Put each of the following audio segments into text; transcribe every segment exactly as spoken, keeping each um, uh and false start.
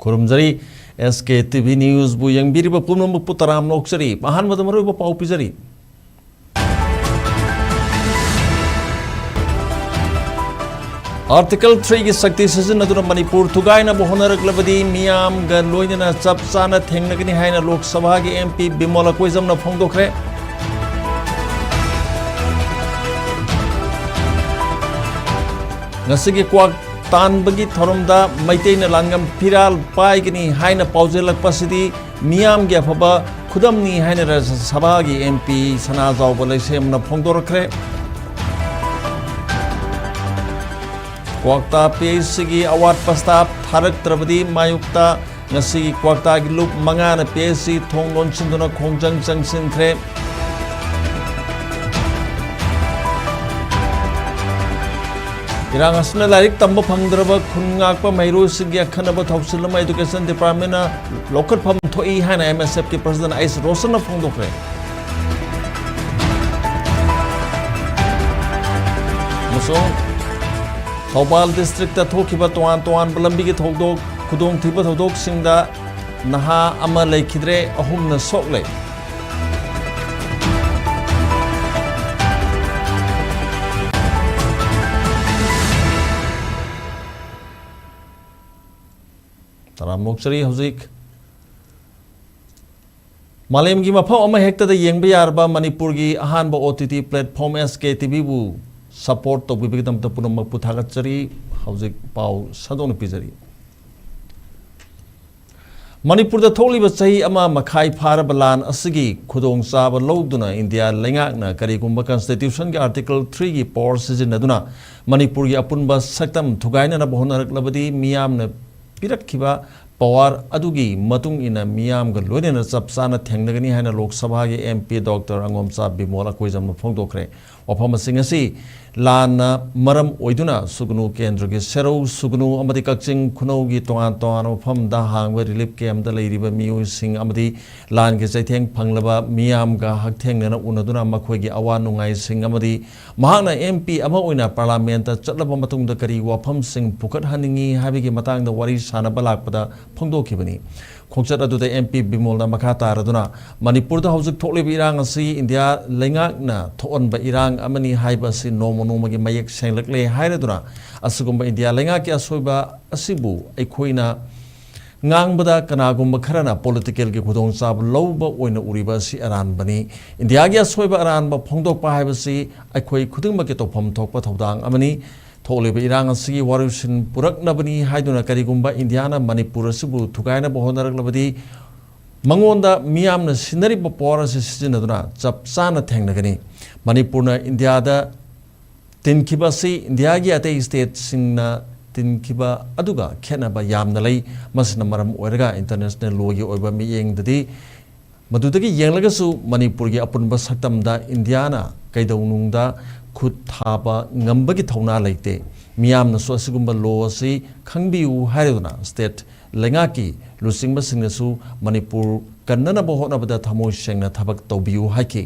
ꯈꯨꯔꯨꯝꯖꯔꯤ꯫ ꯑꯦꯁ ꯀꯦ T V ꯅ꯭ꯌꯨꯁꯕꯨ ꯌꯦꯡꯕꯤꯔꯤꯕ ꯄꯨꯝꯅꯃꯛꯄꯨ ꯇꯔꯥꯝꯅ ꯑꯣꯛꯆꯔꯤ꯫ ꯑꯍꯥꯟꯕꯗ ꯃꯔꯨꯑꯣꯏꯕ ꯄꯥꯎ ꯄꯤꯖꯔꯤ꯫ ꯑꯥꯔꯇꯤꯀꯜ ꯊ꯭ꯔꯤꯒꯤ ꯁꯛꯇꯤ ꯁꯤꯖꯤꯟꯅꯗꯨꯅ ꯃꯅꯤꯄꯨꯔ ꯊꯨꯒꯥꯏꯅꯕ ꯍꯣꯠꯅꯔꯛꯂꯕꯗꯤ ꯃꯤꯌꯥꯝꯒ ꯂꯣꯏꯅꯅ ꯆꯞ ꯆꯥꯅ ꯊꯦꯡꯅꯒꯅꯤ ꯍꯥꯏꯅ ꯂꯣꯛ ꯁꯚꯥꯒꯤ ꯑꯦꯝ ꯄꯤ ꯕꯤꯃꯣꯜ ꯑꯀꯣꯏꯖꯝꯅ ꯐꯣꯡꯗꯣꯛꯈ꯭ꯔꯦ꯫ ꯉꯁꯤꯒꯤ ꯀ꯭ꯋꯥꯛ ꯇꯥꯟꯕꯒꯤ ꯊꯧꯔꯝꯗ ꯃꯩꯇꯩꯅ ꯂꯥꯟꯉꯝ ꯐꯤꯔꯥꯜ ꯄꯥꯏꯒꯅꯤ ꯍꯥꯏꯅ ꯄꯥꯎꯖꯦꯜꯂꯛꯄꯁꯤꯗꯤ ꯃꯤꯌꯥꯝꯒꯤ ꯑꯐꯕ ꯈꯨꯗꯝꯅꯤ ꯍꯥꯏꯅ ꯔꯥꯖ꯭ꯌ ꯁꯚꯥꯒꯤ ꯑꯦꯝ ꯄꯤ ꯁꯅꯥꯖꯥꯎꯕ ꯂꯩꯁꯦꯝꯅ ꯐꯣꯡꯗꯣꯔꯛꯈ꯭ꯔꯦ꯫ ꯀ꯭ꯋꯥꯛꯇꯥ ꯄꯤ ꯑꯩꯆ ꯁꯤꯒꯤ ꯑꯋꯥꯠꯄ ꯁ꯭ꯇꯥꯐ ꯊꯥꯔꯛꯇ꯭ꯔꯕꯗꯤ ꯃꯥꯌꯣꯛꯇ ꯉꯁꯤꯒꯤ ꯀ꯭ꯋꯥꯛꯇꯥꯒꯤ ꯂꯨꯞ ꯃꯉꯥꯅ ꯄꯤ ꯑꯩꯆ ꯁꯤ ꯊꯣꯡ ꯂꯣꯟꯁꯤꯟꯗꯨꯅ ꯈꯣꯡꯖꯪ ꯆꯪꯁꯤꯟꯈ꯭ꯔꯦ꯫ ꯏꯔꯥꯡ ꯑꯁꯤꯅ ꯂꯥꯏꯔꯤꯛ ꯇꯝꯕ ꯐꯪꯗ꯭ꯔꯕ ꯈꯨꯟ ꯉꯥꯛꯄ ꯃꯍꯩꯔꯣꯏꯁꯤꯡꯒꯤ ꯑꯈꯟꯅꯕ ꯊꯧꯁꯤꯜ ꯑꯃ ꯏꯗꯨꯀꯦꯁꯟ ꯗꯤꯄꯥꯔꯠꯃꯦꯟꯅ ꯂꯧꯈꯠꯐꯝ ꯊꯣꯛꯏ ꯍꯥꯏꯅ ꯑꯦꯝ ꯑꯦꯁ ꯑꯦꯐꯀꯤ ꯄ꯭ꯔꯁꯤꯗꯦꯟ ꯑꯩꯁ ꯔꯣꯁꯟꯅ ꯐꯣꯡꯗꯣꯛꯈ꯭ꯔꯦ꯫ ꯑꯃꯁꯨꯡ ꯊꯧꯕꯥꯜ ꯗꯤꯁꯇ꯭ꯔꯤꯛꯇ ꯊꯣꯛꯈꯤꯕ ꯇꯣꯉꯥꯟ ꯇꯣꯉꯥꯟꯕ ꯂꯝꯕꯤꯒꯤ ꯊꯧꯗꯣꯛ, ꯈꯨꯗꯣꯡꯊꯤꯕ ꯊꯧꯗꯣꯛꯁꯤꯡꯗ ꯅꯍꯥ ꯑꯃ ꯂꯩꯈꯤꯗ꯭ꯔꯦ, ꯑꯍꯨꯝꯅ ꯁꯣꯛꯂꯦ꯫ ꯇꯔꯥꯝꯅ ꯑꯣꯛꯆꯔꯤ꯫ ꯍꯧꯖꯤꯛ ꯃꯥꯂꯦꯝꯒꯤ ꯃꯐꯝ ꯑꯃ ꯍꯦꯛꯇꯗ ꯌꯦꯡꯕ ꯌꯥꯔꯕ ꯃꯅꯤꯄꯨꯔꯒꯤ ꯑꯍꯥꯟꯕ ꯑꯣ ꯇꯤ ꯇꯤ ꯄ꯭ꯂꯦꯠꯐꯣꯝ ꯑꯦꯁ ꯀꯦ ꯇꯤ ꯚꯤꯕꯨ ꯁꯄꯣꯔꯠ ꯇꯧꯕꯤꯕꯒꯤꯗꯃꯛꯇ ꯄꯨꯝꯅꯃꯛꯄꯨ ꯊꯥꯒꯠꯆꯔꯤ꯫ ꯍꯧꯖꯤꯛ ꯄꯥꯎ ꯁꯟꯗꯣꯛꯅ ꯄꯤꯖꯔꯤ꯫ ꯃꯅꯤꯄꯨꯔꯗ ꯊꯣꯛꯂꯤꯕ ꯆꯍꯤ ꯑꯃ ꯃꯈꯥꯏ ꯐꯥꯔꯕ ꯂꯥꯟ ꯑꯁꯤꯒꯤ ꯈꯨꯗꯣꯡꯆꯥꯕ ꯂꯧꯗꯨꯅ ꯏꯟꯗꯤꯌꯥ ꯂꯩꯉꯥꯛꯅ ꯀꯔꯤꯒꯨꯝꯕ ꯀꯟꯁꯇꯤꯇ꯭ꯌꯨꯁꯟꯒꯤ ꯑꯥꯔꯇꯤꯀꯜ ꯊ꯭ꯔꯤꯒꯤ ꯄꯥꯋꯔ ꯁꯤꯖꯤꯟꯅꯗꯨꯅ ꯃꯅꯤꯄꯨꯔꯒꯤ ꯑꯄꯨꯟꯕ ꯁꯛꯇꯝ ꯊꯨꯒꯥꯏꯅꯅꯕ ꯍꯣꯠꯅꯔꯛꯂꯕꯗꯤ ꯃꯤꯌꯥꯝꯅ ꯄꯤꯔꯛꯈꯤꯕ ꯄꯥꯋꯔ ꯑꯗꯨꯒꯤ ꯃꯇꯨꯡ ꯏꯟꯅ ꯃꯤꯌꯥꯝꯒ ꯂꯣꯏꯅꯅ ꯆꯞ ꯆꯥꯅ ꯊꯦꯡꯅꯒꯅꯤ ꯍꯥꯏꯅ ꯂꯣꯛ ꯁꯚꯥꯒꯤ ꯑꯦꯝ ꯄꯤ ꯗꯣꯛꯇꯔ ꯑꯉꯣꯝꯆꯥ ꯕꯤꯃꯣꯜ ꯑꯀꯣꯏꯖꯝꯅ ꯐꯣꯡꯗꯣꯛꯈ꯭ꯔꯦ꯫ ꯋꯥꯐꯝꯁꯤꯡ ꯑꯁꯤ ꯂꯥꯟꯅ ꯃꯔꯝ ꯑꯣꯏꯗꯨꯅ ꯁꯨꯒꯅꯨ ꯀꯦꯟꯗ꯭ꯔꯒꯤ ꯁꯦꯔꯧ, ꯁꯨꯒꯅꯨ ꯑꯃꯗꯤ ꯀꯛꯆꯤꯡ ꯈꯨꯅꯧꯒꯤ ꯇꯣꯉꯥꯟ ꯇꯣꯉꯥꯟꯕ ꯃꯐꯝꯗ ꯍꯥꯡꯕ ꯔꯤꯂꯤꯐ ꯀꯦꯝꯞꯇ ꯂꯩꯔꯤꯕ ꯃꯤꯑꯣꯏꯁꯤꯡ ꯑꯃꯗꯤ ꯂꯥꯟꯒꯤ ꯆꯩꯊꯦꯡ ꯐꯪꯂꯕ ꯃꯤꯌꯥꯝꯒ ꯍꯛꯊꯦꯡꯅꯅ ꯎꯅꯗꯨꯅ ꯃꯈꯣꯏꯒꯤ ꯑꯋꯥ ꯅꯨꯡꯉꯥꯏꯁꯤꯡ ꯑꯃꯗꯤ ꯃꯍꯥꯛꯅ ꯑꯦꯝ ꯄꯤ ꯑꯃ ꯑꯣꯏꯅ ꯄꯥꯔꯂꯥꯃꯦꯟꯠꯇ ꯆꯠꯂꯕ ꯃꯇꯨꯡꯗ ꯀꯔꯤ ꯋꯥꯐꯝꯁꯤꯡ ꯄꯨꯈꯠꯍꯟꯅꯤꯡꯏ ꯍꯥꯏꯕꯒꯤ ꯃꯇꯥꯡꯗ ꯋꯥꯔꯤ ꯁꯥꯅꯕ ꯂꯥꯛꯄꯗ ꯐꯣꯡꯗꯣꯛꯈꯤꯕꯅꯤ꯫ ꯈꯣꯡꯆꯠ ꯑꯗꯨꯗ ꯑꯦꯝ ꯄꯤ ꯕꯤꯃꯣꯜꯅ ꯃꯈꯥ ꯇꯥꯔꯗꯨꯅ, ꯃꯅꯤꯄꯨꯔꯗ ꯍꯧꯖꯤꯛ ꯊꯣꯛꯂꯤꯕ ꯏꯔꯥꯡ ꯑꯁꯤ ꯏꯟꯗꯤꯌꯥ ꯂꯩꯉꯥꯛꯅ ꯊꯣꯛꯍꯟꯕ ꯏꯔꯥꯡ ꯑꯃꯅꯤ ꯍꯥꯏꯕ ꯑꯁꯤ ꯅꯣꯡꯃ ꯅꯣꯡꯃꯒꯤ ꯃꯌꯦꯛ ꯁꯦꯡꯂꯛꯂꯦ ꯍꯥꯏꯔꯗꯨꯅ, ꯑꯁꯤꯒꯨꯝꯕ ꯏꯟꯗꯤꯌꯥ ꯂꯩꯉꯥꯛꯀꯤ ꯑꯁꯣꯏꯕ ꯑꯁꯤꯕꯨ ꯑꯩꯈꯣꯏꯅ ꯉꯥꯡꯕꯗ ꯀꯅꯥꯒꯨꯝꯕ ꯈꯔꯅ ꯄꯣꯂꯤꯇꯤꯀꯦꯜꯒꯤ ꯈꯨꯗꯣꯡꯆꯥꯕ ꯂꯧꯕ ꯑꯣꯏꯅ ꯎꯔꯤꯕ ꯑꯁꯤ ꯑꯔꯥꯟꯕꯅꯤ꯫ ꯏꯟꯗꯤꯌꯥꯒꯤ ꯑꯁꯣꯏꯕ ꯑꯔꯥꯟꯕ ꯐꯣꯡꯗꯣꯛꯄ ꯍꯥꯏꯕꯁꯤ ꯑꯩꯈꯣꯏ ꯈꯨꯗꯤꯡꯃꯛꯀꯤ ꯇꯧꯐꯝ ꯊꯣꯛꯄ ꯊꯧꯗꯥꯡ ꯑꯃꯅꯤ꯫ ꯊꯣꯛꯂꯤꯕ ꯏꯔꯥꯡ ꯑꯁꯤꯒꯤ ꯋꯥꯔꯣꯏꯁꯤꯟ ꯄꯨꯔꯛꯅꯕꯅꯤ ꯍꯥꯏꯗꯨꯅ ꯀꯔꯤꯒꯨꯝꯕ ꯏꯟꯗꯤꯌꯥꯅ ꯃꯅꯤꯄꯨꯔ ꯑꯁꯤꯕꯨ ꯊꯨꯒꯥꯏꯅꯕ ꯍꯣꯠꯅꯔꯛꯂꯕꯗꯤ ꯃꯉꯣꯟꯗ ꯃꯤꯌꯥꯝꯅ ꯁꯤꯟꯅꯔꯤꯕ ꯄꯋꯥꯔ ꯑꯁꯤ ꯁꯤꯖꯤꯟꯅꯗꯨꯅ ꯆꯞ ꯆꯥꯅ ꯊꯦꯡꯅꯒꯅꯤ꯫ ꯃꯅꯤꯄꯨꯔꯅ ꯏꯟꯗꯤꯌꯥꯗ ꯇꯤꯟꯈꯤꯕ ꯑꯁꯤ ꯏꯟꯗꯤꯌꯥꯒꯤ ꯑꯇꯩ ꯁ꯭ꯇꯦꯠꯁꯤꯡꯅ ꯇꯤꯟꯈꯤꯕ ꯑꯗꯨꯒ ꯈꯦꯠꯅꯕ ꯌꯥꯝꯅ ꯂꯩ꯫ ꯃꯁꯤꯅ ꯃꯔꯝ ꯑꯣꯏꯔꯒ ꯏꯟꯇꯔꯅꯦꯁꯅꯦꯜ ꯂꯣꯒꯤ ꯑꯣꯏꯕ ꯃꯤꯠꯌꯦꯡꯗꯗꯤ ꯃꯗꯨꯗꯒꯤ ꯌꯦꯡꯂꯒꯁꯨ ꯃꯅꯤꯄꯨꯔꯒꯤ ꯑꯄꯨꯟꯕ ꯁꯛꯇꯝꯗ ꯏꯟꯗꯤꯌꯥꯅ ꯀꯩꯗꯧꯅꯨꯡꯗ ꯈꯨꯠ ꯊꯥꯕ ꯉꯝꯕꯒꯤ ꯊꯧꯅꯥ ꯂꯩꯇꯦ꯫ ꯃꯤꯌꯥꯝꯅꯁꯨ ꯑꯁꯤꯒꯨꯝꯕ ꯂꯣ ꯑꯁꯤ ꯈꯪꯕꯤꯌꯨ ꯍꯥꯏꯔꯗꯨꯅ ꯁ꯭ꯇꯦꯠ ꯂꯩꯉꯥꯛꯀꯤ ꯂꯨꯆꯤꯡꯕꯁꯤꯡꯅꯁꯨ ꯃꯅꯤꯄꯨꯔ ꯀꯟꯅꯅꯕ ꯍꯣꯠꯅꯕꯗ ꯊꯃꯣꯏ ꯁꯦꯡꯅ ꯊꯕꯛ ꯇꯧꯕꯤꯌꯨ ꯍꯥꯏꯈꯤ꯫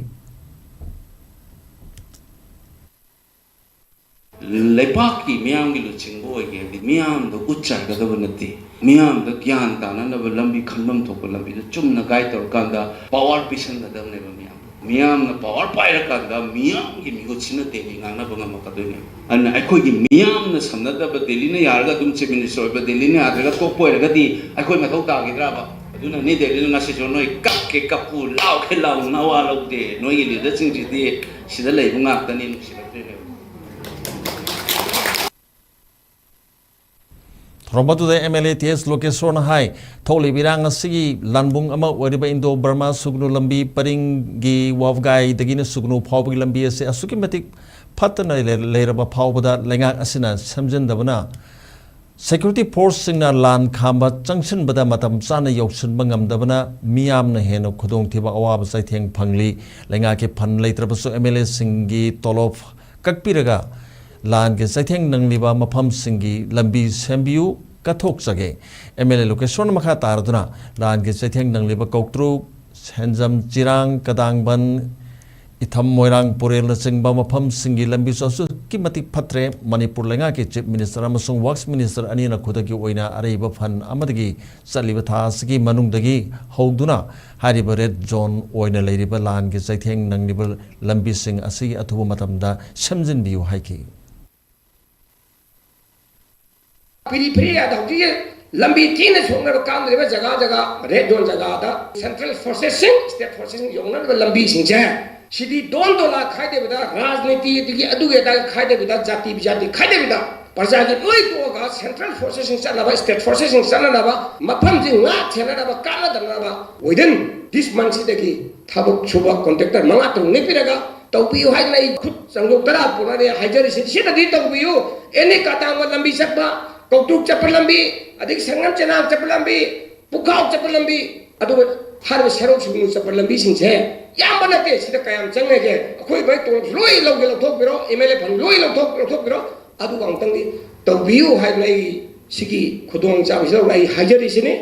ꯂꯩꯕꯥꯛꯀꯤ ꯃꯤꯌꯥꯝꯒꯤ ꯂꯨꯆꯤꯡꯕ ꯑꯣꯏꯒꯦ ꯍꯥꯏꯗꯤ ꯃꯤꯌꯥꯝꯗ ꯎꯠ ꯆꯥꯏꯒꯗꯕ ꯅꯠꯇꯦ꯫ ꯃꯤꯌꯥꯝꯗ ꯒ꯭ꯌꯥꯟ ꯇꯥꯅꯅꯕ ꯂꯝꯕꯤ, ꯈꯪꯐꯝ ꯊꯣꯛꯄ ꯂꯝꯕꯤꯗ ꯆꯨꯝꯅ ꯒꯥꯏꯗ ꯇꯧꯔꯀꯥꯟꯗ ꯄꯋꯥꯔ ꯄꯤꯁꯟꯒꯗꯕꯅꯦꯕ ꯃꯤꯌꯥꯝꯗ꯫ ꯃꯤꯌꯥꯝꯅ ꯄꯋꯥꯔ ꯄꯥꯏꯔꯀꯥꯟꯗ ꯃꯤꯌꯥꯝꯒꯤ ꯃꯤꯍꯨꯠꯁꯤꯅ ꯗꯦꯜꯂꯤ ꯉꯥꯡꯅꯕ ꯉꯝꯃꯛꯀꯗꯣꯏꯅꯦꯕ꯫ ꯑꯗꯨꯅ ꯑꯩꯈꯣꯏꯒꯤ ꯃꯤꯌꯥꯝꯅ ꯁꯝꯅꯗꯕ, ꯗꯦꯜꯂꯤꯅ ꯌꯥꯔꯒ ꯑꯗꯨꯝ ꯆꯤꯐ ꯃꯤꯅꯤꯁꯇꯔ ꯑꯣꯏꯕ, ꯗꯦꯜꯂꯤꯅ ꯌꯥꯗ꯭ꯔꯒ ꯇꯣꯛꯄ ꯑꯣꯏꯔꯒꯗꯤ ꯑꯩꯈꯣꯏ ꯃꯊꯧ ꯇꯥꯈꯤꯗ꯭ꯔꯕ? ꯑꯗꯨꯅꯅꯤ ꯗꯦꯜꯂꯤꯅ ꯉꯁꯤꯁꯨ ꯅꯣꯏ ꯀꯞꯀꯦ ꯀꯞꯄꯨ, ꯂꯥꯎꯒꯦ ꯂꯥꯎ, ꯅꯋꯥ ꯂꯧꯗꯦ꯫ ꯅꯣꯏꯒꯤ ꯂꯤꯗꯔꯁꯤꯡꯁꯤꯗꯤ ꯁꯤꯗ ꯂꯩꯕ ꯉꯥꯛꯇꯅꯤ, ꯅꯨꯡꯁꯤꯔꯛꯇ꯭ꯔꯦꯅꯦ꯫ ꯊꯧꯔꯝ ꯑꯗꯨꯗ ꯑꯦꯝ ꯑꯦꯜ ꯑꯦ ꯇꯤ ꯑꯦꯁ ꯂꯣꯀꯦꯁꯣꯔꯅ ꯍꯥꯏ, ꯊꯣꯛꯂꯤꯕ ꯏꯔꯥꯡ ꯑꯁꯤꯒꯤ ꯂꯥꯟꯕꯨꯡ ꯑꯃ ꯑꯣꯏꯔꯤꯕ ꯏꯟꯗꯣ ꯕꯔꯃꯥ ꯁꯨꯒꯅꯨ ꯂꯝꯕꯤ ꯄꯔꯤꯡꯒꯤ ꯋꯥꯕꯒꯥꯏꯗꯒꯤꯅ ꯁꯨꯒꯅꯨ ꯐꯥꯎꯕꯒꯤ ꯂꯝꯕꯤ ꯑꯁꯤ ꯑꯁꯨꯛꯀꯤ ꯃꯇꯤꯛ ꯐꯠꯇꯅ ꯂꯩ-, ꯂꯩꯔꯕ ꯐꯥꯎꯕꯗ ꯂꯩꯉꯥꯛ ꯑꯁꯤꯅ ꯁꯦꯝꯖꯤꯟꯗꯕꯅ Security forceꯁꯤꯡꯅ ꯂꯥꯟ ꯈꯥꯝꯕ ꯆꯪꯁꯤꯟꯕꯗ ꯃꯇꯝ ꯆꯥꯅ ꯌꯧꯁꯤꯟꯕ ꯉꯝꯗꯕꯅ ꯃꯤꯌꯥꯝꯅ ꯍꯦꯟꯅ ꯈꯨꯗꯣꯡꯊꯤꯕ ꯑꯋꯥꯕ ꯆꯩꯊꯦꯡ ꯐꯪꯂꯤ꯫ ꯂꯩꯉꯥꯛꯀꯤ ꯐꯟ ꯂꯩꯇ꯭ꯔꯕꯁꯨ MLAꯁꯤꯡꯒꯤ ꯇꯣꯂꯣꯞ ꯀꯛꯄꯤꯔꯒ ꯂꯥꯟꯒꯤ ꯆꯩꯊꯦꯡ ꯅꯪꯂꯤꯕ ꯃꯐꯝꯁꯤꯡꯒꯤ ꯂꯝꯕꯤ ꯁꯦꯝꯕꯤꯌꯨ, ꯀꯠꯊꯣꯛꯆꯒꯦ꯫ MLA ꯂꯣꯀꯦꯁꯣꯔꯅ ꯃꯈꯥ ꯇꯥꯔꯗꯨꯅ ꯂꯥꯟꯒꯤ ꯆꯩꯊꯦꯡ ꯅꯪꯂꯤꯕ ꯀꯧꯇ꯭ꯔꯨꯛ, ꯁꯦꯟꯖꯝ, ꯆꯤꯔꯥꯡ, ꯀꯗꯥꯡꯕꯟ, ꯏꯊꯝ, ꯃꯣꯏꯔꯥꯡ, ꯄꯨꯔꯦꯜꯅꯆꯤꯡꯕ ꯃꯐꯝꯁꯤꯡꯒꯤ ꯂꯝꯕꯤꯁꯨ ꯑꯁꯨꯛꯀꯤ ꯃꯇꯤꯛ ꯐꯠꯇ꯭ꯔꯦ꯫ ꯃꯅꯤꯄꯨꯔ ꯂꯩꯉꯥꯛꯀꯤ Chief Minister ꯑꯃꯁꯨꯡ Works Minister ꯑꯅꯤꯅ ꯈꯨꯗꯛꯀꯤ ꯑꯣꯏꯅ ꯑꯔꯩꯕ ꯐꯟ ꯑꯃꯗꯒꯤ ꯆꯠꯂꯤꯕ ꯊꯥ ꯑꯁꯤꯒꯤ ꯃꯅꯨꯡꯗꯒꯤ ꯍꯧꯗꯨꯅ ꯍꯥꯏꯔꯤꯕ red zone ꯑꯣꯏꯅ ꯂꯩꯔꯤꯕ ꯂꯥꯟꯒꯤ ꯆꯩꯊꯦꯡ ꯅꯪꯂꯤꯕ ꯂꯝꯕꯤꯁꯤꯡ ꯑꯁꯤ ꯑꯊꯨꯕ ꯃꯇꯝꯗ ꯁꯦꯝꯖꯤꯟꯕꯤꯌꯨ ꯍꯥꯏꯈꯤ꯫ ꯄꯤꯔꯤ ꯐꯤꯔꯤ ꯍꯥꯏꯗ ꯍꯧꯖꯤꯛꯀꯤ ꯂꯝꯕꯤ ꯊꯤꯅ ꯁꯣꯛꯅꯕ ꯀꯥꯝꯗ꯭ꯔꯤꯕ ꯖꯒꯥ ꯖꯒꯥ, red zone ꯖꯒꯥꯗ central forcesꯁꯤꯡ, state forcesꯁꯤꯡ ꯌꯧꯅꯅꯕ ꯂꯝꯕꯤꯁꯤꯡꯁꯦ, ꯁꯤꯗꯤ ꯗꯣꯟ ꯗꯣꯂꯥ ꯈꯥꯏꯗꯕꯤꯗ, ꯔꯥꯖꯅꯤꯇꯤ ꯑꯗꯒꯤ ꯑꯗꯨꯒꯤ ꯑꯗꯥꯒꯤ ꯈꯥꯏꯗꯕꯤꯗ, ꯖꯥꯇꯤ ꯕꯤꯖꯥꯇꯤ ꯈꯥꯏꯗꯕꯤꯗ, ꯄ꯭ꯔꯖꯥꯒꯤ ꯂꯣꯏ ꯇꯣꯛꯑꯒ central forcesꯁꯤꯡ ꯆꯠꯅꯕ, state forcesꯁꯤꯡ ꯆꯠꯅꯅꯕ, ꯃꯐꯝꯁꯤ ꯉꯥꯛ ꯁꯦꯟꯅꯅꯕ, ꯀꯥꯟꯅꯗꯅꯕ within this monthꯁꯤꯗꯒꯤ ꯊꯕꯛ ꯁꯨꯕ contractor ꯃꯉꯥ ꯇꯔꯨꯛ ꯅꯦꯛꯄꯤꯔꯒ ꯇꯧꯕꯤꯌꯨ ꯍꯥꯏꯗꯅ ꯑꯩ ꯈꯨꯠ ꯆꯪꯗꯣꯛꯇꯅ ꯄꯨꯔꯛꯑꯦ ꯍꯥꯏꯖꯔꯤꯁꯤꯅꯤ꯫ ꯁꯤꯗꯗꯤ ꯇꯧꯕꯤꯌꯨ꯫ ꯑꯦꯅꯤ ꯀꯥꯇꯥꯡꯕ ꯂꯝꯕꯤ ꯆꯠꯄ, ꯀꯧꯇ꯭ꯔꯨꯛ ꯆꯠꯄ ꯂꯝꯕꯤ, ꯑꯗꯒꯤ ꯁꯪꯉꯝ ꯆꯦꯅꯥꯡ ꯆꯠꯄ ꯂꯝꯕꯤ, ꯄꯨꯈꯥꯎ ꯆꯠꯄ ꯂꯝꯕꯤ, ꯑꯗꯨꯒ ꯍꯥꯏꯔꯤꯕ ꯁꯦꯔꯧ ꯁꯤꯡꯅꯨ ꯆꯠꯄ ꯂꯝꯕꯤꯁꯤꯡꯁꯦ ꯌꯥꯝꯕ ꯅꯠꯇꯦ꯫ ꯁꯤꯗ ꯀꯌꯥꯝ ꯆꯪꯅꯒꯦ? ꯑꯩꯈꯣꯏ ꯃꯥꯏ ꯇꯣꯂꯣꯞꯁꯨ ꯂꯣꯏ ꯂꯧꯒꯦ, ꯂꯧꯊꯣꯛꯄꯤꯔꯣ, MLA ꯐꯟ ꯂꯣꯏ ꯂꯧꯊꯣꯛ, ꯂꯧꯊꯣꯛꯄꯤꯔꯣ꯫ ꯑꯗꯨꯒ ꯑꯃꯨꯛꯇꯪꯗꯤ ꯇꯧꯕꯤꯌꯨ ꯍꯥꯏꯗꯅ ꯑꯩ ꯁꯤꯒꯤ ꯈꯨꯗꯣꯡꯆꯥꯕꯁꯤ ꯂꯧꯔꯒ ꯑꯩ ꯍꯥꯏꯖꯔꯤꯁꯤꯅꯤ꯫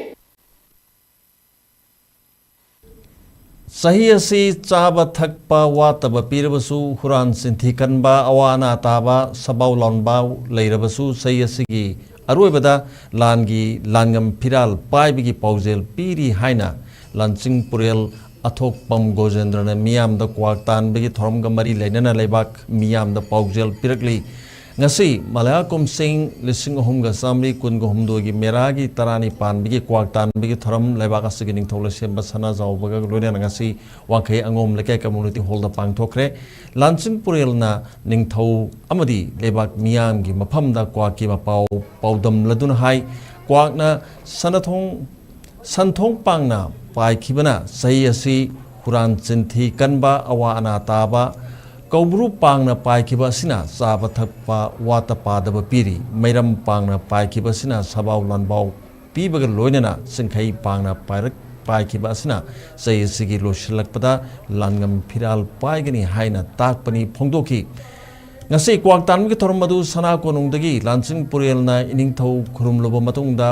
ꯆꯍꯤ ꯑꯁꯤ ꯆꯥꯕ ꯊꯛꯄ ꯋꯥꯠꯇꯕ ꯄꯤꯔꯕꯁꯨ, ꯍꯨꯔꯥꯟ ꯆꯤꯟꯊꯤ ꯀꯟꯕ, ꯑꯋꯥ ꯑꯅꯥ ꯇꯥꯕ, ꯁꯕꯥꯎ ꯂꯥꯟꯕꯥꯎ ꯂꯩꯔꯕꯁꯨ, ꯆꯍꯤ ꯑꯁꯤꯒꯤ ꯑꯔꯣꯏꯕꯗ ꯂꯥꯟꯒꯤ ꯂꯥꯟꯉꯝ ꯐꯤꯔꯥꯜ ꯄꯥꯏꯕꯒꯤ ꯄꯥꯎꯖꯦꯜ ꯄꯤꯔꯤ ꯍꯥꯏꯅ ꯂꯥꯟꯆꯤꯡ ꯄꯨꯔꯦꯜ ꯑꯊꯣꯛꯄꯝ ꯒꯣꯖꯦꯟꯗ꯭ꯔꯅ ꯃꯤꯌꯥꯝꯗ ꯀ꯭ꯋꯥꯛ ꯇꯥꯟꯕꯒꯤ ꯊꯧꯔꯝꯒ ꯃꯔꯤ ꯂꯩꯅꯅ ꯂꯩꯕꯥꯛ ꯃꯤꯌꯥꯝꯗ ꯄꯥꯎꯖꯦꯜ ꯄꯤꯔꯛꯂꯤ꯫ ꯉꯁꯤ ꯃꯂꯥꯌꯥ ꯀꯨꯝꯁꯤꯡ ꯂꯤꯁꯤꯡ ꯑꯍꯨꯝꯒ ꯆꯥꯃꯔꯤ ꯀꯨꯟꯒ ꯍꯨꯝꯗꯣꯏꯒꯤ ꯃꯦꯔꯥꯒꯤ ꯇꯔꯥꯅꯤ ꯄꯥꯟꯕꯒꯤ ꯀ꯭ꯋꯥꯛ ꯇꯥꯟꯕꯒꯤ ꯊꯧꯔꯝ ꯂꯩꯕꯥꯛ ꯑꯁꯤꯒꯤ ꯅꯤꯡꯊꯧ ꯂꯩꯁꯦꯝꯕ ꯁꯅꯥꯖꯥꯎꯕꯒ ꯂꯣꯏꯅꯅ ꯉꯁꯤ ꯋꯥꯡꯈꯩ ꯑꯉꯣꯝ ꯂꯩꯀꯥꯏ community hallꯗ ꯄꯥꯡꯊꯣꯛꯈ꯭ꯔꯦ꯫ ꯂꯥꯟꯆꯤꯡ ꯄꯨꯔꯦꯜꯅ ꯅꯤꯡꯊꯧ ꯑꯃꯗꯤ ꯂꯩꯕꯥꯛ ꯃꯤꯌꯥꯝꯒꯤ ꯃꯐꯝꯗ ꯀ꯭ꯋꯥꯛꯀꯤ ꯃꯄꯥꯎ ꯄꯥꯎꯗꯝꯂꯗꯨꯅ ꯍꯥꯏ, ꯀ꯭ꯋꯥꯛꯅ ꯁꯅꯊꯣꯡ ꯁꯟꯊꯣꯡ ꯄꯥꯡꯅ ꯄꯥꯏꯈꯤꯕꯅ ꯆꯍꯤ ꯑꯁꯤ ꯍꯨꯔꯥꯟ ꯆꯤꯟꯊꯤ ꯀꯟꯕ, ꯑꯋꯥ ꯑꯅꯥ ꯇꯥꯕ, ꯀꯧꯕ꯭ꯔꯨ ꯄꯥꯡꯅ ꯄꯥꯏꯈꯤꯕ ꯑꯁꯤꯅ ꯆꯥꯕ ꯊꯛꯄ ꯋꯥꯠꯇ ꯄꯥꯗꯕ ꯄꯤꯔꯤ꯫ ꯃꯩꯔꯝ ꯄꯥꯡꯅ ꯄꯥꯏꯈꯤꯕ ꯑꯁꯤꯅ ꯁꯕꯥꯎ ꯂꯥꯟꯕꯥꯎ ꯄꯤꯕꯒ ꯂꯣꯏꯅꯅ ꯆꯤꯡꯈꯩ ꯄꯥꯡꯅ ꯄꯥꯏꯔꯛ-, ꯄꯥꯏꯈꯤꯕ ꯑꯁꯤꯅ ꯆꯍꯤ ꯑꯁꯤꯒꯤ ꯂꯣꯏꯁꯤꯜꯂꯛꯄꯗ ꯂꯥꯟꯉꯝ ꯐꯤꯔꯥꯜ ꯄꯥꯏꯒꯅꯤ ꯍꯥꯏꯅ ꯇꯥꯛꯄꯅꯤ ꯐꯣꯡꯗꯣꯛꯈꯤ꯫ ꯉꯁꯤ ꯀ꯭ꯋꯥꯛ ꯇꯥꯟꯕꯒꯤ ꯊꯧꯔꯝ ꯑꯗꯨ ꯁꯅꯥ ꯀꯣꯅꯨꯡꯗꯒꯤ ꯂꯥꯟꯆꯤꯡ ꯄꯨꯔꯦꯜꯅ ꯏꯅꯤꯡꯊꯧ ꯈꯨꯔꯨꯝꯂꯕ ꯃꯇꯨꯡꯗ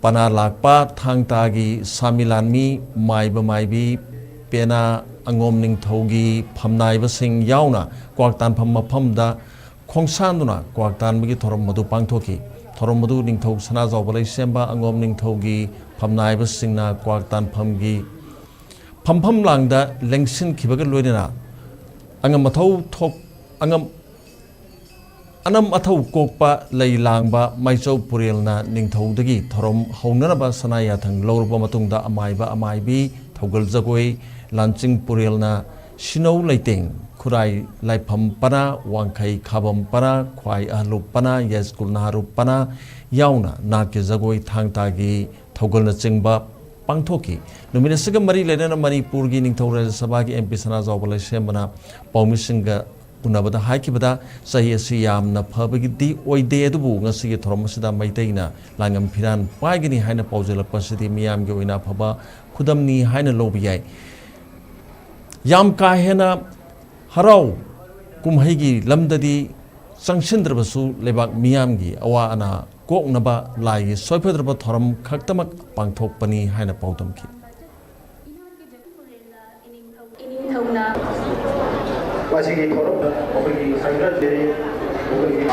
ꯄꯅꯥ ꯂꯥꯛꯄ ꯊꯥꯡ ꯇꯥꯒꯤ ꯁꯥꯃꯤ ꯂꯥꯟꯃꯤ, ꯃꯥꯏꯕ ꯃꯥꯏꯕꯤ, ꯄꯦꯅꯥ, ꯑꯉꯣꯝ ꯅꯤꯡꯊꯧꯒꯤ ꯐꯝꯅꯥꯏꯕꯁꯤꯡ ꯌꯥꯎꯅ ꯀ꯭ꯋꯥꯛ ꯇꯥꯟꯐꯝ ꯃꯐꯝꯗ ꯈꯣꯡꯁꯥꯟꯗꯨꯅ ꯀ꯭ꯋꯥꯛ ꯇꯥꯟꯕꯒꯤ ꯊꯧꯔꯝ ꯑꯗꯨ ꯄꯥꯡꯊꯣꯛꯈꯤ꯫ ꯊꯧꯔꯝ ꯑꯗꯨ ꯅꯤꯡꯊꯧ ꯁꯅꯥꯖꯥꯎꯕ ꯂꯩꯁꯦꯝꯕ, ꯑꯉꯣꯝ ꯅꯤꯡꯊꯧꯒꯤ ꯐꯝꯅꯥꯏꯕꯁꯤꯡꯅ ꯀ꯭ꯋꯥꯛ ꯇꯥꯟꯐꯝꯒꯤ ꯐꯝꯐꯝ ꯂꯥꯡꯗ ꯂꯦꯡꯁꯤꯟꯈꯤꯕꯒ ꯂꯣꯏꯅꯅ ꯑꯉꯝ ꯑꯊꯧ ꯊꯣꯛ-, ꯑꯉꯝ ꯑꯅꯝ ꯑꯊꯧ ꯀꯣꯛꯄ ꯂꯩ ꯂꯥꯡꯕ ꯃꯥꯏꯆꯧ ꯄꯨꯔꯦꯜꯅ ꯅꯤꯡꯊꯧꯗꯒꯤ ꯊꯧꯔꯝ ꯍꯧꯅꯅꯕ ꯁꯅꯥ ꯌꯥꯊꯪ ꯂꯧꯔꯕ ꯃꯇꯨꯡꯗ ꯑꯃꯥꯏꯕ ꯑꯃꯥꯏꯕꯤ, ꯊꯧꯒꯜ ꯖꯒꯣꯏ, ꯂꯥꯟꯆꯤꯡ ꯄꯨꯔꯦꯜꯅ ꯁꯤꯅꯧ ꯂꯩꯇꯦꯡ, ꯈꯨꯔꯥꯏ ꯂꯥꯏꯐꯝ ꯄꯅꯥ, ꯋꯥꯡꯈꯩ ꯈꯥꯕꯝ ꯄꯅꯥ, ꯈ꯭ꯋꯥꯏ ꯑꯍꯜꯂꯨꯞ ꯄꯅꯥ, ꯌꯥꯏꯁ꯭ꯀꯨꯜ ꯅꯍꯥꯔꯨꯞ ꯄꯅꯥ ꯌꯥꯎꯅ ꯅꯥꯠꯀꯤ ꯖꯒꯣꯏ ꯊꯥꯡ ꯇꯥꯒꯤ ꯊꯧꯒꯜꯅꯆꯤꯡꯕ ꯄꯥꯡꯊꯣꯛꯈꯤ꯫ ꯅꯨꯃꯤꯠ ꯑꯁꯤꯒ ꯃꯔꯤ ꯂꯩꯅꯅ ꯃꯅꯤꯄꯨꯔꯒꯤ ꯅꯤꯡꯊꯧ ꯔꯥꯖ꯭ꯌ ꯁꯚꯥꯒꯤ ꯑꯦꯝ ꯄꯤ ꯁꯅꯥꯖꯥꯎꯕ ꯂꯩꯁꯦꯝꯕꯅ ꯄꯥꯎꯃꯤꯁꯤꯡꯒ ꯎꯅꯕꯗ ꯍꯥꯏꯈꯤꯕꯗ, ꯆꯍꯤ ꯑꯁꯤ ꯌꯥꯝꯅ ꯐꯕꯒꯤꯗꯤ ꯑꯣꯏꯗꯦ, ꯑꯗꯨꯕꯨ ꯉꯁꯤꯒꯤ ꯊꯧꯔꯝ ꯑꯁꯤꯗ ꯃꯩꯇꯩꯅ ꯂꯥꯡꯉꯝ ꯐꯤꯔꯥꯟ ꯄꯥꯏꯒꯅꯤ ꯍꯥꯏꯅ ꯄꯥꯎꯖꯦꯜꯂꯛꯄ ꯑꯁꯤꯗꯤ ꯃꯤꯌꯥꯝꯒꯤ ꯑꯣꯏꯅ ꯑꯐꯕ ꯈꯨꯗꯝꯅꯤ ꯍꯥꯏꯅ ꯂꯧꯕ ꯌꯥꯏ꯫ ꯌꯥꯝ ꯀꯥ ꯍꯦꯟꯅ ꯍꯔꯥꯎ ꯀꯨꯝꯍꯩꯒꯤ ꯂꯝꯗꯗꯤ ꯆꯪꯁꯤꯟꯗ꯭ꯔꯕꯁꯨ, ꯂꯩꯕꯥꯛ ꯃꯤꯌꯥꯝꯒꯤ ꯑꯋꯥ ꯑꯅꯥ ꯀꯣꯛꯅꯕ ꯂꯥꯏꯒꯤ ꯁꯣꯏꯐꯗ꯭ꯔꯕ ꯊꯧꯔꯝ ꯈꯛꯇꯃꯛ ꯄꯥꯡꯊꯣꯛꯄꯅꯤ ꯍꯥꯏꯅ ꯄꯥꯎꯗꯝꯈꯤ꯫ ꯏꯅꯤꯡꯊꯧꯅ ꯃꯁꯤꯒꯤ ꯊꯧꯔꯝꯗ ꯑꯩꯈꯣꯏꯒꯤ ꯁꯪꯒ ꯂꯩꯔꯤ, ꯑꯩꯈꯣꯏꯒꯤ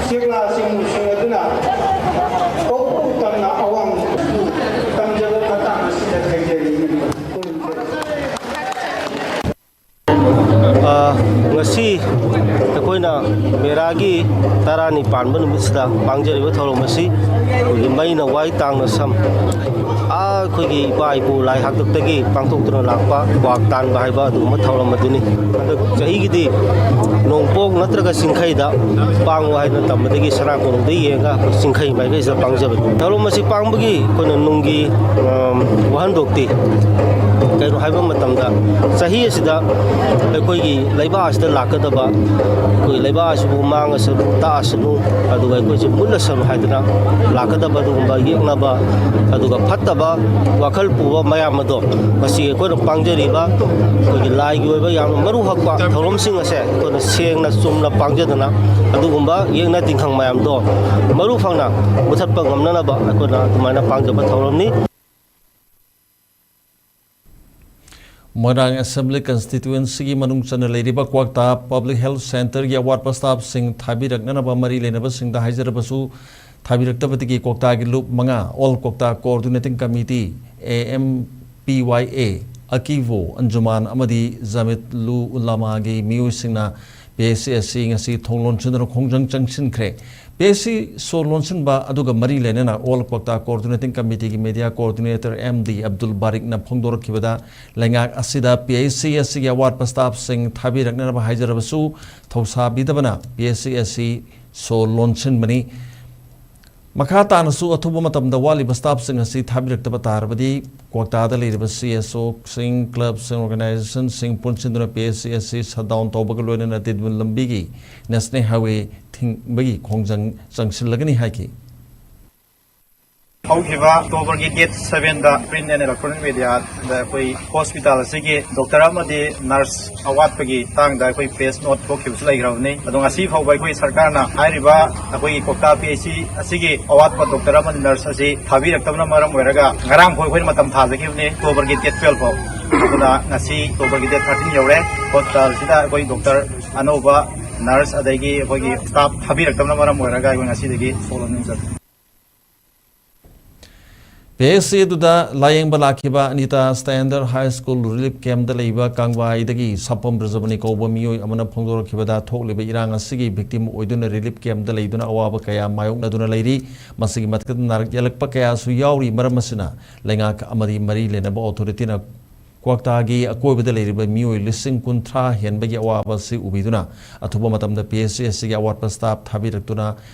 ꯆꯦꯛꯂꯥ ꯆꯤꯡꯃꯨꯁꯤꯡ ꯑꯗꯨꯅ ꯀꯧꯕ꯭ꯔꯨ ꯇꯝꯅ ꯑꯋꯥꯡꯕꯕꯨ ꯇꯝꯖꯕ ꯃꯇꯥꯡ ꯑꯁꯤꯗ ꯊꯦꯡꯖꯔꯤ꯫ ꯈꯨꯔꯨꯝꯖꯔꯤ꯫ ꯑ, ꯉꯁꯤ ꯑꯩꯈꯣꯏꯅ ꯃꯦꯔꯥꯒꯤ ꯇꯔꯥꯅꯤ ꯄꯥꯟꯕ ꯅꯨꯃꯤꯠꯁꯤꯗ ꯄꯥꯡꯖꯔꯤꯕ ꯊꯧꯔꯝ ꯑꯁꯤ ꯑꯩꯈꯣꯏꯒꯤ ꯃꯩꯅ ꯋꯥꯏ, ꯇꯥꯡꯅ ꯁꯝ, ꯑꯥ, ꯑꯩꯈꯣꯏꯒꯤ ꯏꯄꯥ ꯏꯄꯨ ꯂꯥꯏ ꯍꯥꯛꯇꯛꯇꯒꯤ ꯄꯥꯡꯊꯣꯛꯇꯨꯅ ꯂꯥꯛꯄ ꯀ꯭ꯋꯥꯛ ꯇꯥꯟꯕ ꯍꯥꯏꯕ ꯑꯗꯨꯒꯨꯝꯕ ꯊꯧꯔꯝ ꯑꯗꯨꯅꯤ꯫ ꯍꯟꯗꯛ ꯆꯍꯤꯒꯤꯗꯤ ꯅꯣꯡꯄꯣꯛ ꯅꯠꯇ꯭ꯔꯒ ꯆꯤꯡꯈꯩꯗ ꯄꯥꯡꯉꯨ ꯍꯥꯏꯗꯅ ꯇꯝꯕꯗꯒꯤ ꯁꯅꯥ ꯀꯣꯅꯨꯡꯗ ꯌꯦꯡꯉꯒ ꯑꯩꯈꯣꯏ ꯆꯤꯡꯈꯩ ꯃꯥꯏꯀꯩꯁꯤꯗ ꯄꯥꯡꯖꯕꯅꯤ꯫ ꯊꯧꯔꯝ ꯑꯁꯤ ꯄꯥꯡꯕꯒꯤ ꯑꯩꯈꯣꯏꯅ ꯅꯨꯡꯒꯤ, ꯑꯝ, ꯋꯥꯍꯟꯊꯣꯛꯇꯤ ꯀꯩꯅꯣ ꯍꯥꯏꯕ ꯃꯇꯝꯗ, ꯆꯍꯤ ꯑꯁꯤꯗ ꯑꯩꯈꯣꯏꯒꯤ ꯂꯩꯕꯥꯛ ꯑꯁꯤꯗ ꯂꯥꯛꯀꯗꯕ, ꯑꯩꯈꯣꯏ ꯂꯩꯕꯥꯛ ꯑꯁꯤꯕꯨ ꯃꯥꯡꯉꯁꯅꯨ, ꯇꯥꯛꯑꯁꯅꯨ, ꯑꯗꯨꯒ ꯑꯩꯈꯣꯏꯁꯦ ꯃꯨꯠꯂꯁꯅꯨ ꯍꯥꯏꯗꯅ ꯂꯥꯛꯀꯗꯕ ꯑꯗꯨꯒꯨꯝꯕ ꯌꯦꯛꯅꯕ, ꯑꯗꯨꯒ ꯐꯠꯇꯕ ꯋꯥꯈꯜ ꯄꯨꯕ ꯃꯌꯥꯝ ꯑꯗꯣ, ꯃꯁꯤ ꯑꯩꯈꯣꯏꯅ ꯄꯥꯡꯖꯔꯤꯕ ꯑꯩꯈꯣꯏꯒꯤ ꯂꯥꯏꯒꯤ ꯑꯣꯏꯕ ꯌꯥꯝꯅ ꯃꯔꯨ ꯍꯛꯄ ꯊꯧꯔꯝꯁꯤꯡ ꯑꯁꯦ ꯑꯩꯈꯣꯏꯅ ꯁꯦꯡꯅ ꯆꯨꯝꯅ ꯄꯥꯡꯖꯗꯅ, ꯑꯗꯨꯒꯨꯝꯕ ꯌꯦꯛꯅ ꯇꯤꯡꯈꯪ ꯃꯌꯥꯝꯗꯣ ꯃꯔꯨ ꯐꯪꯅ ꯃꯨꯊꯠꯄ ꯉꯝꯅꯅꯕ ꯑꯩꯈꯣꯏꯅ ꯑꯗꯨꯃꯥꯏꯅ ꯄꯥꯡꯖꯕ ꯊꯧꯔꯝꯅꯤ꯫ ꯃꯣꯏꯔꯥꯡ ꯑꯦꯁꯦꯝꯕ꯭ꯂꯤ ꯀꯟꯁꯇꯤꯇ꯭ꯌꯨꯑꯦꯟꯁꯤꯒꯤ ꯃꯅꯨꯡ ꯆꯟꯅ ꯂꯩꯔꯤꯕ ꯀ꯭ꯋꯥꯛꯇꯥ ꯄꯕ꯭ꯂꯤꯛ ꯍꯦꯜꯊ ꯁꯦꯟꯇꯔꯒꯤ ꯑꯋꯥꯠꯄ ꯁ꯭ꯇꯥꯐꯁꯤꯡ ꯊꯥꯕꯤꯔꯛꯅꯅꯕ ꯃꯔꯤ ꯂꯩꯅꯕꯁꯤꯡꯗ ꯍꯥꯏꯖꯔꯕꯁꯨ, ꯊꯥꯕꯤꯔꯛꯇꯕꯗꯒꯤ ꯀ꯭ꯋꯥꯛꯇꯥꯒꯤ ꯂꯨꯞ ꯃꯉꯥ, all Kwakta coordinating committee, A M P Y A, ꯑꯀꯤꯕꯣ, ꯑꯟꯖꯨꯃꯥꯟ ꯑꯃꯗꯤ ꯖꯃꯤꯠꯂꯨ ꯎꯂꯥꯃꯥꯒꯤ ꯃꯤꯑꯣꯏꯁꯤꯡꯅ ꯄꯤ ꯑꯩꯆ ꯁꯤ ꯑꯁꯤ ꯉꯁꯤ ꯊꯣꯡ ꯂꯣꯟꯁꯤꯟꯗꯨꯅ ꯈꯣꯡꯖꯪ ꯆꯪꯁꯤꯟꯈ꯭ꯔꯦ꯫ ꯄꯤ ꯑꯩꯆ ꯁꯤ ꯁꯣ ꯂꯣꯟꯁꯤꯟꯕ ꯑꯗꯨꯒ ꯃꯔꯤ ꯂꯩꯅꯅ ꯑꯣꯜ ꯀ꯭ꯋꯥꯛꯇꯥ ꯀꯣꯑꯣꯔꯗꯤꯅꯦꯇꯤꯡ ꯀꯃꯤꯇꯤꯒꯤ media coordinator M D Abdul ꯕꯥꯔꯤꯛꯅ ꯐꯣꯡꯗꯣꯔꯛꯈꯤꯕꯗ, ꯂꯩꯉꯥꯛ ꯑꯁꯤꯗ ꯄꯤ ꯑꯩꯆ ꯁꯤ ꯑꯁꯤꯒꯤ ꯑꯋꯥꯠꯄ ꯁ꯭ꯇꯥꯐꯁꯤꯡ ꯊꯥꯕꯤꯔꯛꯅꯅꯕ ꯍꯥꯏꯖꯔꯕꯁꯨ, ꯊꯧꯁꯥꯕꯤꯗꯕꯅ ꯄꯤ ꯑꯩꯆ ꯁꯤ ꯑꯁꯤ ꯁꯣ ꯂꯣꯟꯁꯤꯟꯕꯅꯤ꯫ ꯃꯈꯥ ꯇꯥꯅꯁꯨ ꯑꯊꯨꯕ ꯃꯇꯝꯗ ꯋꯥꯠꯂꯤꯕ ꯁ꯭ꯇꯥꯐꯁꯤꯡ ꯑꯁꯤ ꯊꯥꯕꯤꯔꯛꯇꯕ ꯇꯥꯔꯕꯗꯤ, ꯀ꯭ꯋꯥꯛꯇꯥꯗ ꯂꯩꯔꯤꯕ ꯁꯤ ꯑꯦꯁ ꯑꯣꯁꯤꯡ, ꯀ꯭ꯂꯕꯁꯤꯡ, ꯑꯣꯔꯒꯅꯥꯏꯖꯦꯁꯟꯁꯤꯡ ꯄꯨꯟꯁꯤꯟꯗꯨꯅ ꯄꯤ ꯑꯩꯆ ꯁꯤ ꯑꯁꯤ ꯁꯠ ꯗꯥꯎꯟ ꯇꯧꯕꯒ ꯂꯣꯏꯅꯅ ꯇꯤꯟꯃꯨꯜ ꯂꯝꯕꯤꯒꯤ ꯅꯦꯁꯅꯦꯜ ꯍꯥꯏꯋꯦ ꯊꯤꯡꯕꯒꯤ ꯈꯣꯡꯖꯪ ꯆꯪꯁꯤꯜꯂꯒꯅꯤ ꯍꯥꯏꯈꯤ꯫ ꯍꯧꯈꯤꯕ ꯑꯣꯛꯇꯣꯕꯔꯒꯤ ꯗꯦꯠ ꯁꯚꯦꯟꯗ ꯄ꯭ꯔꯤꯟ ꯑꯦꯟ ꯏꯂꯦꯛꯇ꯭ꯔꯣꯅꯤꯛ ꯃꯦꯗꯤꯌꯥꯗ ꯑꯩꯈꯣꯏ ꯍꯣꯁꯄꯤꯇꯥꯜ ꯑꯁꯤꯒꯤ ꯗꯣꯛꯇꯔ ꯑꯃꯗꯤ ꯅꯔꯁ ꯑꯋꯥꯠꯄꯒꯤ ꯃꯇꯥꯡꯗ ꯑꯩꯈꯣꯏ ꯄ꯭ꯔꯦꯁ ꯅꯣꯠ ꯊꯣꯛꯈꯤꯕꯁꯨ ꯂꯩꯈ꯭ꯔꯕꯅꯤ꯫ ꯑꯗꯣ ꯉꯁꯤ ꯐꯥꯎꯕ ꯑꯩꯈꯣꯏ ꯁꯔꯀꯥꯔꯅ ꯍꯥꯏꯔꯤꯕ ꯑꯩꯈꯣꯏꯒꯤ ꯀ꯭ꯋꯥꯛꯇꯥ ꯄꯤ ꯑꯩꯆ ꯁꯤ ꯑꯁꯤꯒꯤ ꯑꯋꯥꯠꯄ ꯗꯣꯛꯇꯔ ꯑꯃꯗꯤ ꯅꯔꯁ ꯑꯁꯤ ꯊꯥꯕꯤꯔꯛꯇꯕꯅ ꯃꯔꯝ ꯑꯣꯏꯔꯒ ꯉꯔꯥꯡ ꯐꯥꯎ ꯑꯩꯈꯣꯏꯅ ꯃꯇꯝ ꯊꯥꯖꯈꯤꯕꯅꯤ, ꯑꯣꯛꯇꯣꯕꯔꯒꯤ ꯗꯦꯠ ꯇꯨꯋꯦꯜꯐ ꯐꯥꯎ꯫ ꯑꯗꯨꯅ ꯉꯁꯤ ꯑꯣꯛꯇꯣꯕꯔꯒꯤ ꯗꯦꯠ ꯊꯥꯔꯇꯤꯟ ꯌꯧꯔꯦ꯫ ꯍꯣꯁꯄꯤꯇꯥꯜꯁꯤꯗ ꯑꯩꯈꯣꯏ ꯗꯣꯛꯇꯔ ꯑꯅꯧꯕ, ꯅꯔꯁ ꯑꯗꯒꯤ ꯑꯩꯈꯣꯏꯒꯤ ꯁ꯭ꯇꯥꯐ ꯊꯥꯕꯤꯔꯛꯇꯕꯅ ꯃꯔꯝ ꯑꯣꯏꯔꯒ ꯑꯩꯈꯣꯏ ꯉꯁꯤꯗꯒꯤ ꯁꯣ ꯂꯣꯟꯁꯤꯟꯖꯔꯦ꯫ ꯄꯤ ꯑꯩꯆ ꯁꯤ ꯑꯗꯨꯗ ꯂꯥꯌꯦꯡꯕ ꯂꯥꯛꯈꯤꯕ Anita standard high school relief ꯀꯦꯝꯞꯇ ꯂꯩꯕ ꯀꯥꯡꯕꯥꯏꯗꯒꯤ ꯁꯥꯄꯝ ꯕ꯭ꯔꯖꯃꯅꯤ ꯀꯧꯕ ꯃꯤꯑꯣꯏ ꯑꯃꯅ ꯐꯣꯡꯗꯣꯔꯛꯈꯤꯕꯗ, ꯊꯣꯛꯂꯤꯕ ꯏꯔꯥꯡ ꯑꯁꯤꯒꯤ ꯚꯤꯛꯇꯤꯝ ꯑꯣꯏꯗꯨꯅ ꯔꯤꯂꯤꯐ ꯀꯦꯝꯞꯇ ꯂꯩꯗꯨꯅ ꯑꯋꯥꯕ ꯀꯌꯥ ꯃꯥꯌꯣꯛꯅꯗꯨꯅ ꯂꯩꯔꯤ꯫ ꯃꯁꯤꯒꯤ ꯃꯊꯛꯇ ꯅꯥꯔꯛ ꯌꯦꯛꯂꯛꯄ ꯀꯌꯥꯁꯨ ꯌꯥꯎꯔꯤ꯫ ꯃꯔꯝ ꯑꯁꯤꯅ ꯂꯩꯉꯥꯛ ꯑꯃꯗꯤ ꯃꯔꯤ ꯂꯩꯅꯕ ꯑꯣꯊꯣꯔꯤꯇꯤꯅ ꯀ꯭ꯋꯥꯛꯇꯥꯒꯤ ꯑꯀꯣꯏꯕꯗ ꯂꯩꯔꯤꯕ ꯃꯤꯑꯣꯏ ꯂꯤꯁꯤꯡ ꯀꯨꯟꯊ꯭ꯔꯥ ꯍꯦꯟꯕꯒꯤ ꯑꯋꯥꯕ ꯑꯁꯤ ꯎꯕꯤꯗꯨꯅ, ꯑꯊꯨꯕ ꯃꯇꯝꯗ ꯄꯤ ꯑꯩꯆ ꯁꯤ ꯑꯁꯤꯒꯤ ꯑꯋꯥꯠꯄ ꯁ꯭ꯇꯥꯐ ꯊꯥꯕꯤꯔꯛꯇꯨꯅ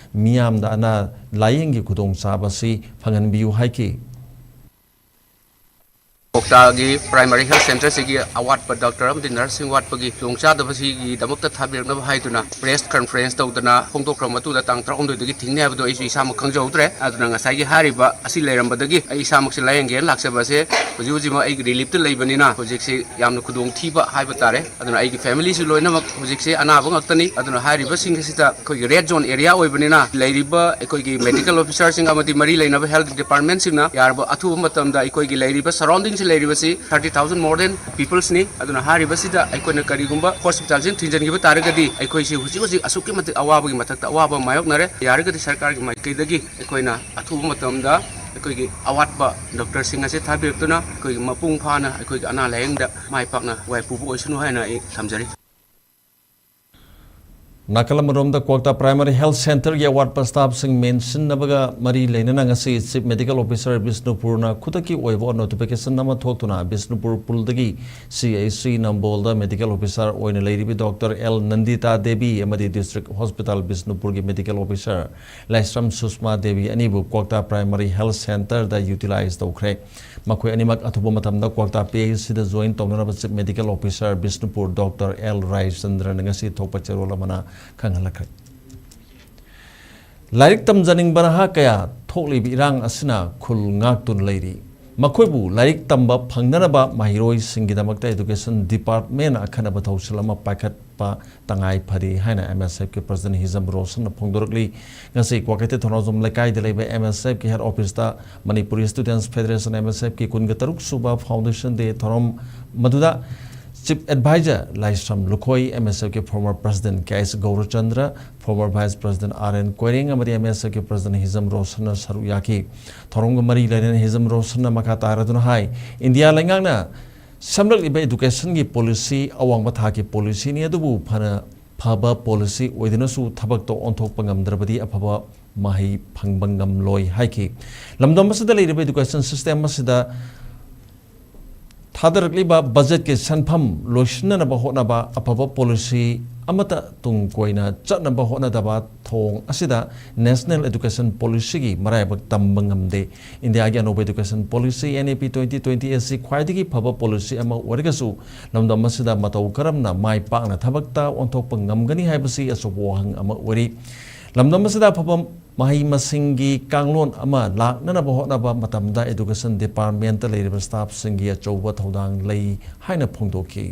ꯃꯤꯌꯥꯝꯗ ꯑꯅꯥ ꯂꯥꯌꯦꯡꯒꯤ ꯈꯨꯗꯣꯡꯆꯥꯕ ꯑꯁꯤ ꯐꯪꯍꯟꯕꯤꯌꯨ ꯍꯥꯏꯈꯤ꯫ ꯀ꯭ꯋꯥꯛꯇꯥꯒꯤ ꯄ꯭ꯔꯥꯏꯃꯥꯔꯤ ꯍꯦꯜꯊ ꯁꯦꯟꯇꯔꯁꯤꯒꯤ ꯑꯋꯥꯠꯄ ꯗꯣꯛꯇꯔ ꯑꯃꯗꯤ ꯅꯔꯁꯁꯤꯡ ꯋꯥꯠꯄꯒꯤ ꯈꯨꯗꯣꯡꯆꯥꯗꯕꯁꯤꯒꯤꯗꯃꯛꯇ ꯊꯥꯕꯤꯔꯛꯅꯕ ꯍꯥꯏꯗꯨꯅ ꯄ꯭ꯔꯦꯁ ꯀꯟꯐꯔꯦꯟꯁ ꯇꯧꯗꯅ ꯐꯣꯡꯗꯣꯛꯈ꯭ꯔꯕ ꯃꯇꯨꯡꯗ, ꯇꯥꯡ ꯇꯔꯥꯍꯨꯝꯗꯣꯏꯗꯒꯤ ꯊꯤꯡꯅꯤ ꯍꯥꯏꯕꯗꯣ ꯑꯩꯁꯨ ꯏꯁꯥꯃꯛ ꯈꯪꯖꯍꯧꯗ꯭ꯔꯦ꯫ ꯑꯗꯨꯅ ꯉꯁꯥꯏꯒꯤ ꯍꯥꯏꯔꯤꯕ ꯑꯁꯤ ꯂꯩꯔꯝꯕꯗꯒꯤ ꯑꯩ ꯏꯁꯥꯃꯛꯁꯦ ꯂꯥꯌꯦꯡꯒꯦꯅ ꯂꯥꯛꯆꯕꯁꯦ ꯍꯧꯖꯤꯛ ꯍꯧꯖꯤꯛꯃꯛ ꯑꯩꯒꯤ ꯔꯤꯂꯤꯐꯇ ꯂꯩꯕꯅꯤꯅ ꯍꯧꯖꯤꯛꯁꯤ ꯌꯥꯝꯅ ꯈꯨꯗꯣꯡꯊꯤꯕ ꯍꯥꯏꯕ ꯇꯥꯔꯦ꯫ ꯑꯗꯨꯅ ꯑꯩꯒꯤ ꯐꯦꯃꯤꯂꯤꯁꯨ ꯂꯣꯏꯅꯃꯛ ꯍꯧꯖꯤꯛꯁꯦ ꯑꯅꯥꯕ ꯉꯥꯛꯇꯅꯤ꯫ ꯑꯗꯨꯅ ꯍꯥꯏꯔꯤꯕꯁꯤꯡ ꯑꯁꯤꯗ ꯑꯩꯈꯣꯏꯒꯤ ꯔꯦꯗ ꯖꯣꯟ ꯑꯦꯔꯤꯌꯥ ꯑꯣꯏꯕꯅꯤꯅ, ꯂꯩꯔꯤꯕ ꯑꯩꯈꯣꯏꯒꯤ ꯃꯦꯗꯤꯀꯦꯜ ꯑꯣꯐꯤꯁꯥꯔꯁꯤꯡ ꯑꯃꯗꯤ ꯃꯔꯤ ꯂꯩꯅꯕ ꯍꯦꯜꯊ ꯗꯤꯄꯥꯔꯠꯃꯦꯟꯁꯤꯡꯅ ꯌꯥꯔꯕ ꯑꯊꯨꯕ ꯃꯇꯝꯗ ꯑꯩꯈꯣꯏꯒꯤ ꯂꯩꯔꯤꯕ ꯁꯔꯥꯎꯟꯗꯤꯡꯁꯤ ꯂꯩꯔꯤꯕꯁꯤ thirty thousand more than peopleꯁꯅꯤ꯫ ꯑꯗꯨꯅ ꯍꯥꯏꯔꯤꯕꯁꯤꯗ ꯑꯩꯈꯣꯏꯅ ꯀꯔꯤꯒꯨꯝꯕ ꯍꯣꯁꯄꯤꯇꯥꯜꯁꯤꯡ ꯊꯤꯡꯖꯤꯟꯈꯤꯕ ꯇꯥꯔꯒꯗꯤ, ꯑꯩꯈꯣꯏꯁꯤ ꯍꯧꯖꯤꯛ ꯍꯧꯖꯤꯛ ꯑꯁꯨꯛꯀꯤ ꯃꯇꯤꯛ ꯑꯋꯥꯕꯒꯤ ꯃꯊꯛꯇ ꯑꯋꯥꯕ ꯃꯥꯌꯣꯛꯅꯔꯦ꯫ ꯌꯥꯔꯒꯗꯤ ꯁꯔꯀꯥꯔꯒꯤ ꯃꯥꯏꯀꯩꯗꯒꯤ ꯑꯩꯈꯣꯏꯅ ꯑꯊꯨꯕ ꯃꯇꯝꯗ ꯑꯩꯈꯣꯏꯒꯤ ꯑꯋꯥꯠꯄ ꯗꯣꯛꯇꯔꯁꯤꯡ ꯑꯁꯤ ꯊꯥꯕꯤꯔꯛꯇꯨꯅ ꯑꯩꯈꯣꯏꯒꯤ ꯃꯄꯨꯡ ꯐꯥꯅ ꯑꯩꯈꯣꯏꯒꯤ ꯑꯅꯥ ꯂꯥꯌꯦꯡꯗ ꯃꯥꯏ ꯄꯥꯛꯅ ꯋꯥꯏ ꯄꯨꯕ ꯑꯣꯏꯁꯅꯨ ꯍꯥꯏꯅ ꯑꯩ ꯊꯝꯖꯔꯤ꯫ ꯅꯥꯀꯜ ꯑꯃꯔꯣꯝꯗ, ꯀ꯭ꯋꯥꯛꯇꯥ ꯄ꯭ꯔꯥꯏꯃꯥꯔꯤ ꯍꯦꯜꯊ ꯁꯦꯟꯇꯔꯒꯤ ꯑꯋꯥꯠꯄ ꯁ꯭ꯇꯥꯐꯁꯤꯡ ꯃꯦꯟꯁꯤꯟꯅꯕꯒ ꯃꯔꯤ ꯂꯩꯅꯅ ꯉꯁꯤ ꯆꯤꯐ ꯃꯦꯗꯤꯀꯦꯜ ꯑꯣꯐꯤꯁꯥꯔ ꯕꯤꯁꯅꯨꯄꯨꯔꯅ ꯈꯨꯗꯛꯀꯤ ꯑꯣꯏꯕ ꯅꯣꯇꯤꯐꯤꯀꯦꯁꯟ ꯑꯃ ꯊꯣꯛꯇꯨꯅ ꯕꯤꯁꯅꯨꯄꯨꯔ ꯄꯨꯜꯗꯒꯤ ꯁꯤ ꯑꯩꯆ ꯁꯤ ꯅꯝꯕꯣꯜꯗ ꯃꯦꯗꯤꯀꯦꯜ ꯑꯣꯐꯤꯁꯥꯔ ꯑꯣꯏꯅ ꯂꯩꯔꯤꯕꯤ ꯗꯣꯛꯇꯔ ꯑꯦꯜ ꯅꯟꯗꯤꯇꯥ ꯗꯦꯕꯤ ꯑꯃꯗꯤ ꯗꯤꯁꯇ꯭ꯔꯤꯛ ꯍꯣꯁꯄꯤꯇꯥꯜ ꯕꯤꯁꯅꯨꯄꯨꯔꯒꯤ ꯃꯦꯗꯤꯀꯦꯜ ꯑꯣꯐꯤꯁꯥꯔ ꯂꯥꯏꯁ꯭ꯔꯝ ꯁꯨꯁꯃꯥ ꯗꯦꯕꯤ ꯑꯅꯤꯕꯨ ꯀ꯭ꯋꯥꯛꯇꯥ ꯄ꯭ꯔꯥꯏꯃꯥꯔꯤ ꯍꯦꯜꯊ ꯁꯦꯟꯇꯔꯗ ꯌꯨꯇꯤꯂꯥꯏꯖ ꯇꯧꯈ꯭ꯔꯦ꯫ ꯃꯈꯣꯏ ꯑꯅꯤꯃꯛ ꯑꯊꯨꯕ ꯃꯇꯝꯗ ꯀ꯭ꯋꯥꯛꯇꯥ ꯄꯤ ꯑꯩꯆ ꯁꯤꯗ ꯖꯣꯏꯟ ꯇꯧꯅꯅꯕ chief medical officer Bishnupur doctor L ꯔꯥꯏꯆꯟꯗ꯭ꯔꯅ ꯉꯁꯤ ꯊꯣꯛꯄ ꯆꯦꯔꯣꯜ ꯑꯃꯅ ꯈꯪꯍꯜꯂꯛꯈ꯭ꯔꯦ꯫ ꯂꯥꯏꯔꯤꯛ ꯇꯝꯖꯅꯤꯡꯕ ꯅꯍꯥ ꯀꯌꯥ ꯊꯣꯛꯂꯤꯕ ꯏꯔꯥꯡ ꯑꯁꯤꯅ ꯈꯨꯜ ꯉꯥꯛꯇꯨꯅ ꯂꯩꯔꯤ꯫ ꯃꯈꯣꯏꯕꯨ ꯂꯥꯏꯔꯤꯛ ꯇꯝꯕ ꯐꯪꯅꯅꯕ ꯃꯍꯩꯔꯣꯏꯁꯤꯡꯒꯤꯗꯃꯛꯇ ꯏꯗꯨꯀꯦꯁꯟ ꯗꯤꯄꯥꯔꯠꯃꯦꯟꯅ ꯑꯈꯟꯅꯕ ꯊꯧꯁꯤꯜ ꯑꯃ ꯄꯥꯏꯈꯠꯄ ꯇꯉꯥꯏ ꯐꯔꯦ ꯍꯥꯏꯅ ꯑꯦꯝ ꯑꯦꯁ ꯑꯦꯐꯀꯤ ꯄ꯭ꯔꯁꯤꯗꯦꯟ ꯍꯤꯖꯝ ꯔꯣꯁꯟꯅ ꯐꯣꯡꯗꯣꯔꯛꯂꯤ꯫ ꯉꯁꯤ ꯀ꯭ꯋꯥꯀꯩꯊꯦꯜ ꯊꯧꯅꯥꯖꯝ ꯂꯩꯀꯥꯏꯗ ꯂꯩꯕ ꯑꯦꯝ ꯑꯦꯁ ꯑꯦꯐꯀꯤ ꯍꯦꯗ ꯑꯣꯐꯤꯁꯇ ꯃꯅꯤꯄꯨꯔꯤ ꯁ꯭ꯇꯨꯗꯦꯟꯠꯁ ꯐꯦꯗꯔꯦꯁꯟ, ꯑꯦꯝ ꯑꯦꯁ ꯑꯦꯐꯀꯤ ꯀꯨꯟꯒ ꯇꯔꯨꯛ ꯁꯨꯕ ꯐꯥꯎꯟꯗꯦꯁꯟ ꯗꯦ ꯊꯧꯔꯝ ꯃꯗꯨꯗ Chief Advisor ꯂꯥꯏꯁ꯭ꯔꯝ Lukhoi, MSFꯀꯤ former President K S ꯒꯧꯔꯆꯟꯗ꯭ꯔ, former Vice President R N Koireng ꯑꯃꯗꯤ MSFꯀꯤ President ꯍꯤꯖꯝ ꯔꯣꯁꯟꯅ ꯁꯔꯨꯛ ꯌꯥꯈꯤ꯫ ꯊꯧꯔꯝꯒ ꯃꯔꯤ ꯂꯩꯅꯅ ꯍꯤꯖꯝ ꯔꯣꯁꯟꯅ ꯃꯈꯥ ꯇꯥꯔꯗꯨꯅ ꯍꯥꯏ, ꯏꯟꯗꯤꯌꯥ ꯂꯩꯉꯥꯛꯅ ꯁꯦꯝꯂꯛꯂꯤꯕ educationꯒꯤ policy ꯑꯋꯥꯡꯕ ꯊꯥꯛꯀꯤ policyꯅꯤ, ꯑꯗꯨꯕꯨ ꯐꯅ ꯐꯕ policy ꯑꯣꯏꯗꯨꯅꯁꯨ ꯊꯕꯛꯇ ꯑꯣꯟꯊꯣꯛꯄ ꯉꯝꯗ꯭ꯔꯕꯗꯤ ꯑꯐꯕ ꯃꯍꯩ ꯐꯪꯕ ꯉꯝꯂꯣꯏ ꯍꯥꯏꯈꯤ꯫ ꯂꯝꯗꯝ ꯑꯁꯤꯗ ꯂꯩꯔꯤꯕ education system ꯑꯁꯤꯗ ꯊꯥꯗꯔꯛꯂꯤꯕ budgetꯀꯤ ꯁꯦꯟꯐꯝ ꯂꯣꯏꯁꯤꯟꯅꯅꯕ ꯍꯣꯠꯅꯕ, ꯑꯐꯕ policy ꯑꯃꯠꯇ ꯇꯨꯡ ꯀꯣꯏꯅ ꯆꯠꯅꯕ ꯍꯣꯠꯅꯗꯕ ꯊꯧꯑꯣꯡ ꯑꯁꯤꯗ National Education Policyꯒꯤ ꯃꯔꯥꯏꯕꯛ ꯇꯝꯕ ꯉꯝꯗꯦ꯫ ꯏꯟꯗꯤꯌꯥꯒꯤ ꯑꯅꯧꯕ education policy N E P twenty twenty ꯑꯁꯤ ꯈ꯭ꯋꯥꯏꯗꯒꯤ ꯐꯕ policy ꯑꯃ ꯑꯣꯏꯔꯒꯁꯨ, ꯂꯝꯗꯝ ꯑꯁꯤꯗ ꯃꯇꯧ ꯀꯔꯝꯅ ꯃꯥꯏ ꯄꯥꯛꯅ ꯊꯕꯛꯇ ꯑꯣꯟꯊꯣꯛꯄ ꯉꯝꯒꯅꯤ ꯍꯥꯏꯕꯁꯤ ꯑꯆꯧꯕ ꯋꯥꯍꯪ ꯑꯃ ꯑꯣꯏꯔꯤ꯫ ꯂꯝꯗꯝ ꯑꯁꯤꯗ ꯑꯐꯕ ꯃꯍꯩ ꯃꯁꯤꯡꯒꯤ ꯀꯥꯡꯂꯣꯟ ꯑꯃ ꯂꯥꯛꯅꯅꯕ ꯍꯣꯠꯅꯕ ꯃꯇꯝꯗ education departmentꯇ ꯂꯩꯔꯤꯕ staffꯁꯤꯡꯒꯤ ꯑꯆꯧꯕ ꯊꯧꯗꯥꯡ ꯂꯩ ꯍꯥꯏꯅ ꯐꯣꯡꯗꯣꯛꯈꯤ꯫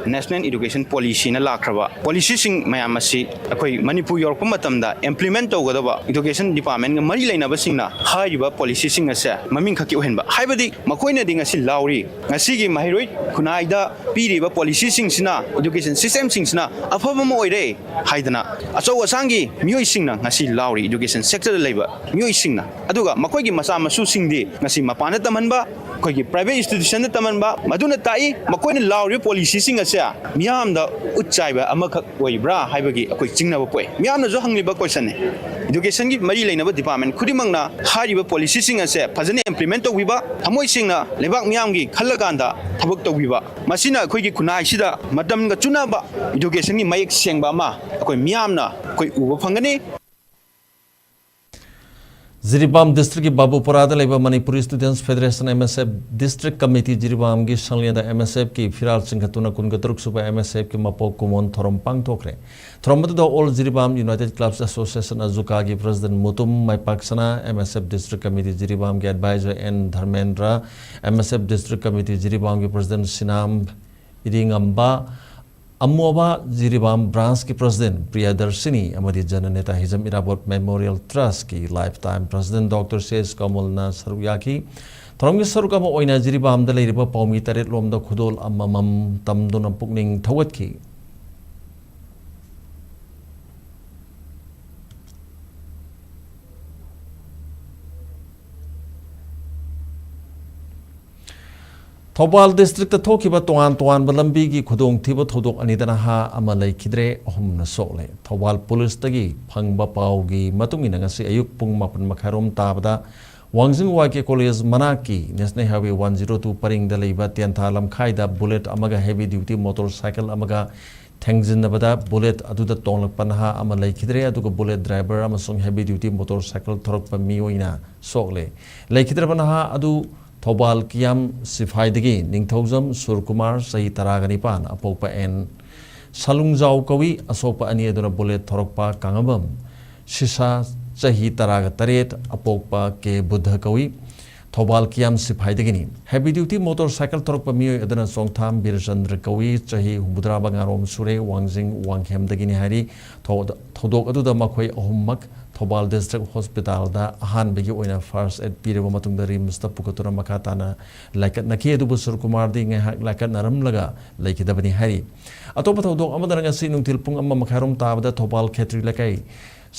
National Education Policyꯅ ꯂꯥꯛꯈ꯭ꯔꯕ policyꯁꯤꯡ ꯃꯌꯥꯝ ꯑꯁꯤ ꯑꯩꯈꯣꯏ ꯃꯅꯤꯄꯨꯔ ꯌꯧꯔꯛꯄ ꯃꯇꯝꯗ implement ꯇꯧꯒꯗꯕ education departmentꯒ ꯃꯔꯤ ꯂꯩꯅꯕꯁꯤꯡꯅ ꯍꯥꯏꯔꯤꯕ policyꯁꯤꯡ ꯑꯁꯦ ꯃꯃꯤꯡ ꯈꯛꯀꯤ ꯑꯣꯏꯍꯟꯕ, ꯍꯥꯏꯕꯗꯤ ꯃꯈꯣꯏꯅꯗꯤ ꯉꯁꯤ ꯂꯥꯎꯔꯤ, ꯉꯁꯤꯒꯤ ꯃꯍꯩꯔꯣꯏ ꯈꯨꯟꯅꯥꯏꯗ ꯄꯤꯔꯤꯕ policyꯁꯤꯡꯁꯤꯅ, education systemꯁꯤꯡꯁꯤꯅ ꯑꯐꯕ ꯑꯃ ꯑꯣꯏꯔꯦ ꯍꯥꯏꯗꯅ ꯑꯆꯧ ꯑꯁꯥꯡꯒꯤ ꯃꯤꯑꯣꯏꯁꯤꯡꯅ ꯉꯁꯤ ꯂꯥꯎꯔꯤ, education sectorꯗ ꯂꯩꯕ ꯃꯤꯑꯣꯏꯁꯤꯡꯅ꯫ ꯑꯗꯨꯒ ꯃꯈꯣꯏꯒꯤ ꯃꯆꯥ ꯃꯁꯨꯁꯤꯡꯗꯤ ꯉꯁꯤ ꯃꯄꯥꯟꯗ ꯇꯝꯍꯟꯕ, ꯑꯩꯈꯣꯏꯒꯤ private institutionꯗ ꯇꯝꯍꯟꯕ, ꯃꯗꯨꯅ ꯇꯥꯛꯏ ꯃꯈꯣꯏꯅ ꯂꯥꯎꯔꯤꯕ policyꯁꯤꯡ ꯑꯁꯦ ꯃꯤꯌꯥꯝꯗ ꯎꯠ ꯆꯥꯏꯕ ꯑꯃꯈꯛ ꯑꯣꯏꯕ꯭ꯔꯥ ꯍꯥꯏꯕꯒꯤ ꯑꯩꯈꯣꯏ ꯆꯤꯡꯅꯕ ꯄꯣꯛꯏ꯫ ꯃꯤꯌꯥꯝꯅꯁꯨ ꯍꯪꯂꯤꯕ questionꯅꯤ꯫ Educationꯒꯤ ꯃꯔꯤ ꯂꯩꯅꯕ department ꯈꯨꯗꯤꯡꯃꯛꯅ ꯍꯥꯏꯔꯤꯕ policyꯁꯤꯡ ꯑꯁꯦ ꯐꯖꯅ implement ꯇꯧꯕꯤꯕ, ꯊꯃꯣꯏ ꯁꯦꯡꯅ ꯂꯩꯕꯥꯛ ꯃꯤꯌꯥꯝꯒꯤ ꯈꯜꯂꯀꯥꯟꯗ ꯊꯕꯛ ꯇꯧꯕꯤꯕ, ꯃꯁꯤꯅ ꯑꯩꯈꯣꯏꯒꯤ ꯈꯨꯟꯅꯥꯏꯁꯤꯗ ꯃꯇꯝꯒ ꯆꯨꯅꯕ educationꯒꯤ ꯃꯌꯦꯛ ꯁꯦꯡꯕ ꯑꯃ ꯑꯩꯈꯣꯏ ꯃꯤꯌꯥꯝꯅ ꯑꯩꯈꯣꯏ ꯎꯕ ꯐꯪꯒꯅꯤ꯫ ꯖꯤꯔꯤꯕꯥꯝ districtꯀꯤ ꯕꯥꯕꯨꯄꯨꯔꯥꯗ ꯂꯩꯕ Manipuri Students Federation, MSF, District Committee ꯖꯤꯔꯤꯕꯥꯝꯒꯤ ꯁꯪꯂꯦꯟꯗ MSFꯀꯤ ꯐꯤꯔꯥꯜ ꯆꯤꯡꯈꯠꯇꯨꯅ ꯀꯨꯟꯒ ꯇꯔꯨꯛ ꯁꯨꯕ MSFꯀꯤ ꯃꯄꯣꯛ ꯀꯨꯝꯑꯣꯟ ꯊꯧꯔꯝ ꯄꯥꯡꯊꯣꯛꯈ꯭ꯔꯦ꯫ ꯊꯧꯔꯝ ꯑꯗꯨꯗ All Jiribam United Clubs Association, ꯑꯖꯨꯀꯥꯒꯤ President Mutum ꯃꯥꯏꯄꯥꯛꯁꯅꯥ, MSF District Committee ꯖꯤꯔꯤꯕꯥꯝꯒꯤ Advisor N Dharmendra, MSF District Committee ꯖꯤꯔꯤꯕꯥꯝꯒꯤ President ꯁꯤꯅꯥꯝ ꯏꯔꯤꯉꯝꯕ, ꯑꯃꯣꯕꯥ Jiribam Branchꯀꯤ President ꯄ꯭ꯔꯤꯌꯥꯗꯔꯁꯤꯅꯤ ꯑꯃꯗꯤ ꯖꯅꯅꯦꯇꯥ Hijam Irabot Memorial Trustꯀꯤ Lifetime President Doctor C S ꯀꯃꯜꯅ ꯁꯔꯨꯛ ꯌꯥꯈꯤ꯫ ꯊꯧꯔꯝꯒꯤ ꯁꯔꯨꯛ ꯑꯃ ꯑꯣꯏꯅ ꯖꯤꯔꯤꯕꯥꯝꯗ ꯂꯩꯔꯤꯕ ꯄꯥꯎꯃꯤ ꯇꯔꯦꯠ ꯂꯣꯝꯗ ꯈꯨꯗꯣꯜ ꯑꯃꯃꯝ ꯇꯝꯗꯨꯅ ꯄꯨꯛꯅꯤꯡ ꯊꯧꯒꯠꯈꯤ꯫ ꯊꯧꯕꯥꯜ ꯗꯤꯁꯇ꯭ꯔꯤꯛꯇ ꯊꯣꯛꯈꯤꯕ ꯇꯣꯉꯥꯟ ꯇꯣꯉꯥꯟꯕ ꯂꯝꯕꯤꯒꯤ ꯈꯨꯗꯣꯡꯊꯤꯕ ꯊꯧꯗꯣꯛ ꯑꯅꯤꯗ ꯅꯍꯥ ꯑꯃ ꯂꯩꯈꯤꯗ꯭ꯔꯦ, ꯑꯍꯨꯝꯅ ꯁꯣꯛꯂꯦ꯫ ꯊꯧꯕꯥꯜ ꯄꯨꯂꯤꯁꯇꯒꯤ ꯐꯪꯕ ꯄꯥꯎꯒꯤ ꯃꯇꯨꯡ ꯏꯟꯅ ꯉꯁꯤ ꯑꯌꯨꯛ ꯄꯨꯡ ꯃꯥꯄꯟ ꯃꯈꯥꯏꯔꯣꯝ ꯇꯥꯕꯗ ꯋꯥꯡꯖꯤꯡ ꯋꯥꯏ ꯀꯦ ꯀꯣꯂꯦꯖ ꯃꯅꯥꯛꯀꯤ national highway one zero two ꯄꯔꯤꯡꯗ ꯂꯩꯕ ꯇꯦꯟꯊꯥ ꯂꯝꯈꯥꯏꯗ ꯕꯨꯂꯦꯠ ꯑꯃꯒ ꯍꯦꯚꯤ ꯗ꯭ꯌꯨꯇꯤ ꯃꯣꯇꯣꯔ ꯁꯥꯏꯀꯜ ꯑꯃꯒ ꯊꯦꯡꯖꯤꯟꯅꯕꯗ ꯕꯨꯂꯦꯠ ꯑꯗꯨꯗ ꯇꯣꯡꯂꯛꯄ ꯅꯍꯥ ꯑꯃ ꯂꯩꯈꯤꯗ꯭ꯔꯦ, ꯑꯗꯨꯒ ꯕꯨꯂꯦꯠ ꯗ꯭ꯔꯥꯏꯚꯔ ꯑꯃꯁꯨꯡ ꯍꯦꯚꯤ ꯗ꯭ꯌꯨꯇꯤ ꯃꯣꯇꯣꯔ ꯁꯥꯏꯀꯜ ꯊꯧꯔꯛꯄ ꯃꯤꯑꯣꯏꯅ ꯁꯣꯛꯂꯦ꯫ ꯂꯩꯈꯤꯗ꯭ꯔꯕ ꯅꯍꯥ ꯑꯗꯨ ꯊꯧꯕꯥꯜ ꯀꯤꯌꯥꯝ ꯁꯤꯐꯥꯏꯗꯒꯤ ꯅꯤꯡꯊꯧꯖꯝ ꯁꯨꯔꯀꯨꯃꯥꯔ, ꯆꯍꯤ ꯇꯔꯥꯒ ꯅꯤꯄꯥꯟ, ꯑꯄꯣꯛꯄ ꯑꯦꯟ ꯁꯂꯨꯡꯖꯥꯎ ꯀꯧꯏ꯫ ꯑꯁꯣꯛꯄ ꯑꯅꯤ ꯑꯗꯨꯅ ꯕꯨꯂꯦꯠ ꯊꯧꯔꯛꯄ ꯀꯥꯉꯕꯝ ꯁꯤꯁꯥ, ꯆꯍꯤ ꯇꯔꯥꯒ ꯇꯔꯦꯠ, ꯑꯄꯣꯛꯄ ꯀꯦ ꯕꯨꯙ ꯀꯧꯏ꯫ ꯊꯧꯕꯥꯜ ꯀꯤꯌꯥꯝ ꯁꯤꯐꯥꯏꯗꯒꯤꯅꯤ꯫ ꯍꯦꯚꯤ ꯗ꯭ꯌꯨꯇꯤ ꯃꯣꯇꯣꯔ ꯁꯥꯏꯀꯜ ꯊꯧꯔꯛꯄ ꯃꯤꯑꯣꯏ ꯑꯗꯨꯅ ꯆꯣꯡꯊꯥꯝ ꯕꯤꯔꯆꯟꯗ꯭ꯔ ꯀꯧꯏ, ꯆꯍꯤ ꯍꯨꯝꯐꯨꯇꯔꯥ ꯃꯉꯥꯔꯣꯝ ꯁꯨꯔꯦ, ꯋꯥꯡꯖꯤꯡ ꯋꯥꯡꯈꯦꯝꯗꯒꯤꯅꯤ ꯍꯥꯏꯔꯤ꯫ ꯊꯧ-, ꯊꯧꯗꯣꯛ ꯑꯗꯨꯗ ꯃꯈꯣꯏ ꯑꯍꯨꯝꯃꯛ ꯊꯧꯕꯥꯜ ꯗꯤꯁꯇ꯭ꯔꯤꯛ ꯍꯣꯁꯄꯤꯇꯥꯜꯗ ꯑꯍꯥꯟꯕꯒꯤ ꯑꯣꯏꯅ ꯐꯥꯔꯁ ꯑꯦꯗ ꯄꯤꯔꯕ ꯃꯇꯨꯡꯗ ꯔꯤꯝꯁꯇ ꯄꯨꯈꯠꯇꯨꯅ ꯃꯈꯥ ꯇꯥꯅ ꯂꯥꯏꯀꯠꯅꯈꯤ꯫ ꯑꯗꯨꯕꯨ ꯁꯨꯔꯀꯨꯃꯥꯔꯗꯤ ꯉꯥꯏꯍꯥꯛ ꯂꯥꯏꯀꯠꯅꯔꯝꯂꯒ ꯂꯩꯈꯤꯗꯕꯅꯤ ꯍꯥꯏꯔꯤ꯫ ꯑꯇꯣꯞꯄ ꯊꯧꯗꯣꯛ ꯑꯃꯗꯅ ꯉꯁꯤ ꯅꯨꯡꯊꯤꯜ ꯄꯨꯡ ꯑꯃ ꯃꯈꯥꯏꯔꯣꯝ ꯇꯥꯕꯗ ꯊꯧꯕꯥꯜ ꯈꯦꯇ꯭ꯔꯤ ꯂꯩꯀꯥꯏ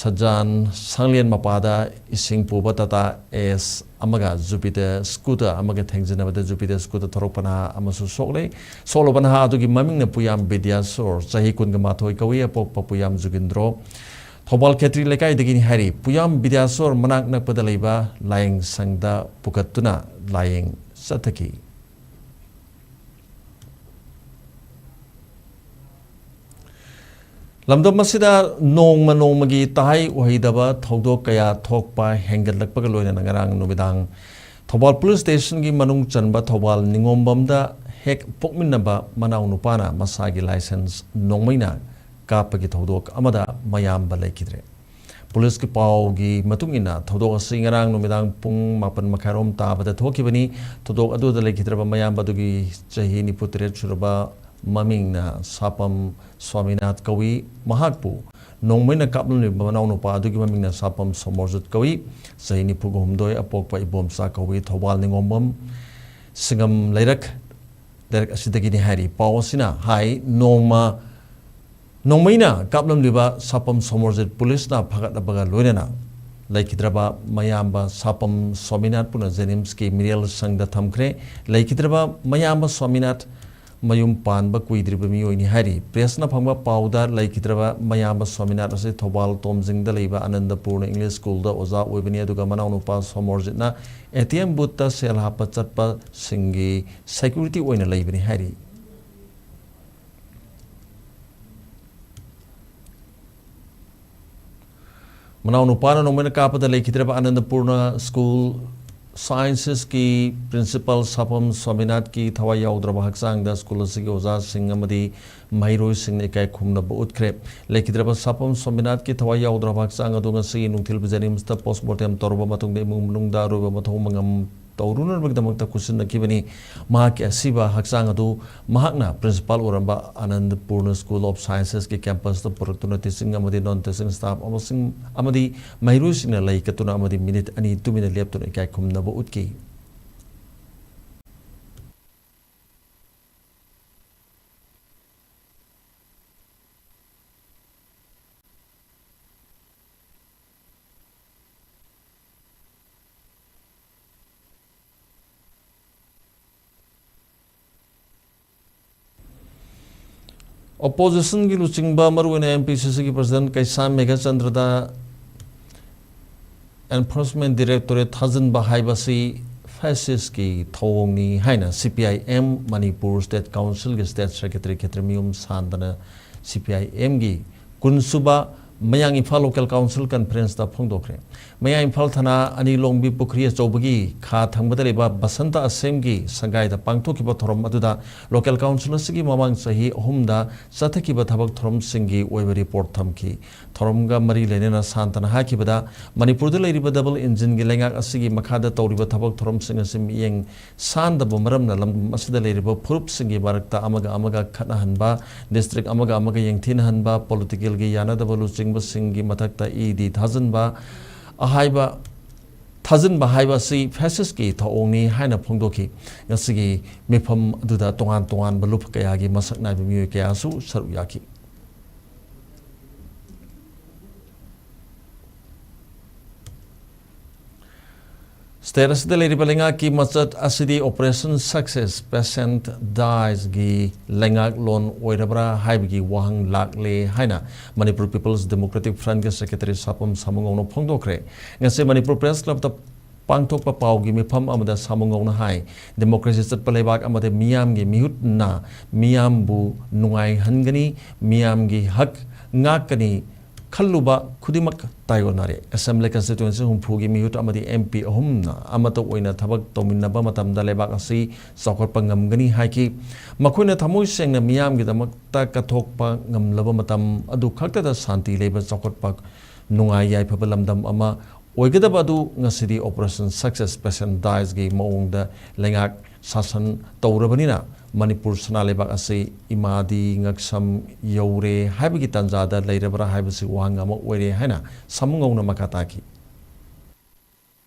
ꯁꯖꯥꯟ ꯁꯪꯂꯦꯟ ꯃꯄꯥꯗ ꯏꯁꯤꯡ ꯄꯨꯕ ꯇꯥꯇꯥ ꯑꯦꯁ ꯑꯃꯒ ꯖꯨꯄꯤꯇꯔ ꯁ꯭ꯀꯨꯇꯔ ꯑꯃꯒ ꯊꯦꯡꯖꯤꯟꯅꯕꯗ ꯖꯨꯄꯤꯇꯔ ꯁ꯭ꯀꯨꯇꯔ ꯊꯧꯔꯛꯄ ꯅꯍꯥ ꯑꯃꯁꯨ ꯁꯣꯛꯂꯦ꯫ ꯁꯣꯛꯂꯕ ꯅꯍꯥ ꯑꯗꯨꯒꯤ ꯃꯃꯤꯡꯅ ꯄꯨꯌꯥꯝ ꯕꯤꯗ꯭ꯌꯥꯁꯣꯔ, ꯆꯍꯤ ꯀꯨꯟꯒ ꯃꯥꯊꯣꯏ ꯀꯧꯏ, ꯑꯄꯣꯛꯄ ꯄꯨꯌꯥꯝ ꯖꯨꯒꯤꯟꯗ꯭ꯔꯣ꯫ ꯊꯧꯕꯥꯜ ꯈꯦꯇ꯭ꯔꯤ ꯂꯩꯀꯥꯏꯗꯒꯤꯅꯤ ꯍꯥꯏꯔꯤ꯫ ꯄꯨꯌꯥꯝ ꯕꯤꯗ꯭ꯌꯥꯁꯣꯔ ꯃꯅꯥꯛ ꯅꯛꯄꯗ ꯂꯩꯕ ꯂꯥꯌꯦꯡ ꯁꯪꯗ ꯄꯨꯈꯠꯇꯨꯅ ꯂꯥꯌꯦꯡ ꯆꯠꯊꯈꯤ꯫ ꯂꯝꯗꯝ ꯑꯁꯤꯗ ꯅꯣꯡꯃ ꯅꯣꯡꯃꯒꯤ ꯇꯍꯥꯏ ꯎꯍꯩꯗꯕ ꯊꯧꯗꯣꯛ ꯀꯌꯥ ꯊꯣꯛꯄ ꯍꯦꯟꯒꯠꯂꯛꯄꯒ ꯂꯣꯏꯅꯅ ꯉꯔꯥꯡ ꯅꯨꯃꯤꯗꯥꯡ ꯊꯧꯕꯥꯜ ꯄꯨꯂꯤꯁ ꯁ꯭ꯇꯦꯁꯟꯒꯤ ꯃꯅꯨꯡ ꯆꯟꯕ ꯊꯧꯕꯥꯜ ꯅꯤꯉꯣꯝꯕꯝꯗ ꯍꯦꯛ ꯄꯣꯛꯃꯤꯟꯅꯕ ꯃꯅꯥꯎ ꯅꯨꯄꯥꯅ ꯃꯁꯥꯒꯤ ꯂꯥꯏꯁꯦꯟꯁ ꯅꯣꯡꯃꯩꯅ ꯀꯥꯞꯄꯒꯤ ꯊꯧꯗꯣꯛ ꯑꯃꯗ ꯃꯌꯥꯝꯕ ꯂꯩꯈꯤꯗ꯭ꯔꯦ꯫ ꯄꯨꯂꯤꯁꯀꯤ ꯄꯥꯎꯒꯤ ꯃꯇꯨꯡ ꯏꯟꯅ, ꯊꯧꯗꯣꯛ ꯑꯁꯤ ꯉꯔꯥꯡ ꯅꯨꯃꯤꯗꯥꯡ ꯄꯨꯡ ꯃꯥꯄꯟ ꯃꯈꯥꯏꯔꯣꯝ ꯇꯥꯕꯗ ꯊꯣꯛꯈꯤꯕꯅꯤ꯫ ꯊꯧꯗꯣꯛ ꯑꯗꯨꯗ ꯂꯩꯈꯤꯗ꯭ꯔꯕ ꯃꯌꯥꯝꯕ ꯑꯗꯨꯒꯤ ꯆꯍꯤ ꯅꯤꯐꯨ ꯇꯔꯦꯠ ꯁꯨꯔꯕ ꯃꯃꯤꯡꯅ ꯁꯥꯄꯝ ꯁ꯭ꯋꯥꯃꯤꯅꯥꯊ ꯀꯧꯏ꯫ ꯃꯍꯥꯛꯄꯨ ꯅꯣꯡꯃꯩꯅ ꯀꯥꯞꯂꯝꯂꯤꯕ ꯃꯅꯥꯎꯅꯨꯄꯥ ꯑꯗꯨꯒꯤ ꯃꯃꯤꯡꯅ ꯁꯥꯄꯝ ꯁꯣꯃꯣꯔꯖꯤꯠ ꯀꯧꯏ꯫ ꯆꯍꯤ ꯅꯤꯐꯨꯒ ꯍꯨꯝꯗꯣꯏ, ꯑꯄꯣꯛꯄ ꯏꯕꯣꯝꯆꯥ ꯀꯧꯏ, ꯊꯧꯕꯥꯜ ꯅꯤꯉꯣꯝꯕꯝ ꯁꯤꯡꯉꯝ ꯂꯩꯔꯛ꯫ ꯂꯩꯔꯛ ꯑꯁꯤꯗꯒꯤꯅꯤ ꯍꯥꯏꯔꯤ꯫ ꯄꯥꯎ ꯑꯁꯤꯅ ꯍꯥꯏ, ꯅꯣꯡꯃ, ꯅꯣꯡꯃꯩꯅ ꯀꯥꯞꯂꯝꯂꯤꯕ ꯁꯥꯄꯝ ꯁꯣꯃꯣꯔꯖꯤꯠ ꯄꯨꯂꯤꯁꯅ ꯐꯒꯠꯅꯕꯒ ꯂꯣꯏꯅꯅ ꯂꯩꯈꯤꯗ꯭ꯔꯕ ꯃꯌꯥꯝꯕ ꯁꯥꯄꯝ ꯁ꯭ꯋꯥꯃꯤꯅꯥꯊ ꯄꯨꯅ ꯖꯦꯅꯤꯝꯁꯀꯤ ꯃꯤꯔꯦꯜ ꯁꯪꯗ ꯊꯝꯈ꯭ꯔꯦ꯫ ꯂꯩꯈꯤꯗ꯭ꯔꯕ ꯃꯌꯥꯝꯕ ꯁ꯭ꯋꯥꯃꯤꯅꯥꯊ ꯃꯌꯨꯝ ꯄꯥꯟꯕ ꯀꯨꯏꯗ꯭ꯔꯤꯕ ꯃꯤꯑꯣꯏꯅꯤ ꯍꯥꯏꯔꯤ꯫ ꯄ꯭ꯔꯦꯁꯅ ꯐꯪꯕ ꯄꯥꯎꯗ ꯂꯩꯈꯤꯗ꯭ꯔꯕ ꯃꯌꯥꯝꯕ ꯁ꯭ꯋꯥꯃꯤꯅꯥꯊ ꯑꯁꯤ ꯊꯧꯕꯥꯜ ꯇꯣꯝꯖꯤꯡꯗ ꯂꯩꯕ ꯑꯅꯟꯗꯄꯨꯔꯅ ꯏꯪꯂꯤꯁ ꯁ꯭ꯀꯨꯜꯗ ꯑꯣꯖꯥ ꯑꯣꯏꯕꯅꯤ, ꯑꯗꯨꯒ ꯃꯅꯥꯎꯅꯨꯄꯥ ꯁꯣꯃꯣꯔꯖꯤꯠꯅ ꯑꯦ ꯇꯤ ꯑꯦꯝ ꯕꯨꯠꯇ ꯁꯦꯜ ꯍꯥꯞꯄ ꯆꯠꯄꯁꯤꯡꯒꯤ ꯁꯦꯀ꯭ꯌꯨꯔꯤꯇꯤ ꯑꯣꯏꯅ ꯂꯩꯕꯅꯤ ꯍꯥꯏꯔꯤ꯫ ꯃꯅꯥꯎꯅꯨꯄꯥꯅ ꯅꯣꯡꯃꯩꯅ ꯀꯥꯞꯄꯗ ꯂꯩꯈꯤꯗ꯭ꯔꯕ ꯑꯅꯟꯗꯄꯨꯔꯅ ꯁ꯭ꯀꯨꯜ ꯁꯥꯏꯟꯁꯦꯁꯀꯤ ꯄ꯭ꯔꯤꯟꯁꯤꯄꯥꯜ ꯁꯥꯄꯝ ꯁ꯭ꯋꯥꯃꯤꯅꯥꯊꯀꯤ ꯊꯋꯥꯏ ꯌꯥꯎꯗ꯭ꯔꯕ ꯍꯛꯆꯥꯡꯗ ꯁ꯭ꯀꯨꯜ ꯑꯁꯤꯒꯤ ꯑꯣꯖꯥꯁꯤꯡ ꯑꯃꯗꯤ ꯃꯍꯩꯔꯣꯏꯁꯤꯡꯅ ꯏꯀꯥꯏ ꯈꯨꯝꯅꯕ ꯎꯠꯈ꯭ꯔꯦ꯫ ꯂꯩꯈꯤꯗ꯭ꯔꯕ ꯁꯥꯄꯝ ꯁ꯭ꯋꯥꯃꯤꯅꯥꯊꯀꯤ ꯊꯋꯥꯏ ꯌꯥꯎꯗ꯭ꯔꯕ ꯍꯛꯆꯥꯡ ꯑꯗꯨ ꯉꯁꯤ ꯅꯨꯡꯊꯤꯜ ꯖꯦꯅꯤꯝꯁꯇ ꯄꯣꯁꯃꯣꯔꯇꯦꯝ ꯇꯧꯔꯕ ꯃꯇꯨꯡꯗ ꯏꯃꯨꯡ ꯃꯅꯨꯡꯗ ꯑꯔꯣꯏꯕ ꯃꯊꯧ ꯃꯉꯝ ꯇꯧꯔꯨꯅꯅꯕꯒꯤꯗꯃꯛꯇ ꯈꯨꯠꯁꯤꯟꯅꯈꯤꯕꯅꯤ꯫ ꯃꯍꯥꯛꯀꯤ ꯑꯁꯤꯕ ꯍꯛꯆꯥꯡ ꯑꯗꯨ ꯃꯍꯥꯛꯅ ꯄ꯭ꯔꯤꯟꯁꯤꯄꯥꯜ ꯑꯣꯏꯔꯝꯕ ꯑꯅꯟꯗꯄꯨꯔꯅ ꯁ꯭ꯀꯨꯜ ꯑꯣꯐ ꯁꯥꯏꯟꯁꯦꯁꯀꯤ ꯀꯦꯝꯄꯁꯇ ꯄꯨꯔꯛꯇꯨꯅ ꯇꯤꯆꯤꯡ ꯑꯃꯗꯤ ꯅꯟ ꯇꯤꯆꯤꯡ ꯁ꯭ꯇꯥꯐ ꯑꯃꯁꯨꯡ, ꯑꯃꯗꯤ ꯃꯍꯩꯔꯣꯏꯁꯤꯡꯅ ꯂꯩ ꯀꯠꯇꯨꯅ ꯑꯃꯗꯤ ꯃꯤꯅꯤꯠ ꯑꯅꯤ ꯇꯨꯃꯤꯟꯅ ꯂꯦꯞꯇꯨꯅ ꯏꯀꯥꯏ ꯈꯨꯝꯅꯕ ꯎꯠꯈꯤ꯫ ꯑꯣꯄꯣꯖꯤꯁꯟꯒꯤ ꯂꯨꯆꯤꯡꯕ, ꯃꯔꯨꯑꯣꯏꯅ ꯑꯦꯝ ꯄꯤ ꯁꯤ ꯁꯤꯒꯤ ꯄ꯭ꯔꯁꯤꯗꯦꯟꯠ ꯀꯩꯁꯥꯝ ꯃꯦꯘꯆꯟꯗ꯭ꯔꯗ ꯑꯦꯟꯐꯣꯔꯁꯃꯦꯟꯠ ꯗꯤꯔꯦꯛꯇꯣꯔꯦꯠ ꯊꯥꯖꯤꯟꯕ ꯍꯥꯏꯕꯁꯤ ꯐꯦꯁꯤꯁꯀꯤ ꯊꯧꯑꯣꯡꯅꯤ ꯍꯥꯏꯅ ꯁꯤ P I M Manipur state ꯀꯥꯎꯟꯁꯤꯜꯒꯤ ꯁ꯭ꯇꯦꯠ ꯁꯦꯀ꯭ꯔꯦꯇꯔꯤ ꯈꯦꯇ꯭ꯔꯤꯃꯌꯨꯝ ꯁꯥꯟꯇꯅ ꯁꯤ ꯄꯤ ꯑꯥꯏ ꯑꯦꯝꯒꯤ ꯀꯨꯟꯁꯨꯕ ꯃꯌꯥꯡ ꯏꯝꯐꯥꯜ ꯂꯣꯀꯦꯜ ꯀꯥꯎꯟꯁꯤꯜ ꯀꯟꯐꯔꯦꯟꯁꯇ ꯐꯣꯡꯗꯣꯛꯈ꯭ꯔꯦ꯫ ꯃꯌꯥꯡ ꯏꯝꯐꯥꯜ ꯊꯅꯥ ꯑꯅꯤ ꯂꯣꯡꯕꯤ ꯄꯨꯈ꯭ꯔꯤ ꯑꯆꯧꯕꯒꯤ ꯈꯥ ꯊꯪꯕꯗ ꯂꯩꯕ ꯕꯁꯟꯇ ꯑꯁꯦꯝꯒꯤ ꯁꯪꯒꯥꯏꯗ ꯄꯥꯡꯊꯣꯛꯈꯤꯕ ꯊꯧꯔꯝ ꯑꯗꯨꯗ ꯂꯣꯀꯦꯜ ꯀꯥꯎꯟꯁꯤꯜ ꯑꯁꯤꯒꯤ ꯃꯃꯥꯡ ꯆꯍꯤ ꯑꯍꯨꯝꯗ ꯆꯠꯊꯈꯤꯕ ꯊꯕꯛ ꯊꯧꯔꯝꯁꯤꯡꯒꯤ ꯑꯣꯏꯕ ꯔꯤꯄꯣꯔꯠ ꯊꯝꯈꯤ꯫ ꯊꯧꯔꯝꯒ ꯃꯔꯤ ꯂꯩꯅꯅ ꯁꯥꯟꯇꯅ ꯍꯥꯏꯈꯤꯕꯗ, ꯃꯅꯤꯄꯨꯔꯗ ꯂꯩꯔꯤꯕ ꯗꯕꯜ ꯏꯟꯖꯤꯟꯒꯤ ꯂꯩꯉꯥꯛ ꯑꯁꯤꯒꯤ ꯃꯈꯥꯗ ꯇꯧꯔꯤꯕ ꯊꯕꯛ ꯊꯧꯔꯝꯁꯤꯡ ꯑꯁꯤ ꯃꯤꯠꯌꯦꯡ ꯁꯥꯟꯗꯕ ꯃꯔꯝꯅ ꯂꯝꯗꯝ ꯑꯁꯤꯗ ꯂꯩꯔꯤꯕ ꯐꯨꯔꯨꯞꯁꯤꯡꯒꯤ ꯃꯔꯛꯇ ꯑꯃꯒ ꯑꯃꯒ ꯈꯠꯅꯍꯟꯕ, ꯗꯤꯁꯇ꯭ꯔꯤꯛ ꯑꯃꯒ ꯑꯃꯒ ꯌꯦꯡꯊꯤꯅꯍꯟꯕ, ꯄꯣꯂꯤꯇꯤꯀꯦꯜꯒꯤ ꯌꯥꯅꯗꯕ ꯂꯨꯆꯤꯡꯕꯁꯤꯡꯒꯤ ꯃꯊꯛꯇ ꯏ ꯗꯤ ꯊꯥꯖꯤꯟꯕ ꯑꯍꯥꯏꯕ, ꯊꯥꯖꯤꯟꯕ ꯍꯥꯏꯕ ꯑꯁꯤ ꯐꯦꯁꯤꯁꯀꯤ ꯊꯧꯑꯣꯡꯅꯤ ꯍꯥꯏꯅ ꯐꯣꯡꯗꯣꯛꯈꯤ꯫ ꯉꯁꯤꯒꯤ ꯃꯤꯐꯝ ꯑꯗꯨꯗ ꯇꯣꯉꯥꯟ ꯇꯣꯉꯥꯟꯕ ꯂꯨꯞ ꯀꯌꯥꯒꯤ ꯃꯁꯛ ꯅꯥꯏꯕ ꯃꯤꯑꯣꯏ ꯀꯌꯥꯁꯨ ꯁꯔꯨꯛ ꯌꯥꯈꯤ꯫ ꯁ꯭ꯇꯦꯠ ꯑꯁꯤꯗ ꯂꯩꯔꯤꯕ ꯂꯩꯉꯥꯛꯀꯤ ꯃꯆꯠ ꯑꯁꯤꯗꯤ Operation Success Patient Dies ꯒꯤ ꯂꯩꯉꯥꯛꯂꯣꯟ ꯑꯣꯏꯔꯕ꯭ꯔꯥ ꯍꯥꯏꯕꯒꯤ ꯋꯥꯍꯪ ꯂꯥꯛꯂꯦ ꯍꯥꯏꯅ ꯃꯅꯤꯄꯨꯔ ꯄꯤꯄꯜꯁ ꯗꯦꯃꯣꯀ꯭ꯔꯦꯇꯤꯛ ꯐ꯭ꯔꯟꯠꯀꯤ ꯁꯦꯀ꯭ꯔꯦꯇꯔꯤ ꯁꯥꯄꯝ ꯁꯥꯃꯨꯉꯧꯅ ꯐꯣꯡꯗꯣꯛꯈ꯭ꯔꯦ꯫ ꯉꯁꯤ ꯃꯅꯤꯄꯨꯔ ꯄ꯭ꯔꯦꯁ ꯀ꯭ꯂꯕꯇ ꯄꯥꯡꯊꯣꯛꯄ ꯄꯥꯎꯒꯤ ꯃꯤꯐꯝ ꯑꯃꯗ ꯁꯥꯃꯨꯉꯧꯅ ꯍꯥꯏ, ꯗꯦꯃꯣꯀ꯭ꯔꯦꯁꯤ ꯆꯠꯄ ꯂꯩꯕꯥꯛ ꯑꯃꯗ ꯃꯤꯌꯥꯝꯒꯤ ꯃꯤꯍꯨꯠꯅ ꯃꯤꯌꯥꯝꯕꯨ ꯅꯨꯡꯉꯥꯏꯍꯟꯒꯅꯤ, ꯃꯤꯌꯥꯝꯒꯤ ꯍꯛ ꯉꯥꯛꯀꯅꯤ ꯈꯜꯂꯨꯕ ꯈꯨꯗꯤꯡꯃꯛ ꯇꯥꯏꯑꯣꯟꯅꯔꯦ꯫ ꯑꯦꯁꯦꯝꯕ꯭ꯂꯤ ꯀꯟꯁꯇꯤꯇ꯭ꯋꯦꯟꯁꯤ ꯍꯨꯝꯐꯨꯒꯤ ꯃꯤꯍꯨꯠ ꯑꯃꯗꯤ ꯑꯦꯝ ꯄꯤ ꯑꯍꯨꯝꯅ ꯑꯃꯠꯇ ꯑꯣꯏꯅ ꯊꯕꯛ ꯇꯧꯃꯤꯟꯅꯕ ꯃꯇꯝꯗ ꯂꯩꯕꯥꯛ ꯑꯁꯤ ꯆꯥꯎꯈꯠꯄ ꯉꯝꯒꯅꯤ ꯍꯥꯏꯈꯤ꯫ ꯃꯈꯣꯏꯅ ꯊꯃꯣꯏ ꯁꯦꯡꯅ ꯃꯤꯌꯥꯝꯒꯤꯗꯃꯛꯇ ꯀꯠꯊꯣꯛꯄ ꯉꯝꯂꯕ ꯃꯇꯝ ꯑꯗꯨ ꯈꯛꯇꯗ ꯁꯥꯟꯇꯤ ꯂꯩꯕ, ꯆꯥꯎꯈꯠꯄ, ꯅꯨꯡꯉꯥꯏ ꯌꯥꯏꯐꯕ ꯂꯝꯗꯝ ꯑꯃ ꯑꯣꯏꯒꯗꯕ ꯑꯗꯨ ꯉꯁꯤꯗꯤ Operation Success Patient Dies ꯒꯤ ꯃꯑꯣꯡꯗ ꯂꯩꯉꯥꯛ ꯁꯥꯁꯟ ꯇꯧꯔꯕꯅꯤꯅ ꯃꯅꯤꯄꯨꯔ ꯁꯅꯥ ꯂꯩꯕꯥꯛ ꯑꯁꯤ ꯏꯃꯥꯗꯤ ꯉꯛꯁꯝ ꯌꯧꯔꯦ ꯍꯥꯏꯕꯒꯤ ꯇꯥꯟꯖꯥꯗ ꯂꯩꯔꯕ꯭ꯔꯥ ꯍꯥꯏꯕꯁꯤ ꯋꯥꯍꯪ ꯑꯃ ꯑꯣꯏꯔꯦ ꯍꯥꯏꯅ ꯁꯥꯃꯨꯉꯧꯅ ꯃꯈꯥ ꯇꯥꯈꯤ꯫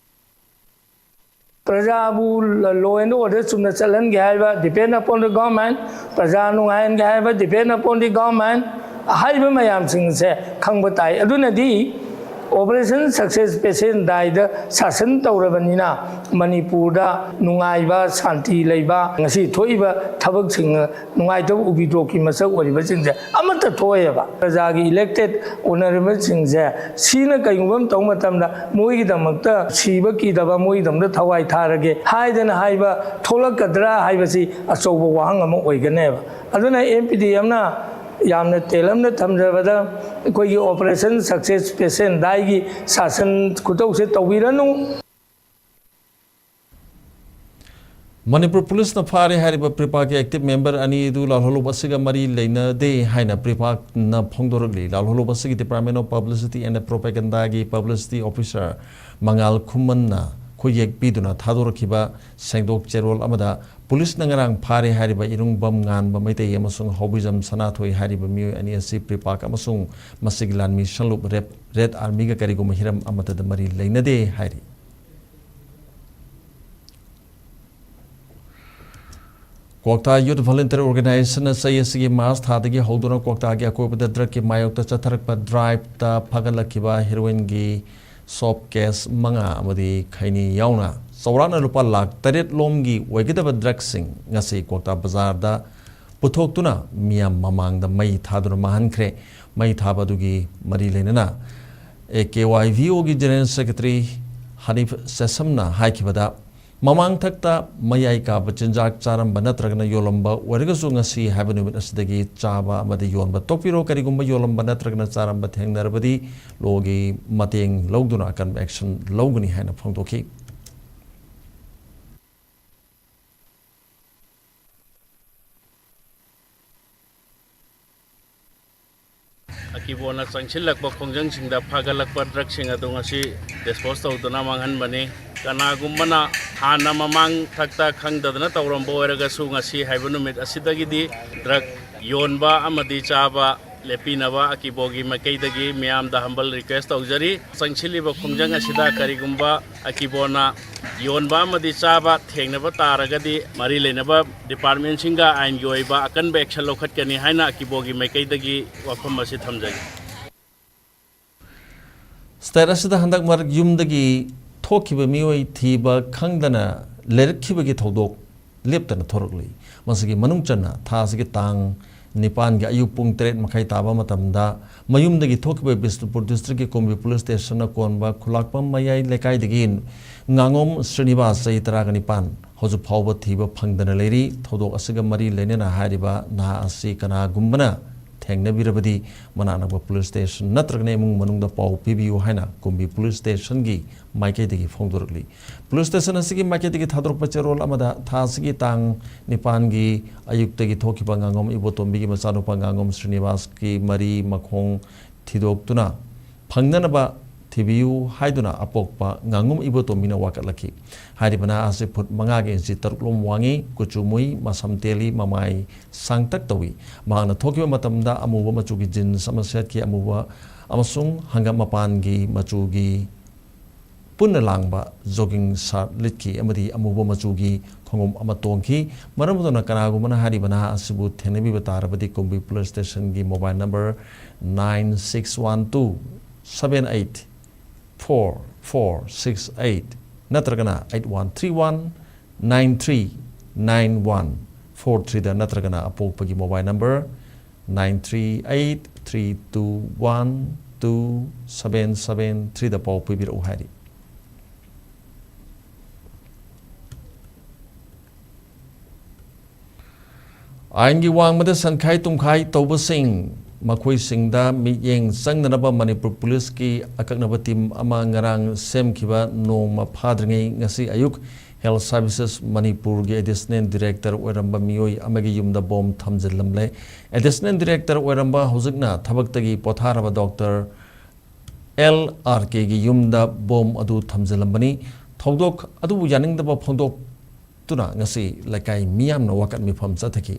ꯄ꯭ꯔꯖꯥꯕꯨ law and order ꯆꯨꯝꯅ ꯆꯠꯍꯟꯒꯦ ꯍꯥꯏꯕ, depend upon the government, ꯄ꯭ꯔꯖꯥ ꯅꯨꯡꯉꯥꯏꯍꯟꯒꯦ ꯍꯥꯏꯕ, depend upon the government, ꯍꯥꯏꯔꯤꯕ ꯃꯌꯥꯝꯁꯤꯡꯁꯦ ꯈꯪꯕ ꯇꯥꯏ꯫ ꯑꯗꯨꯅꯗꯤ Operation Success Patient Dies ꯗ ꯁꯥꯁꯟ ꯇꯧꯔꯕꯅꯤꯅ ꯃꯅꯤꯄꯨꯔꯗ ꯅꯨꯡꯉꯥꯏꯕ, ꯁꯥꯟꯇꯤ ꯂꯩꯕ, ꯉꯁꯤ ꯊꯣꯛꯏꯕ ꯊꯕꯛꯁꯤꯡ, ꯅꯨꯡꯉꯥꯏꯇꯕ ꯎꯕꯤꯗꯣꯛꯀꯤ ꯃꯁꯛ ꯑꯣꯏꯔꯤꯕꯁꯤꯡꯁꯦ ꯑꯃꯠꯇ ꯊꯣꯛꯑꯦꯕ꯫ ꯄ꯭ꯔꯖꯥꯒꯤ elected honourable ꯁꯤꯡꯁꯦ ꯁꯤꯅ ꯀꯩꯒꯨꯝꯕ ꯑꯃ ꯇꯧꯕ ꯃꯇꯝꯗ ꯃꯣꯏꯒꯤꯗꯃꯛꯇ ꯁꯤꯕ ꯀꯤꯗꯕ, ꯃꯣꯏꯒꯤꯗꯃꯛꯇ ꯊꯋꯥꯏ ꯊꯥꯔꯒꯦ ꯍꯥꯏꯗꯅ ꯍꯥꯏꯕ ꯊꯣꯛꯂꯛꯀꯗ꯭ꯔꯥ ꯍꯥꯏꯕꯁꯤ ꯑꯆꯧꯕ ꯋꯥꯍꯪ ꯑꯃ ꯑꯣꯏꯒꯅꯦꯕ꯫ ꯑꯗꯨꯅ ꯑꯦꯝ ꯄꯤ ꯗꯤ ꯑꯦꯝꯅ ꯌꯥꯝꯅ ꯇꯦꯜꯂꯞꯅ ꯊꯝꯖꯕꯗ, ꯑꯩꯈꯣꯏꯒꯤ Operation Success Patient ꯗꯥꯏꯒꯤ ꯁꯥꯁꯟ ꯈꯨꯇꯧꯁꯦ ꯇꯧꯕꯤꯔꯅꯨ꯫ ꯃꯅꯤꯄꯨꯔ ꯄꯨꯂꯤꯁꯅ ꯐꯥꯔꯦ ꯍꯥꯏꯔꯤꯕ ꯄ꯭ꯔꯤꯄꯥꯛꯀꯤ active member ꯑꯅꯤ ꯑꯗꯨ ꯂꯥꯜꯍꯧꯂꯨꯞ ꯑꯁꯤꯒ ꯃꯔꯤ ꯂꯩꯅꯗꯦ ꯍꯥꯏꯅ ꯄ꯭ꯔꯤꯄꯥꯛꯅ ꯐꯣꯡꯗꯣꯔꯛꯂꯤ꯫ ꯂꯥꯜꯍꯧꯂꯨꯞ ꯑꯁꯤꯒꯤ Department of Publicity and Propagandaꯒꯤ publicity officer ꯃꯉꯥꯜ ꯈꯨꯃꯟꯅ ꯈꯨꯌꯦꯛ ꯄꯤꯗꯨꯅ ꯊꯥꯗꯣꯔꯛꯈꯤꯕ ꯁꯦꯡꯗꯣꯛ ꯆꯦꯔꯣꯜ ꯑꯃꯗ ꯄꯨꯂꯤꯁꯅ ꯉꯔꯥꯡ ꯐꯥꯔꯦ ꯍꯥꯏꯔꯤꯕ ꯏꯔꯨꯡꯕꯝ ꯉꯥꯟꯕ ꯃꯩꯇꯩ ꯑꯃꯁꯨꯡ ꯍꯥꯎꯕꯤꯖꯝ ꯁꯅꯥꯊꯣꯏ ꯍꯥꯏꯔꯤꯕ ꯃꯤꯑꯣꯏ ꯑꯅꯤ ꯑꯁꯤ ꯄ꯭ꯔꯤꯄꯥꯛ ꯑꯃꯁꯨꯡ ꯃꯁꯤꯒꯤ ꯂꯥꯟꯃꯤ ꯁꯪꯂꯨꯞ ꯔꯦꯞ, ꯔꯦꯗ ꯑꯥꯔꯃꯤꯒ ꯀꯔꯤꯒꯨꯝꯕ ꯍꯤꯔꯝ ꯑꯃꯠꯇꯗ ꯃꯔꯤ ꯂꯩꯅꯗꯦ ꯍꯥꯏꯔꯤ꯫ ꯀ꯭ꯋꯥꯛꯇꯥ Youth Volunteer Organizationꯅ ꯆꯍꯤ ꯑꯁꯤꯒꯤ ꯃꯥꯔꯆ ꯊꯥꯗꯒꯤ ꯍꯧꯗꯨꯅ ꯀ꯭ꯋꯥꯛꯇꯥꯒꯤ ꯑꯀꯣꯏꯕꯗ ꯗ꯭ꯔꯒꯀꯤ ꯃꯥꯌꯣꯛꯇ ꯆꯠꯊꯔꯛꯄ ꯗ꯭ꯔꯥꯏꯚꯇ ꯐꯥꯒꯠꯂꯛꯈꯤꯕ ꯍꯦꯔꯣꯏꯟꯒꯤ ꯁꯣꯞ ꯀꯦꯁ ꯃꯉꯥ ꯑꯃꯗꯤ ꯈꯩꯅꯤ ꯌꯥꯎꯅ ꯆꯥꯎꯔꯥꯛꯅ ꯂꯨꯄꯥ ꯂꯥꯈ ꯇꯔꯦꯠ ꯂꯣꯝꯒꯤ ꯑꯣꯏꯒꯗꯕ ꯗ꯭ꯔꯒꯁꯤꯡ ꯉꯁꯤ ꯀ꯭ꯋꯥꯛꯇꯥ ꯕꯖꯥꯔꯗ ꯄꯨꯊꯣꯛꯇꯨꯅ ꯃꯤꯌꯥꯝ ꯃꯃꯥꯡꯗ ꯃꯩ ꯊꯥꯗꯨꯅ ꯃꯥꯡꯍꯟꯈ꯭ꯔꯦ꯫ ꯃꯩ ꯊꯥꯕ ꯑꯗꯨꯒꯤ ꯃꯔꯤ ꯂꯩꯅꯅ A K Y V Oꯒꯤ General Secretary ꯍꯅꯤꯐ ꯁꯦꯁꯝꯅ ꯍꯥꯏꯈꯤꯕꯗ, ꯃꯃꯥꯡꯊꯛꯇ ꯃꯌꯥꯏ ꯀꯥꯕ ꯆꯤꯟꯖꯥꯛ ꯆꯥꯔꯝꯕ ꯅꯠꯇ꯭ꯔꯒꯅ ꯌꯣꯜꯂꯝꯕ ꯑꯣꯏꯔꯒꯁꯨ, ꯉꯁꯤ ꯍꯥꯏꯕ ꯅꯨꯃꯤꯠ ꯑꯁꯤꯗꯒꯤ ꯆꯥꯕ ꯑꯃꯗꯤ ꯌꯣꯟꯕ ꯇꯣꯛꯄꯤꯔꯣ꯫ ꯀꯔꯤꯒꯨꯝꯕ ꯌꯣꯜꯂꯝꯕ ꯅꯠꯇ꯭ꯔꯒꯅ ꯆꯥꯔꯝꯕ ꯊꯦꯡꯅꯔꯕꯗꯤ, ꯂꯣꯒꯤ ꯃꯇꯦꯡ ꯂꯧꯗꯨꯅ ꯑꯀꯟꯕ action ꯂꯧꯒꯅꯤ ꯍꯥꯏꯅ ꯐꯣꯡꯗꯣꯛꯈꯤ꯫ ꯑꯀꯤꯕꯣꯅ ꯆꯪꯁꯤꯜꯂꯛꯄ ꯈꯣꯡꯖꯪꯁꯤꯡꯗ ꯐꯥꯒꯠꯂꯛꯄ ꯗ꯭ꯔꯒꯁꯤꯡ ꯑꯗꯨ ꯉꯁꯤ dispose ꯇꯧꯗꯨꯅ ꯃꯥꯡꯍꯟꯕꯅꯤ꯫ ꯀꯅꯥꯒꯨꯝꯕꯅ ꯍꯥꯟꯅ ꯃꯃꯥꯡ ꯊꯛꯇ ꯈꯪꯗꯗꯅ ꯇꯧꯔꯝꯕ ꯑꯣꯏꯔꯒꯁꯨ, ꯉꯁꯤ ꯍꯥꯏꯕ ꯅꯨꯃꯤꯠ ꯑꯁꯤꯗꯒꯤꯗꯤ ꯗ꯭ꯔꯒ ꯌꯣꯟꯕ ꯑꯃꯗꯤ ꯆꯥꯕ ꯂꯦꯞꯄꯤꯅꯕ ꯑꯀꯤꯕꯣꯒꯤ ꯃꯥꯏꯀꯩꯗꯒꯤ ꯃꯤꯌꯥꯝꯗ humble request ꯇꯧꯖꯔꯤ꯫ ꯆꯪꯁꯤꯜꯂꯤꯕ ꯈꯣꯡꯖꯪ ꯑꯁꯤꯗ ꯀꯔꯤꯒꯨꯝꯕ ꯑꯀꯤꯕꯣꯅ ꯌꯣꯟꯕ ꯑꯃꯗꯤ ꯆꯥꯕ ꯊꯦꯡꯅꯕ ꯇꯥꯔꯒꯗꯤ, ꯃꯔꯤ ꯂꯩꯅꯕ departmentꯁꯤꯡꯒ ꯑꯥꯏꯟꯒꯤ ꯑꯣꯏꯕ ꯑꯀꯟꯕ action ꯂꯧꯈꯠꯀꯅꯤ ꯍꯥꯏꯅ ꯑꯀꯤꯕꯣꯒꯤ ꯃꯥꯏꯀꯩꯗꯒꯤ ꯋꯥꯐꯝ ꯑꯁꯤ ꯊꯝꯖꯒꯦ꯫ State ꯑꯁꯤꯗ ꯍꯟꯗꯛ ꯃꯔꯛ ꯌꯨꯝꯗꯒꯤ ꯊꯣꯛꯈꯤꯕ ꯃꯤꯑꯣꯏ ꯊꯤꯕ ꯈꯪꯗꯅ ꯂꯩꯔꯛꯈꯤꯕꯒꯤ ꯊꯧꯗꯣꯛ ꯂꯦꯞꯇꯅ ꯊꯣꯔꯛꯂꯤ꯫ ꯃꯁꯤꯒꯤ ꯃꯅꯨꯡ ꯆꯟꯅ ꯊꯥ ꯑꯁꯤꯒꯤ ꯇꯥꯡ ꯅꯤꯄꯥꯟꯒꯤ ꯑꯌꯨꯛ ꯄꯨꯡ ꯇꯔꯦꯠ ꯃꯈꯥꯏ ꯇꯥꯕ ꯃꯇꯝꯗ ꯃꯌꯨꯝꯗꯒꯤ ꯊꯣꯛꯈꯤꯕ ꯕꯤꯁꯅꯨꯄꯨꯔ districtꯀꯤ ꯀꯨꯝꯕꯤ police stationꯅ ꯀꯣꯟꯕ ꯈꯨꯂꯥꯛꯄꯝ ꯃꯌꯥꯏ ꯂꯩꯀꯥꯏꯗꯒꯤ ꯉꯥꯉꯣꯝ ꯁ꯭ꯔꯤꯅꯤꯕꯥꯁ, ꯆꯍꯤ ꯇꯔꯥꯒ ꯅꯤꯄꯥꯟ, ꯍꯧꯖꯤꯛ ꯐꯥꯎꯕ ꯊꯤꯕ ꯐꯪꯗꯅ ꯂꯩꯔꯤ꯫ ꯊꯧꯗꯣꯛ ꯑꯁꯤꯒ ꯃꯔꯤ ꯂꯩꯅꯅ ꯍꯥꯏꯔꯤꯕ ꯅꯍꯥ ꯑꯁꯤ ꯀꯅꯥꯒꯨꯝꯕꯅ ꯊꯦꯡꯅꯕꯤꯔꯕꯗꯤ ꯃꯅꯥꯛ ꯅꯛꯄ ꯄꯨꯂꯤꯁ ꯁ꯭ꯇꯦꯁꯟ ꯅꯠꯇ꯭ꯔꯒꯅ ꯏꯃꯨꯡ ꯃꯅꯨꯡꯗ ꯄꯥꯎ ꯄꯤꯕꯤꯌꯨ ꯍꯥꯏꯅ ꯀꯨꯝꯕꯤ ꯄꯨꯂꯤꯁ ꯁ꯭ꯇꯦꯁꯟꯒꯤ ꯃꯥꯏꯀꯩꯗꯒꯤ ꯐꯣꯡꯗꯣꯔꯛꯂꯤ꯫ ꯄꯨꯂꯤꯁ ꯁ꯭ꯇꯦꯁꯟ ꯑꯁꯤꯒꯤ ꯃꯥꯏꯀꯩꯗꯒꯤ ꯊꯥꯗꯣꯔꯛꯄ ꯆꯦꯔꯣꯜ ꯑꯃꯗ ꯊꯥ ꯑꯁꯤꯒꯤ ꯇꯥꯡ ꯅꯤꯄꯥꯟꯒꯤ ꯑꯌꯨꯛꯇꯒꯤ ꯊꯣꯛꯈꯤꯕ ꯉꯥꯉꯣꯝ ꯏꯕꯣꯇꯣꯝꯕꯤꯒꯤ ꯃꯆꯥꯅꯨꯄꯥ ꯉꯥꯉꯣꯝ ꯁ꯭ꯔꯤꯅꯤꯕꯥꯁꯀꯤ ꯃꯔꯤ ꯃꯈꯣꯡ ꯊꯤꯗꯣꯛꯇꯨꯅ ꯐꯪꯅꯅꯕ ꯊꯤꯕꯤꯌꯨ ꯍꯥꯏꯗꯨꯅ ꯑꯄꯣꯛꯄ ꯉꯥꯉꯣꯝ ꯏꯕꯣꯇꯣꯝꯕꯤꯅ ꯋꯥꯀꯠꯂꯛꯈꯤ꯫ ꯍꯥꯏꯔꯤꯕ ꯅꯍꯥ ꯑꯁꯤ ꯐꯨꯠ ꯃꯉꯥꯒ ꯏꯟꯆꯤ ꯇꯔꯨꯛ ꯂꯣꯝ ꯋꯥꯡꯉꯤ, ꯀꯨꯆꯨ ꯃꯨꯏ, ꯃꯁꯝ ꯇꯦꯜꯂꯤ, ꯃꯃꯥꯏ ꯁꯥꯡꯇꯛ ꯇꯧꯏ꯫ ꯃꯍꯥꯛꯅ ꯊꯣꯛꯈꯤꯕ ꯃꯇꯝꯗ ꯑꯃꯨꯕ ꯃꯆꯨꯒꯤ ꯖꯤꯟꯁ ꯑꯃ ꯁꯦꯠꯈꯤ, ꯑꯃꯨꯕ ꯑꯃꯁꯨꯡ ꯍꯪꯒꯥꯝ ꯃꯄꯥꯟꯒꯤ ꯃꯆꯨꯒꯤ ꯄꯨꯟꯅ ꯂꯥꯡꯕ ꯖꯣꯒꯤꯡ ꯁꯥꯔꯠ ꯂꯤꯠꯈꯤ ꯑꯃꯗꯤ ꯑꯃꯨꯕ ꯃꯆꯨꯒꯤ ꯈꯣꯡꯎꯞ ꯑꯃ ꯇꯣꯡꯈꯤ꯫ ꯃꯔꯝ ꯑꯗꯨꯅ ꯀꯅꯥꯒꯨꯝꯕꯅ ꯍꯥꯏꯔꯤꯕ ꯅꯍꯥ ꯑꯁꯤꯕꯨ ꯊꯦꯡꯅꯕꯤꯕ ꯇꯥꯔꯕꯗꯤ ꯀꯨꯝꯕꯤ ꯄꯨꯂꯤꯁ ꯁ꯭ꯇꯦꯁꯟꯒꯤ mobile number nine six one two seven eight four four six eight ꯅꯠꯇ꯭ꯔꯒꯅ eight one three one nine three nine one four ꯊ꯭ꯔꯤꯗ ꯅꯠꯇ꯭ꯔꯒꯅ ꯑꯄꯣꯛꯄꯒꯤ mobile number nine three eight three two one two seven seven ꯊ꯭ꯔꯤꯗ ꯄꯥꯎ ꯄꯤꯕꯤꯔꯛꯎ ꯍꯥꯏꯔꯤ꯫ ꯑꯥꯏꯟꯒꯤ ꯋꯥꯡꯃꯗ ꯁꯟꯈꯥꯏ ꯇꯨꯝꯈꯥꯏ ꯇꯧꯕꯁꯤꯡ, ꯃꯈꯣꯏꯁꯤꯡꯗ ꯃꯤꯠꯌꯦꯡ ꯆꯪꯅꯅꯕ ꯃꯅꯤꯄꯨꯔ ꯄꯨꯂꯤꯁꯀꯤ ꯑꯀꯛꯅꯕ ꯇꯤꯝ ꯑꯃ ꯉꯔꯥꯡ ꯁꯦꯝꯈꯤꯕ ꯅꯣꯡꯃ ꯐꯥꯗ꯭ꯔꯤꯉꯩ ꯉꯁꯤ ꯑꯌꯨꯛ ꯍꯦꯜꯊ ꯁꯥꯔꯚꯤꯁꯦꯁ ꯃꯅꯤꯄꯨꯔꯒꯤ ꯑꯦꯗꯤꯁꯅꯦꯜ ꯗꯤꯔꯦꯛꯇꯔ ꯑꯣꯏꯔꯝꯕ ꯃꯤꯑꯣꯏ ꯑꯃꯒꯤ ꯌꯨꯝꯗ ꯕꯣꯝ ꯊꯝꯖꯤꯜꯂꯝꯂꯦ꯫ ꯑꯦꯗꯤꯁꯅꯦꯜ ꯗꯤꯔꯦꯛꯇꯔ ꯑꯣꯏꯔꯝꯕ, ꯍꯧꯖꯤꯛꯅ ꯊꯕꯛꯇꯒꯤ ꯄꯣꯊꯥꯔꯕ ꯗꯣꯛꯇꯔ ꯑꯦꯜ ꯑꯥꯔ ꯀꯦꯒꯤ ꯌꯨꯝꯗ ꯕꯣꯝ ꯑꯗꯨ ꯊꯝꯖꯤꯜꯂꯝꯕꯅꯤ꯫ ꯊꯧꯗꯣꯛ ꯑꯗꯨꯕꯨ ꯌꯥꯅꯤꯡꯗꯕ ꯐꯣꯡꯗꯣꯛꯇꯨꯅ ꯉꯁꯤ ꯂꯩꯀꯥꯏ ꯃꯤꯌꯥꯝꯅ ꯋꯥꯀꯠ ꯃꯤꯐꯝ ꯆꯠꯊꯈꯤ꯫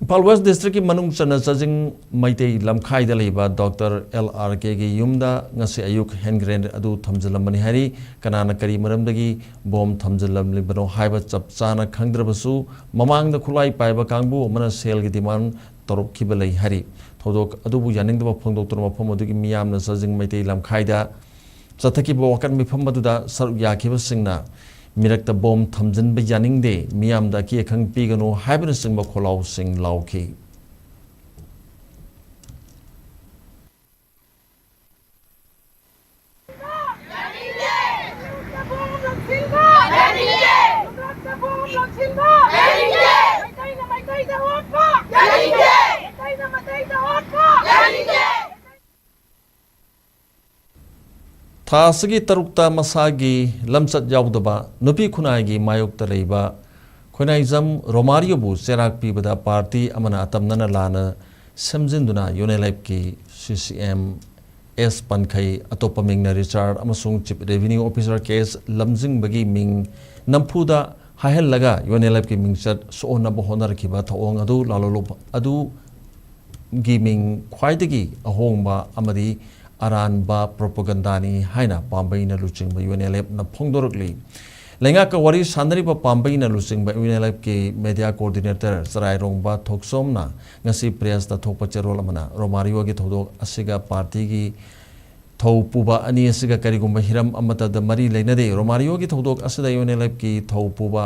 ꯏꯝꯐꯥꯜ ꯋꯦꯁ ꯗꯤꯁꯇ꯭ꯔꯤꯛꯀꯤ ꯃꯅꯨꯡ ꯆꯟꯅ ꯆꯥꯖꯤꯡ ꯃꯩꯇꯩ ꯂꯝꯈꯥꯏꯗ ꯂꯩꯕ ꯗꯣꯛꯇꯔ ꯑꯦꯜ ꯑꯥꯔ ꯀꯦꯒꯤ ꯌꯨꯝꯗ ꯉꯁꯤ ꯑꯌꯨꯛ ꯍꯦꯟ ꯒ꯭ꯔꯦꯅꯦꯗ ꯑꯗꯨ ꯊꯝꯖꯤꯜꯂꯝꯕꯅꯤ ꯍꯥꯏꯔꯤ꯫ ꯀꯅꯥꯅ ꯀꯔꯤ ꯃꯔꯝꯗꯒꯤ ꯕꯣꯝ ꯊꯝꯖꯤꯜꯂꯝꯂꯤꯕꯅꯣ ꯍꯥꯏꯕ ꯆꯞ ꯆꯥꯅ ꯈꯪꯗ꯭ꯔꯕꯁꯨ, ꯃꯃꯥꯡꯗ ꯈꯨꯠꯂꯥꯏ ꯄꯥꯏꯕ ꯀꯥꯡꯕꯨ ꯑꯃꯅ ꯁꯦꯜꯒꯤ ꯗꯤꯃꯥꯟ ꯇꯧꯔꯛꯈꯤꯕ ꯂꯩ ꯍꯥꯏꯔꯤ꯫ ꯊꯧꯗꯣꯛ ꯑꯗꯨꯕꯨ ꯌꯥꯅꯤꯡꯗꯕ ꯐꯣꯡꯗꯣꯛꯇꯨꯅ ꯃꯐꯝ ꯑꯗꯨꯒꯤ ꯃꯤꯌꯥꯝꯅ ꯆꯥꯖꯤꯡ ꯃꯩꯇꯩ ꯂꯝꯈꯥꯏꯗ ꯆꯠꯊꯈꯤꯕ ꯋꯥꯀꯠ ꯃꯤꯐꯝ ꯑꯗꯨꯗ ꯁꯔꯨꯛ ꯌꯥꯈꯤꯕꯁꯤꯡꯅ ꯃꯤꯔꯛꯇ ꯕꯣꯝ ꯊꯝꯖꯤꯟꯕ ꯌꯥꯅꯤꯡꯗꯦ, ꯃꯤꯌꯥꯝꯗ ꯑꯀꯤ ꯑꯈꯪ ꯄꯤꯒꯅꯨ ꯍꯥꯏꯕꯅꯆꯤꯡꯕ ꯈꯣꯜꯂꯥꯎꯁꯤꯡ ꯂꯥꯎꯈꯤ꯫ ꯊꯥ ꯑꯁꯤꯒꯤ ꯇꯔꯨꯛꯇ ꯃꯁꯥꯒꯤ ꯂꯝꯆꯠ ꯌꯥꯎꯗꯕ ꯅꯨꯄꯤ ꯈꯨꯟꯅꯥꯏꯒꯤ ꯃꯥꯌꯣꯛꯇ ꯂꯩꯕ ꯈꯣꯏꯅꯥꯏꯖꯝ ꯔꯣꯃꯥꯔꯤꯌꯣꯕꯨ ꯆꯩꯔꯥꯛ ꯄꯤꯕꯗ ꯄꯥꯔꯇꯤ ꯑꯃꯅ ꯑꯇꯝꯅꯅ ꯂꯥꯟꯅ ꯁꯦꯝꯖꯤꯟꯗꯨꯅ ꯌꯨ ꯑꯦꯟ ꯑꯦꯜ ꯑꯦꯐꯀꯤ ꯁꯤ ꯁꯤ ꯑꯦꯝ ꯑꯦꯁ ꯄꯟꯈꯩ, ꯑꯇꯣꯞꯄ ꯃꯤꯡꯅ ꯔꯤꯆꯥꯔꯗ ꯑꯃꯁꯨꯡ ꯆꯤꯐ ꯔꯦꯚꯤꯅ꯭ꯌꯨ ꯑꯣꯐꯤꯁꯥꯔ ꯀꯦ ꯑꯦꯁ ꯂꯝꯖꯤꯡꯕꯒꯤ ꯃꯤꯡ ꯅꯝꯐꯨꯗ ꯍꯥꯏꯍꯜꯂꯒ ꯌꯨ ꯑꯦꯟ ꯑꯦꯜ ꯑꯦꯐꯀꯤ ꯃꯤꯡꯆꯠ ꯁꯣꯛꯍꯟꯅꯕ ꯍꯣꯠꯅꯔꯛꯈꯤꯕ ꯊꯧꯑꯣꯡ ꯑꯗꯨ ꯂꯥꯂꯣꯂꯨꯞ ꯑꯗꯨ ꯒꯤ ꯃꯤꯡ ꯈ꯭ꯋꯥꯏꯗꯒꯤ ꯑꯍꯣꯡꯕ ꯑꯃꯗꯤ ꯑꯔꯥꯟꯕ ꯄ꯭ꯔꯣꯄꯒꯟꯗꯥꯅꯤ ꯍꯥꯏꯅ ꯄꯥꯝꯕꯩꯅ ꯂꯨꯆꯤꯡꯕ ꯌꯨ ꯑꯦꯟ ꯑꯦꯜ ꯑꯦꯐꯅ ꯐꯣꯡꯗꯣꯔꯛꯂꯤ꯫ ꯂꯩꯉꯥꯛꯀ ꯋꯥꯔꯤ ꯁꯥꯟꯅꯔꯤꯕ ꯄꯥꯝꯕꯩꯅ ꯂꯨꯆꯤꯡꯕ ꯌꯨ ꯑꯦꯟ ꯑꯦꯜ ꯑꯦꯐꯀꯤ ꯃꯦꯗꯤꯌꯥ ꯀꯣꯑꯣꯔꯗꯤꯅꯦꯇꯔ ꯆꯔꯥꯏꯔꯣꯡꯕ ꯊꯣꯛꯆꯣꯝꯅ ꯉꯁꯤ ꯄ꯭ꯔꯦꯁꯇ ꯊꯣꯛꯄ ꯆꯦꯔꯣꯜ ꯑꯃꯅ ꯔꯣꯃꯥꯔꯤꯌꯣꯒꯤ ꯊꯧꯗꯣꯛ ꯑꯁꯤꯒ ꯄꯥꯔꯇꯤꯒꯤ ꯊꯧ ꯄꯨꯕ ꯑꯅꯤ ꯑꯁꯤꯒ ꯀꯔꯤꯒꯨꯝꯕ ꯍꯤꯔꯝ ꯑꯃꯠꯇꯗ ꯃꯔꯤ ꯂꯩꯅꯗꯦ꯫ ꯔꯣꯃꯥꯔꯤꯌꯣꯒꯤ ꯊꯧꯗꯣꯛ ꯑꯁꯤꯗ ꯌꯨ ꯑꯦꯟ ꯑꯦꯜ ꯑꯦꯐꯀꯤ ꯊꯧ ꯄꯨꯕ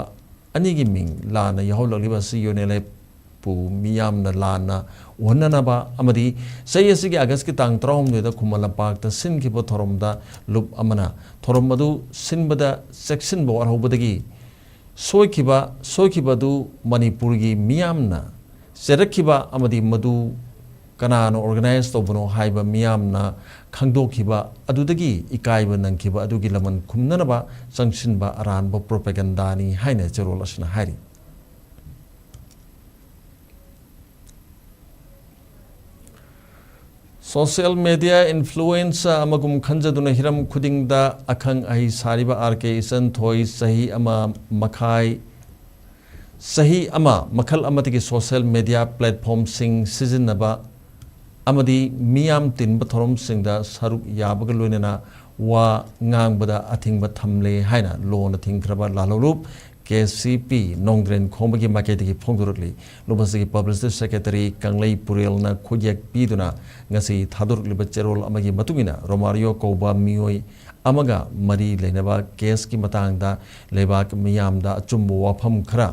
ꯑꯅꯤꯒꯤ ꯃꯤꯡ ꯂꯥꯟꯅ ꯌꯥꯎꯍꯜꯂꯛꯂꯤꯕ ꯑꯁꯤ ꯌꯨ ꯑꯦꯟ ꯑꯦꯜ ꯑꯦꯐ ꯄꯨ ꯃꯤꯌꯥꯝꯅ ꯂꯥꯟꯅ ꯎꯍꯟꯅꯅꯕ ꯑꯃꯗꯤ ꯆꯍꯤ ꯑꯁꯤꯒꯤ ꯑꯥꯒꯁꯀꯤ ꯇꯥꯡ ꯇꯔꯥꯍꯨꯝꯗꯣꯏꯗ ꯈꯨꯃꯟ ꯂꯝꯄꯥꯛꯇ ꯁꯤꯟꯈꯤꯕ ꯊꯧꯔꯝꯗ ꯂꯨꯞ ꯑꯃꯅ ꯊꯧꯔꯝ ꯑꯗꯨ ꯁꯤꯟꯕꯗ ꯆꯦꯛꯁꯤꯟꯕ ꯋꯥꯠꯍꯧꯕꯗꯒꯤ ꯁꯣꯏꯈꯤꯕ, ꯁꯣꯏꯈꯤꯕ ꯑꯗꯨ ꯃꯅꯤꯄꯨꯔꯒꯤ ꯃꯤꯌꯥꯝꯅ ꯆꯦꯔꯛꯈꯤꯕ ꯑꯃꯗꯤ ꯃꯗꯨ ꯀꯅꯥꯅ ꯑꯣꯔꯒꯅꯥꯏꯖ ꯇꯧꯕꯅꯣ ꯍꯥꯏꯕ ꯃꯤꯌꯥꯝꯅ ꯈꯪꯗꯣꯛꯈꯤꯕ ꯑꯗꯨꯗꯒꯤ ꯏꯀꯥꯏꯕ ꯅꯪꯈꯤꯕ ꯑꯗꯨꯒꯤ ꯂꯃꯟ ꯈꯨꯝꯅꯅꯕ ꯆꯪꯁꯤꯟꯕ ꯑꯔꯥꯟꯕ ꯄ꯭ꯔꯣꯄꯦꯒꯟꯗꯥꯅꯤ ꯍꯥꯏꯅ ꯆꯦꯔꯣꯜ ꯑꯁꯤꯅ ꯍꯥꯏꯔꯤ꯫ ꯁꯣꯁꯤꯌꯦꯜ ꯃꯦꯗꯤꯌꯥ ꯏꯟꯐ꯭ꯂꯨꯑꯦꯟꯁꯔ ꯑꯃꯒꯨꯝ ꯈꯟꯖꯗꯨꯅ ꯍꯤꯔꯝ ꯈꯨꯗꯤꯡꯗ ꯑꯈꯪ ꯑꯍꯩ ꯁꯥꯔꯤꯕ ꯑꯥꯔ ꯀꯦ ꯏꯆꯟꯊꯣꯏ ꯆꯍꯤ ꯑꯃ ꯃꯈꯥꯏ, ꯆꯍꯤ ꯑꯃ ꯃꯈꯜ ꯑꯃꯗꯒꯤ ꯁꯣꯁꯤꯌꯦꯜ ꯃꯦꯗꯤꯌꯥ ꯄ꯭ꯂꯦꯠꯐꯣꯝꯁꯤꯡ ꯁꯤꯖꯤꯟꯅꯕ ꯑꯃꯗꯤ ꯃꯤꯌꯥꯝ ꯇꯤꯟꯕ ꯊꯧꯔꯝꯁꯤꯡꯗ ꯁꯔꯨꯛ ꯌꯥꯕꯒ ꯂꯣꯏꯅꯅ ꯋꯥ ꯉꯥꯡꯕꯗ ꯑꯊꯤꯡꯕ ꯊꯝꯂꯦ ꯍꯥꯏꯅ ꯂꯣꯅ ꯊꯤꯡꯈ꯭ꯔꯕ ꯂꯥꯜꯍꯧꯂꯨꯞ ꯀꯦ ꯁꯤ ꯄꯤ ꯅꯣꯡꯗ꯭ꯔꯦꯟ ꯈꯣꯡꯕꯒꯤ ꯃꯥꯏꯀꯩꯗꯒꯤ ꯐꯣꯡꯗꯣꯔꯛꯂꯤ꯫ ꯂꯨꯞ ꯑꯁꯤꯒꯤ ꯄꯕ꯭ꯂꯤꯁꯤꯇꯤ ꯁꯦꯀ꯭ꯔꯦꯇꯔꯤ ꯀꯪꯂꯩ ꯄꯨꯔꯦꯜꯅ ꯈꯨꯠꯌꯦꯛ ꯄꯤꯗꯨꯅ ꯉꯁꯤ ꯊꯥꯗꯣꯔꯛꯂꯤꯕ ꯆꯦꯔꯣꯜ ꯑꯃꯒꯤ ꯃꯇꯨꯡ ꯏꯟꯅ ꯔꯣꯃꯥꯔꯤꯌꯣ ꯀꯧꯕ ꯃꯤꯑꯣꯏ ꯑꯃꯒ ꯃꯔꯤ ꯂꯩꯅꯕ ꯀꯦꯁꯀꯤ ꯃꯇꯥꯡꯗ ꯂꯩꯕꯥꯛ ꯃꯤꯌꯥꯝꯗ ꯑꯆꯨꯝꯕ ꯋꯥꯐꯝ ꯈꯔ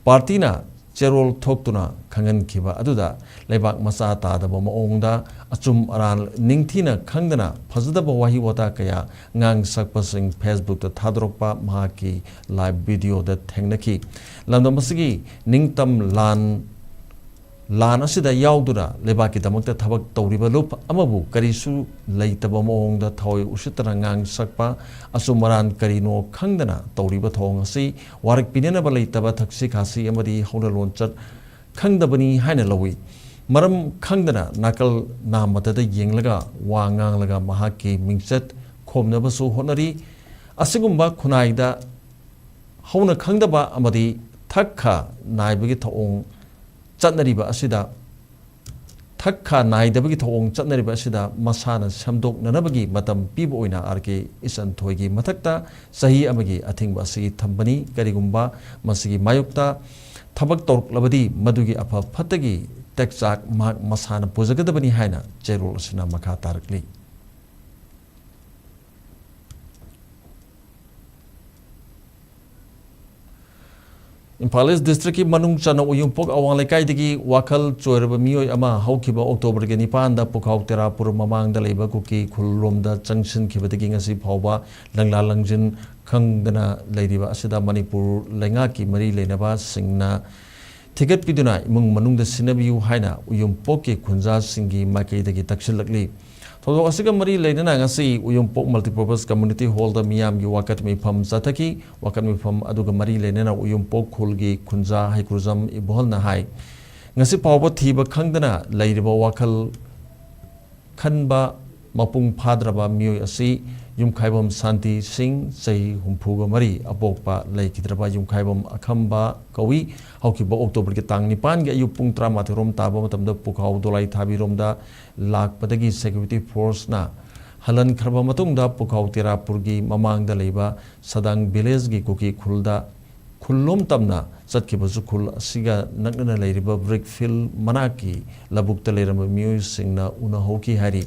ꯄꯥꯔꯇꯤꯅ ꯆꯦꯔꯣꯜ ꯊꯣꯛꯇꯨꯅ ꯈꯪꯍꯟꯈꯤꯕ ꯑꯗꯨꯗ ꯂꯩꯕꯥꯛ ꯃꯆꯥ ꯇꯥꯗꯕ ꯃꯑꯣꯡꯗ ꯑꯆꯨꯝ ꯑꯔꯥꯟ ꯅꯤꯡꯊꯤꯅ ꯈꯪꯗꯅ ꯐꯖꯗꯕ ꯋꯥꯍꯩ ꯋꯥꯇꯥ ꯀꯌꯥ ꯉꯥꯡꯁꯛꯄꯁꯤꯡ ꯐꯦꯁꯕꯨꯛꯇ ꯊꯥꯗꯣꯔꯛꯄ ꯃꯍꯥꯛꯀꯤ ꯂꯥꯏꯚ ꯚꯤꯗꯤꯑꯣꯗ ꯊꯦꯡꯅꯈꯤ꯫ ꯂꯝꯗꯝ ꯑꯁꯤꯒꯤ ꯅꯤꯡꯇꯝ ꯂꯥꯟ ꯂꯥꯟ ꯑꯁꯤꯗ ꯌꯥꯎꯗꯨꯅ ꯂꯩꯕꯥꯛꯀꯤꯗꯃꯛꯇ ꯊꯕꯛ ꯇꯧꯔꯤꯕ ꯂꯨꯞ ꯑꯃꯕꯨ ꯀꯔꯤꯁꯨ ꯂꯩꯇꯕ ꯃꯑꯣꯡꯗ ꯊꯑꯣꯏ ꯎꯁꯤꯠꯇꯅ ꯉꯥꯡ ꯁꯛꯄ, ꯑꯆꯨꯝ ꯑꯔꯥꯟ ꯀꯔꯤꯅꯣ ꯈꯪꯗꯅ ꯇꯧꯔꯤꯕ ꯊꯧꯑꯣꯡ ꯑꯁꯤ ꯋꯥꯔꯛ ꯄꯤꯅꯅꯕ ꯂꯩꯇꯕ ꯊꯛꯁꯤ ꯈꯥꯁꯤ ꯑꯃꯗꯤ ꯍꯧꯅ ꯂꯣꯟꯆꯠ ꯈꯪꯗꯕꯅꯤ ꯍꯥꯏꯅ ꯂꯧꯏ꯫ ꯃꯔꯝ ꯈꯪꯗꯅ ꯅꯥꯀꯜ ꯅꯥꯝꯃꯇꯗ ꯌꯦꯡꯂꯒ ꯋꯥ ꯉꯥꯡꯂꯒ ꯃꯍꯥꯛꯀꯤ ꯃꯤꯡꯆꯠ ꯈꯣꯝꯅꯕꯁꯨ ꯍꯣꯠꯅꯔꯤ꯫ ꯑꯁꯤꯒꯨꯝꯕ ꯈꯨꯟꯅꯥꯏꯗ ꯍꯧꯅ ꯈꯪꯗꯕ ꯑꯃꯗꯤ ꯊꯛ ꯈꯥ ꯅꯥꯏꯕꯒꯤ ꯊꯧꯑꯣꯡ ꯆꯠꯅꯔꯤꯕ ꯑꯁꯤꯗ, ꯊꯛ ꯈꯥ ꯅꯥꯏꯗꯕꯒꯤ ꯊꯧꯑꯣꯡ ꯆꯠꯅꯔꯤꯕ ꯑꯁꯤꯗ ꯃꯁꯥꯅ ꯁꯦꯝꯗꯣꯛꯅꯅꯕꯒꯤ ꯃꯇꯝ ꯄꯤꯕ ꯑꯣꯏꯅ ꯑꯥꯔ ꯀꯦ ꯏꯆꯟꯊꯣꯏꯒꯤ ꯃꯊꯛꯇ ꯆꯍꯤ ꯑꯃꯒꯤ ꯑꯊꯤꯡꯕ ꯑꯁꯤ ꯊꯝꯕꯅꯤ꯫ ꯀꯔꯤꯒꯨꯝꯕ ꯃꯁꯤꯒꯤ ꯃꯥꯌꯣꯛꯇ ꯊꯕꯛ ꯇꯧꯔꯛꯂꯕꯗꯤ ꯃꯗꯨꯒꯤ ꯑꯐ ꯐꯠꯇꯒꯤ ꯇꯦꯛꯆꯥꯛ ꯃꯍꯥꯛ ꯃꯁꯥꯅ ꯄꯨꯖꯒꯗꯕꯅꯤ ꯍꯥꯏꯅ ꯆꯦꯔꯣꯜ ꯑꯁꯤꯅ ꯃꯈꯥ ꯇꯥꯔꯛꯂꯤ꯫ ꯏꯝꯐꯥꯜ ꯏꯁ ꯗꯤꯁꯇ꯭ꯔꯤꯛꯀꯤ ꯃꯅꯨꯡ ꯆꯟꯅ ꯎꯌꯨꯝꯄꯣꯛ ꯑꯋꯥꯡ ꯂꯩꯀꯥꯏꯗꯒꯤ ꯋꯥꯈꯜ ꯆꯣꯏꯔꯕ ꯃꯤꯑꯣꯏ ꯑꯃ ꯍꯧꯈꯤꯕ ꯑꯣꯛꯇꯣꯕꯔꯒꯤ ꯅꯤꯄꯥꯟꯗ ꯄꯨꯈꯥꯎ ꯇꯦꯔꯥꯄꯨꯔ ꯃꯃꯥꯡꯗ ꯂꯩꯕ ꯀꯨꯀꯤ ꯈꯨꯜꯂꯣꯝꯗ ꯆꯪꯁꯤꯟꯈꯤꯕꯗꯒꯤ ꯉꯁꯤ ꯐꯥꯎꯕ ꯂꯪꯂꯥ ꯂꯪꯖꯤꯟ ꯈꯪꯗꯅ ꯂꯩꯔꯤꯕ ꯑꯁꯤꯗ ꯃꯅꯤꯄꯨꯔ ꯂꯩꯉꯥꯛꯀꯤ ꯃꯔꯤ ꯂꯩꯅꯕꯁꯤꯡꯅ ꯊꯤꯒꯠꯄꯤꯗꯨꯅ ꯏꯃꯨꯡ ꯃꯅꯨꯡꯗ ꯁꯤꯟꯅꯕꯤꯌꯨ ꯍꯥꯏꯅ ꯎꯌꯨꯝꯄꯣꯛꯀꯤ ꯈꯨꯟꯖꯥꯁꯤꯡꯒꯤ ꯃꯥꯏꯀꯩꯗꯒꯤ ꯇꯛꯁꯤꯜꯂꯛꯂꯤ꯫ ꯊꯧꯗꯣꯛ ꯑꯁꯤꯒ ꯃꯔꯤ ꯂꯩꯅꯅ ꯉꯁꯤ ꯎꯌꯨꯝꯄꯣꯛ ꯃꯜꯇꯤꯄꯔꯄꯁ ꯀꯝꯃ꯭ꯌꯨꯅꯤꯇꯤ ꯍꯣꯜꯗ ꯃꯤꯌꯥꯝꯒꯤ ꯋꯥꯀꯠ ꯃꯤꯐꯝ ꯆꯠꯊꯈꯤ꯫ ꯋꯥꯀꯠ ꯃꯤꯐꯝ ꯑꯗꯨꯒ ꯃꯔꯤ ꯂꯩꯅꯅ ꯎꯌꯨꯝꯄꯣꯛ ꯈꯨꯜꯒꯤ ꯈꯨꯟꯖꯥ ꯍꯩꯀ꯭ꯔꯨꯖꯝ ꯏꯕꯣꯍꯜꯅ ꯍꯥꯏ, ꯉꯁꯤ ꯐꯥꯎꯕ ꯊꯤꯕ ꯈꯪꯗꯅ ꯂꯩꯔꯤꯕ ꯋꯥꯈꯜ ꯈꯟꯕ ꯃꯄꯨꯡ ꯐꯥꯗ꯭ꯔꯕ ꯃꯤꯑꯣꯏ ꯑꯁꯤ ꯌꯨꯝꯈꯥꯏꯕꯝ ꯁꯥꯟꯇꯤ ꯁꯤꯡ, ꯆꯍꯤ ꯍꯨꯝꯐꯨꯒ ꯃꯔꯤ, ꯑꯄꯣꯛꯄ ꯂꯩꯈꯤꯗ꯭ꯔꯕ ꯌꯨꯝꯈꯥꯏꯕꯝ ꯑꯈꯝꯕ ꯀꯧꯏ꯫ ꯍꯧꯈꯤꯕ ꯑꯣꯛꯇꯣꯕꯔꯒꯤ ꯇꯥꯡ ꯅꯤꯄꯥꯟꯒꯤ ꯑꯌꯨꯛ ꯄꯨꯡ ꯇꯔꯥꯃꯥꯊꯣꯏ ꯔꯣꯝ ꯇꯥꯕ ꯃꯇꯝꯗ ꯄꯨꯈꯥꯎ ꯗꯣꯂꯥꯏ ꯊꯥꯕꯤꯔꯣꯝꯗ ꯂꯥꯛꯄꯗꯒꯤ ꯁꯦꯀ꯭ꯌꯨꯔꯤꯇꯤ ꯐꯣꯔꯁꯅ ꯍꯜꯍꯟꯈ꯭ꯔꯕ ꯃꯇꯨꯡꯗ ꯄꯨꯈꯥꯎ ꯇꯦꯔꯥꯄꯨꯔꯒꯤ ꯃꯃꯥꯡꯗ ꯂꯩꯕ ꯁꯗꯥꯡ ꯚꯤꯂꯦꯖꯒꯤ ꯀꯨꯀꯤ ꯈꯨꯜꯗ ꯈꯨꯜꯂꯣꯝ ꯇꯝꯅ ꯆꯠꯈꯤꯕꯁꯨ ꯈꯨꯜ ꯑꯁꯤꯒ ꯅꯛꯅꯅ ꯂꯩꯔꯤꯕ ꯕ꯭ꯔꯤꯛ ꯐꯤꯜ ꯃꯅꯥꯛꯀꯤ ꯂꯧꯕꯨꯛꯇ ꯂꯩꯔꯝꯕ ꯃꯤꯑꯣꯏꯁꯤꯡꯅ ꯎꯅꯍꯧꯈꯤ ꯍꯥꯏꯔꯤ꯫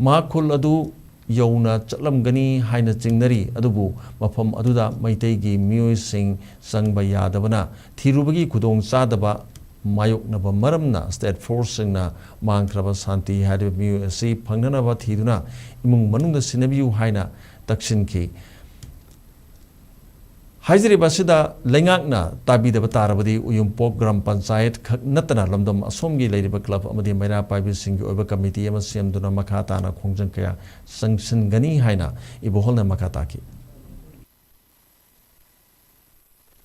ꯃꯍꯥꯛ ꯈꯨꯜ ꯑꯗꯨ ꯌꯧꯅ ꯆꯠꯂꯝꯒꯅꯤ ꯍꯥꯏꯅ ꯆꯤꯡꯅꯔꯤ, ꯑꯗꯨꯕꯨ ꯃꯐꯝ ꯑꯗꯨꯗ ꯃꯩꯇꯩꯒꯤ ꯃꯤꯑꯣꯏꯁꯤꯡ ꯆꯪꯕ ꯌꯥꯗꯕꯅ ꯊꯤꯔꯨꯕꯒꯤ ꯈꯨꯗꯣꯡꯆꯥꯗꯕ ꯃꯥꯌꯣꯛꯅꯕ ꯃꯔꯝꯅ ꯁ꯭ꯇꯦꯠ ꯐꯣꯔꯁꯁꯤꯡꯅ ꯃꯥꯡꯈ꯭ꯔꯕ ꯁꯥꯟꯇꯤ ꯍꯥꯏꯔꯤꯕ ꯃꯤꯑꯣꯏ ꯑꯁꯤ ꯐꯪꯅꯅꯕ ꯊꯤꯗꯨꯅ ꯏꯃꯨꯡ ꯃꯅꯨꯡꯗ ꯁꯤꯟꯅꯕꯤꯌꯨ ꯍꯥꯏꯅ ꯇꯛꯁꯤꯟꯈꯤ꯫ ꯍꯥꯏꯖꯔꯤꯕ ꯑꯁꯤꯗ ꯂꯩꯉꯥꯛꯅ ꯇꯥꯕꯤꯗꯕ ꯇꯥꯔꯕꯗꯤ ꯎꯌꯨꯝꯄꯣꯛ ꯒ꯭ꯔꯥꯝ ꯄꯟꯆꯥꯌꯠ ꯈꯛ ꯅꯠꯇꯅ ꯂꯝꯗꯝ ꯑꯁꯣꯝꯒꯤ ꯂꯩꯔꯤꯕ ꯀ꯭ꯂꯕ ꯑꯃꯗꯤ ꯃꯩꯔꯥ ꯄꯥꯏꯕꯤꯁꯤꯡꯒꯤ ꯑꯣꯏꯕ ꯀꯃꯤꯇꯤ ꯑꯃ ꯁꯦꯝꯗꯨꯅ ꯃꯈꯥ ꯇꯥꯅ ꯈꯣꯡꯖꯪ ꯀꯌꯥ ꯆꯪꯁꯤꯟꯒꯅꯤ ꯍꯥꯏꯅ ꯏꯕꯣꯍꯜꯅ ꯃꯈꯥ ꯇꯥꯈꯤ꯫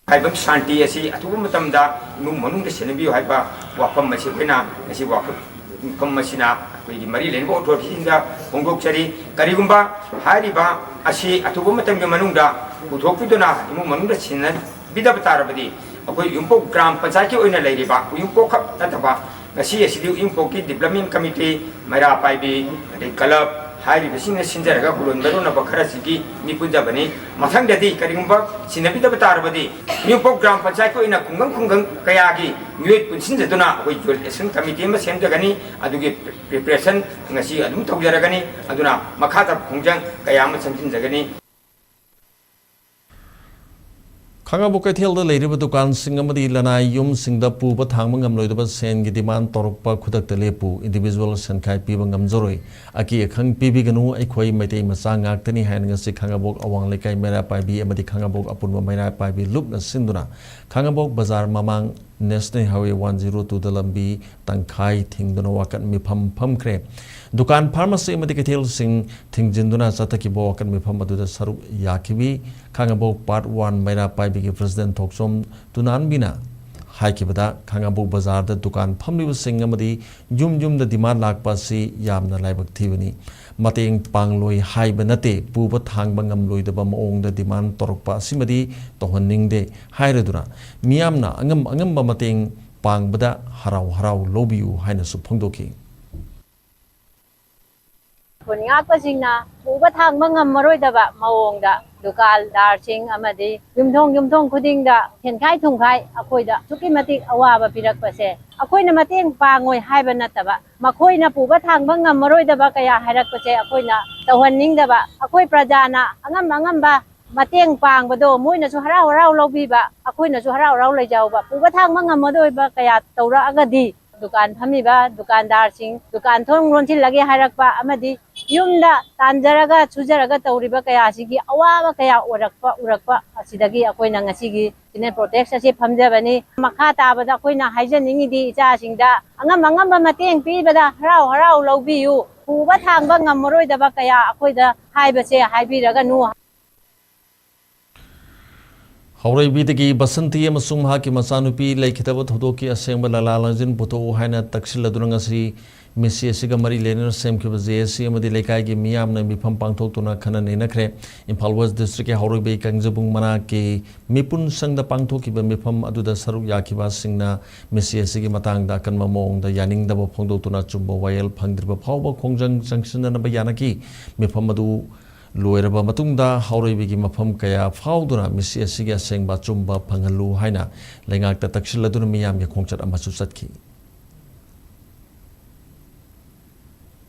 ꯍꯥꯏꯕ ꯁꯥꯟꯇꯤ ꯑꯁꯤ ꯑꯊꯨꯕ ꯃꯇꯝꯗ ꯏꯃꯨꯡ ꯃꯅꯨꯡꯗ ꯁꯦꯟꯅꯕꯤꯌꯨ ꯍꯥꯏꯕ ꯋꯥꯐꯝ ꯑꯁꯤ ꯑꯩꯈꯣꯏꯅ ꯉꯁꯤ ꯋꯥꯐꯝ ꯑꯁꯤꯅ ꯑꯩꯈꯣꯏꯒꯤ ꯃꯔꯤ ꯂꯩꯅꯕ ꯑꯣꯊꯣꯔꯤꯇꯤꯁꯤꯡꯗ ꯐꯣꯡꯗꯣꯛꯆꯔꯤ꯫ ꯀꯔꯤꯒꯨꯝꯕ ꯍꯥꯏꯔꯤꯕ ꯑꯁꯤ ꯑꯊꯨꯕ ꯃꯇꯝꯒꯤ ꯃꯅꯨꯡꯗ ꯄꯨꯊꯣꯛꯄꯤꯗꯨꯅ ꯏꯃꯨꯡ ꯃꯅꯨꯡꯗ ꯁꯤꯟꯅꯕꯤꯗꯕ ꯇꯥꯔꯕꯗꯤ ꯑꯩꯈꯣꯏ ꯎꯌꯨꯝꯄꯣꯛ ꯒ꯭ꯔꯥꯝ ꯄꯟꯆꯥꯌꯠꯀꯤ ꯑꯣꯏꯅ ꯂꯩꯔꯤꯕ ꯎꯌꯨꯝꯄꯣꯛ ꯈꯛ ꯅꯠꯇꯕ ꯉꯁꯤ ꯑꯁꯤꯗꯤ ꯎꯌꯨꯝꯄꯣꯛꯀꯤ ꯗꯤꯕ꯭ꯂꯞꯃꯦꯟ ꯀꯃꯤꯇꯤ, ꯃꯩꯔꯥ ꯄꯥꯏꯕꯤ, ꯑꯗꯩ ꯀ꯭ꯂꯕ ꯍꯥꯏꯔꯤꯕꯁꯤꯡꯅ ꯁꯤꯟꯖꯔꯒ ꯍꯨꯔꯣꯟ ꯃꯥꯏꯔꯣꯟꯅꯕ ꯈꯔꯁꯤꯒꯤ ꯃꯤꯄꯨꯟꯖꯕꯅꯤ꯫ ꯃꯊꯪꯗꯗꯤ ꯀꯔꯤꯒꯨꯝꯕ ꯁꯤꯟꯅꯕꯤꯗꯕ ꯇꯥꯔꯕꯗꯤ ꯎꯌꯨꯝꯄꯣꯛ ꯒ꯭ꯔꯥꯝ ꯄꯟꯆꯥꯌꯠꯀꯤ ꯑꯣꯏꯅ ꯈꯨꯡꯒꯪ ꯈꯨꯡꯒꯪ ꯀꯌꯥꯒꯤ ꯃꯤꯑꯣꯏ ꯄꯨꯟꯁꯤꯟꯖꯗꯨꯅ ꯑꯩꯈꯣꯏ ꯖꯣꯏꯟ ꯑꯦꯛꯁꯟ ꯀꯃꯤꯇꯤ ꯑꯃ ꯁꯦꯝꯖꯒꯅꯤ꯫ ꯑꯗꯨꯒꯤ ꯄ꯭ꯔꯤꯄꯦꯔꯦꯁꯟ ꯉꯁꯤ ꯑꯗꯨꯝ ꯇꯧꯖꯔꯒꯅꯤ꯫ ꯑꯗꯨꯅ ꯃꯈꯥ ꯇꯥꯕ ꯈꯣꯡꯖꯪ ꯀꯌꯥ ꯑꯃ ꯆꯪꯁꯤꯟꯖꯒꯅꯤ꯫ ꯈꯥꯉꯕꯣꯛ ꯀꯩꯊꯦꯜꯗ ꯂꯩꯔꯤꯕ ꯗꯨꯀꯥꯟꯁꯤꯡ ꯑꯃꯗꯤ ꯂꯅꯥꯏ ꯌꯨꯝꯁꯤꯡꯗ ꯄꯨꯕ ꯊꯥꯡꯕ ꯉꯝꯂꯣꯏꯗꯕ ꯁꯦꯟꯒꯤ ꯗꯤꯃꯥꯟ ꯇꯧꯔꯛꯄ ꯈꯨꯗꯛꯇ ꯂꯦꯞꯄꯨ, ꯏꯟꯗꯤꯚꯤꯖꯨꯋꯦꯜ ꯁꯦꯟꯈꯥꯏ ꯄꯤꯕ ꯉꯝꯖꯔꯣꯏ, ꯑꯀꯤ ꯑꯈꯪ ꯄꯤꯕꯤꯒꯅꯨ, ꯑꯩꯈꯣꯏ ꯃꯩꯇꯩ ꯃꯆꯥ ꯉꯥꯛꯇꯅꯤ ꯍꯥꯏꯅ ꯉꯁꯤ ꯈꯥꯉꯕꯣꯛ ꯑꯋꯥꯡ ꯂꯩꯀꯥꯏ ꯃꯩꯔꯥ ꯄꯥꯏꯕꯤ ꯑꯃꯗꯤ ꯈꯥꯉꯕꯣꯛ ꯑꯄꯨꯟꯕ ꯃꯩꯔꯥ ꯄꯥꯏꯕꯤ ꯂꯨꯞꯅ ꯁꯤꯟꯗꯨꯅ ꯈꯥꯉꯕꯣꯛ ꯕꯖꯥꯔ ꯃꯃꯥꯡ ꯅꯦꯁꯅꯦꯜ ꯍꯥꯏꯋꯦ ꯋꯥꯟ ꯖꯤꯔꯣ ꯇꯨꯗ ꯂꯝꯕꯤ ꯇꯪꯈꯥꯏ ꯊꯤꯡꯗꯨꯅ ꯋꯥꯀꯠ ꯃꯤꯐꯝ ꯐꯝꯈ꯭ꯔꯦ꯫ ꯗꯨꯀꯥꯟ, ꯐꯥꯔꯃꯥꯁꯤ ꯑꯃꯗꯤ ꯀꯩꯊꯦꯜꯁꯤꯡ ꯊꯤꯡꯖꯤꯟꯗꯨꯅ ꯆꯠꯊꯈꯤꯕ ꯋꯥꯀꯠ ꯃꯤꯐꯝ ꯑꯗꯨꯗ ꯁꯔꯨꯛ ꯌꯥꯈꯤꯕꯤ ꯈꯥꯉꯕꯣꯛ ꯄꯥꯔꯠ ꯋꯥꯟ ꯃꯩꯔꯥ ꯄꯥꯏꯕꯤꯒꯤ ꯄ꯭ꯔꯁꯤꯗꯦꯟ ꯊꯣꯛꯆꯣꯝ ꯇꯨꯅꯥꯟꯕꯤꯅ ꯍꯥꯏꯈꯤꯕꯗ, ꯈꯥꯉꯕꯣꯛ ꯕꯖꯥꯔꯗ ꯗꯨꯀꯥꯟ ꯐꯝꯂꯤꯕꯁꯤꯡ ꯑꯃꯗꯤ ꯌꯨꯝ ꯌꯨꯝꯗ ꯗꯤꯃꯥꯟ ꯂꯥꯛꯄ ꯑꯁꯤ ꯌꯥꯝꯅ ꯂꯥꯏꯕꯛ ꯊꯤꯕꯅꯤ꯫ ꯃꯇꯦꯡ ꯄꯥꯡꯂꯣꯏ ꯍꯥꯏꯕ ꯅꯠꯇꯦ, ꯄꯨꯕ ꯊꯥꯡꯕ ꯉꯝꯂꯣꯏꯗꯕ ꯃꯑꯣꯡꯗ ꯗꯤꯃꯥꯟ ꯇꯧꯔꯛꯄ ꯑꯁꯤꯃꯗꯤ ꯇꯧꯍꯟꯅꯤꯡꯗꯦ ꯍꯥꯏꯔꯗꯨꯅ ꯃꯤꯌꯥꯝꯅ ꯑꯉꯝ ꯑꯉꯝꯕ ꯃꯇꯦꯡ ꯄꯥꯡꯕꯗ ꯍꯔꯥꯎ ꯍꯔꯥꯎ ꯂꯧꯕꯤꯌꯨ ꯍꯥꯏꯅꯁꯨ ꯐꯣꯡꯗꯣꯛꯈꯤ꯫ ꯈꯨꯟ ꯉꯥꯛꯄꯁꯤꯡꯅ ꯄꯨꯕ ꯊꯥꯡꯕ ꯉꯝꯃꯔꯣꯏꯗꯕ ꯃꯑꯣꯡꯗ ꯗꯨꯀꯥꯟꯗꯥꯔꯁꯤꯡ ꯑꯃꯗꯤ ꯌꯨꯝꯊꯣꯡ ꯌꯨꯝꯊꯣꯡ ꯈꯨꯗꯤꯡꯗ ꯁꯦꯟꯈꯥꯏ ꯊꯨꯝꯈꯥꯏ ꯑꯩꯈꯣꯏꯗ ꯑꯁꯨꯛꯀꯤ ꯃꯇꯤꯛ ꯑꯋꯥꯕ ꯄꯤꯔꯛꯄꯁꯦ ꯑꯩꯈꯣꯏꯅ ꯃꯇꯦꯡ ꯄꯥꯡꯉꯣꯏ ꯍꯥꯏꯕ ꯅꯠꯇꯕ, ꯃꯈꯣꯏꯅ ꯄꯨꯕ ꯊꯥꯡꯕ ꯉꯝꯃꯔꯣꯏꯗꯕ ꯀꯌꯥ ꯍꯥꯏꯔꯛꯄꯁꯦ ꯑꯩꯈꯣꯏꯅ ꯇꯧꯍꯟꯅꯤꯡꯗꯕ꯫ ꯑꯩꯈꯣꯏ ꯄ꯭ꯔꯖꯥꯅ ꯑꯉꯝ ꯑꯉꯝꯕ ꯃꯇꯦꯡ ꯄꯥꯡꯕꯗꯣ ꯃꯣꯏꯅꯁꯨ ꯍꯔꯥꯎ ꯍꯔꯥꯎ ꯂꯧꯕꯤꯕ, ꯑꯩꯈꯣꯏꯅꯁꯨ ꯍꯔꯥꯎ ꯍꯔꯥꯎ ꯂꯩꯖꯍꯧꯕ꯫ ꯄꯨꯕ ꯊꯥꯡꯕ ꯉꯝꯃꯗꯣꯏꯕ ꯀꯌꯥ ꯇꯧꯔꯛꯑꯒꯗꯤ ꯗꯨꯀꯥꯟ ꯐꯝꯃꯤꯕ ꯗꯨꯀꯥꯟꯗꯥꯔꯁꯤꯡ, ꯗꯨꯀꯥꯟ ꯊꯣꯡ ꯂꯣꯟꯁꯤꯜꯂꯒꯦ ꯍꯥꯏꯔꯛꯄ ꯑꯃꯗꯤ ꯌꯨꯝꯗ ꯇꯥꯟꯖꯔꯒ ꯁꯨꯖꯔꯒ ꯇꯧꯔꯤꯕ ꯀꯌꯥꯁꯤꯒꯤ ꯑꯋꯥꯕ ꯀꯌꯥ ꯑꯣꯏꯔꯛꯄ ꯎꯔꯛꯄ ꯑꯁꯤꯗꯒꯤ ꯑꯩꯈꯣꯏꯅ ꯉꯁꯤꯒꯤ ꯁꯤꯅꯦ ꯄ꯭ꯔꯣꯇꯦꯛꯁ ꯑꯁꯤ ꯐꯝꯖꯕꯅꯤ꯫ ꯃꯈꯥ ꯇꯥꯕꯗ ꯑꯩꯈꯣꯏꯅ ꯍꯥꯏꯖꯅꯤꯡꯉꯤꯗꯤ, ꯏꯆꯥꯁꯤꯡꯗ ꯑꯉꯝ ꯑꯉꯝꯕ ꯃꯇꯦꯡ ꯄꯤꯕꯗ ꯍꯔꯥꯎ ꯍꯔꯥꯎ ꯂꯧꯕꯤꯌꯨ꯫ ꯄꯨꯕ ꯊꯥꯡꯕ ꯉꯝꯃꯔꯣꯏꯗꯕ ꯀꯌꯥ ꯑꯩꯈꯣꯏꯗ ꯍꯥꯏꯕꯁꯦ ꯍꯥꯏꯕꯤꯔꯒꯅꯨ꯫ ꯍꯥꯎꯔꯩꯕꯤꯗꯒꯤ ꯕꯁꯟꯇꯤ ꯑꯃꯁꯨꯡ ꯃꯍꯥꯛꯀꯤ ꯃꯆꯥꯅꯨꯄꯤ ꯂꯩꯈꯤꯗꯕ ꯊꯧꯗꯣꯛꯀꯤ ꯑꯁꯦꯡꯕ ꯂꯥꯂꯥ ꯂꯥꯡꯖꯤꯟ ꯄꯨꯊꯣꯛꯎ ꯍꯥꯏꯅ ꯇꯛꯁꯤꯜꯂꯗꯨꯅ ꯉꯁꯤ ꯃꯤꯁꯤ ꯑꯁꯤꯒ ꯃꯔꯤ ꯂꯩꯅꯅ ꯁꯦꯝꯈꯤꯕ ꯖꯦ ꯑꯦ ꯁꯤ ꯑꯃꯗꯤ ꯂꯩꯀꯥꯏꯒꯤ ꯃꯤꯌꯥꯝꯅ ꯃꯤꯐꯝ ꯄꯥꯡꯊꯣꯛꯇꯨꯅ ꯈꯟꯅ ꯅꯩꯅꯈ꯭ꯔꯦ꯫ ꯏꯝꯐꯥꯜ ꯋꯦꯁ ꯗꯤꯁꯇ꯭ꯔꯤꯛꯀꯤ ꯍꯥꯎꯔꯩꯕꯤ ꯀꯥꯡꯖꯕꯨꯡ ꯃꯅꯥꯛꯀꯤ ꯃꯤꯄꯨꯟ ꯁꯪꯗ ꯄꯥꯡꯊꯣꯛꯈꯤꯕ ꯃꯤꯐꯝ ꯑꯗꯨꯗ ꯁꯔꯨꯛ ꯌꯥꯈꯤꯕꯁꯤꯡꯅ ꯃꯤꯁꯤ ꯑꯁꯤꯒꯤ ꯃꯇꯥꯡꯗ ꯑꯀꯟꯕ ꯃꯑꯣꯡꯗ ꯌꯥꯅꯤꯡꯗꯕ ꯐꯣꯡꯗꯣꯛꯇꯨꯅ ꯑꯆꯨꯝꯕ ꯋꯥꯌꯦꯜ ꯐꯪꯗ꯭ꯔꯤꯕ ꯐꯥꯎꯕ ꯈꯣꯡꯖꯪ ꯆꯪꯁꯤꯟꯅꯅꯕ ꯌꯥꯅꯈꯤ꯫ ꯃꯤꯐꯝ ꯑꯗꯨ ꯂꯣꯏꯔꯕ ꯃꯇꯨꯡꯗ ꯍꯥꯎꯔꯩꯕꯤꯒꯤ ꯃꯐꯝ ꯀꯌꯥ ꯐꯥꯎꯗꯨꯅ ꯃꯤꯁꯤ ꯑꯁꯤꯒꯤ ꯑꯁꯦꯡꯕ ꯑꯆꯨꯝꯕ ꯐꯪꯍꯜꯂꯨ ꯍꯥꯏꯅ ꯂꯩꯉꯥꯛꯇ ꯇꯛꯁꯤꯜꯂꯗꯨꯅ ꯃꯤꯌꯥꯝꯒꯤ ꯈꯣꯡꯆꯠ ꯑꯃꯁꯨ ꯆꯠꯈꯤ꯫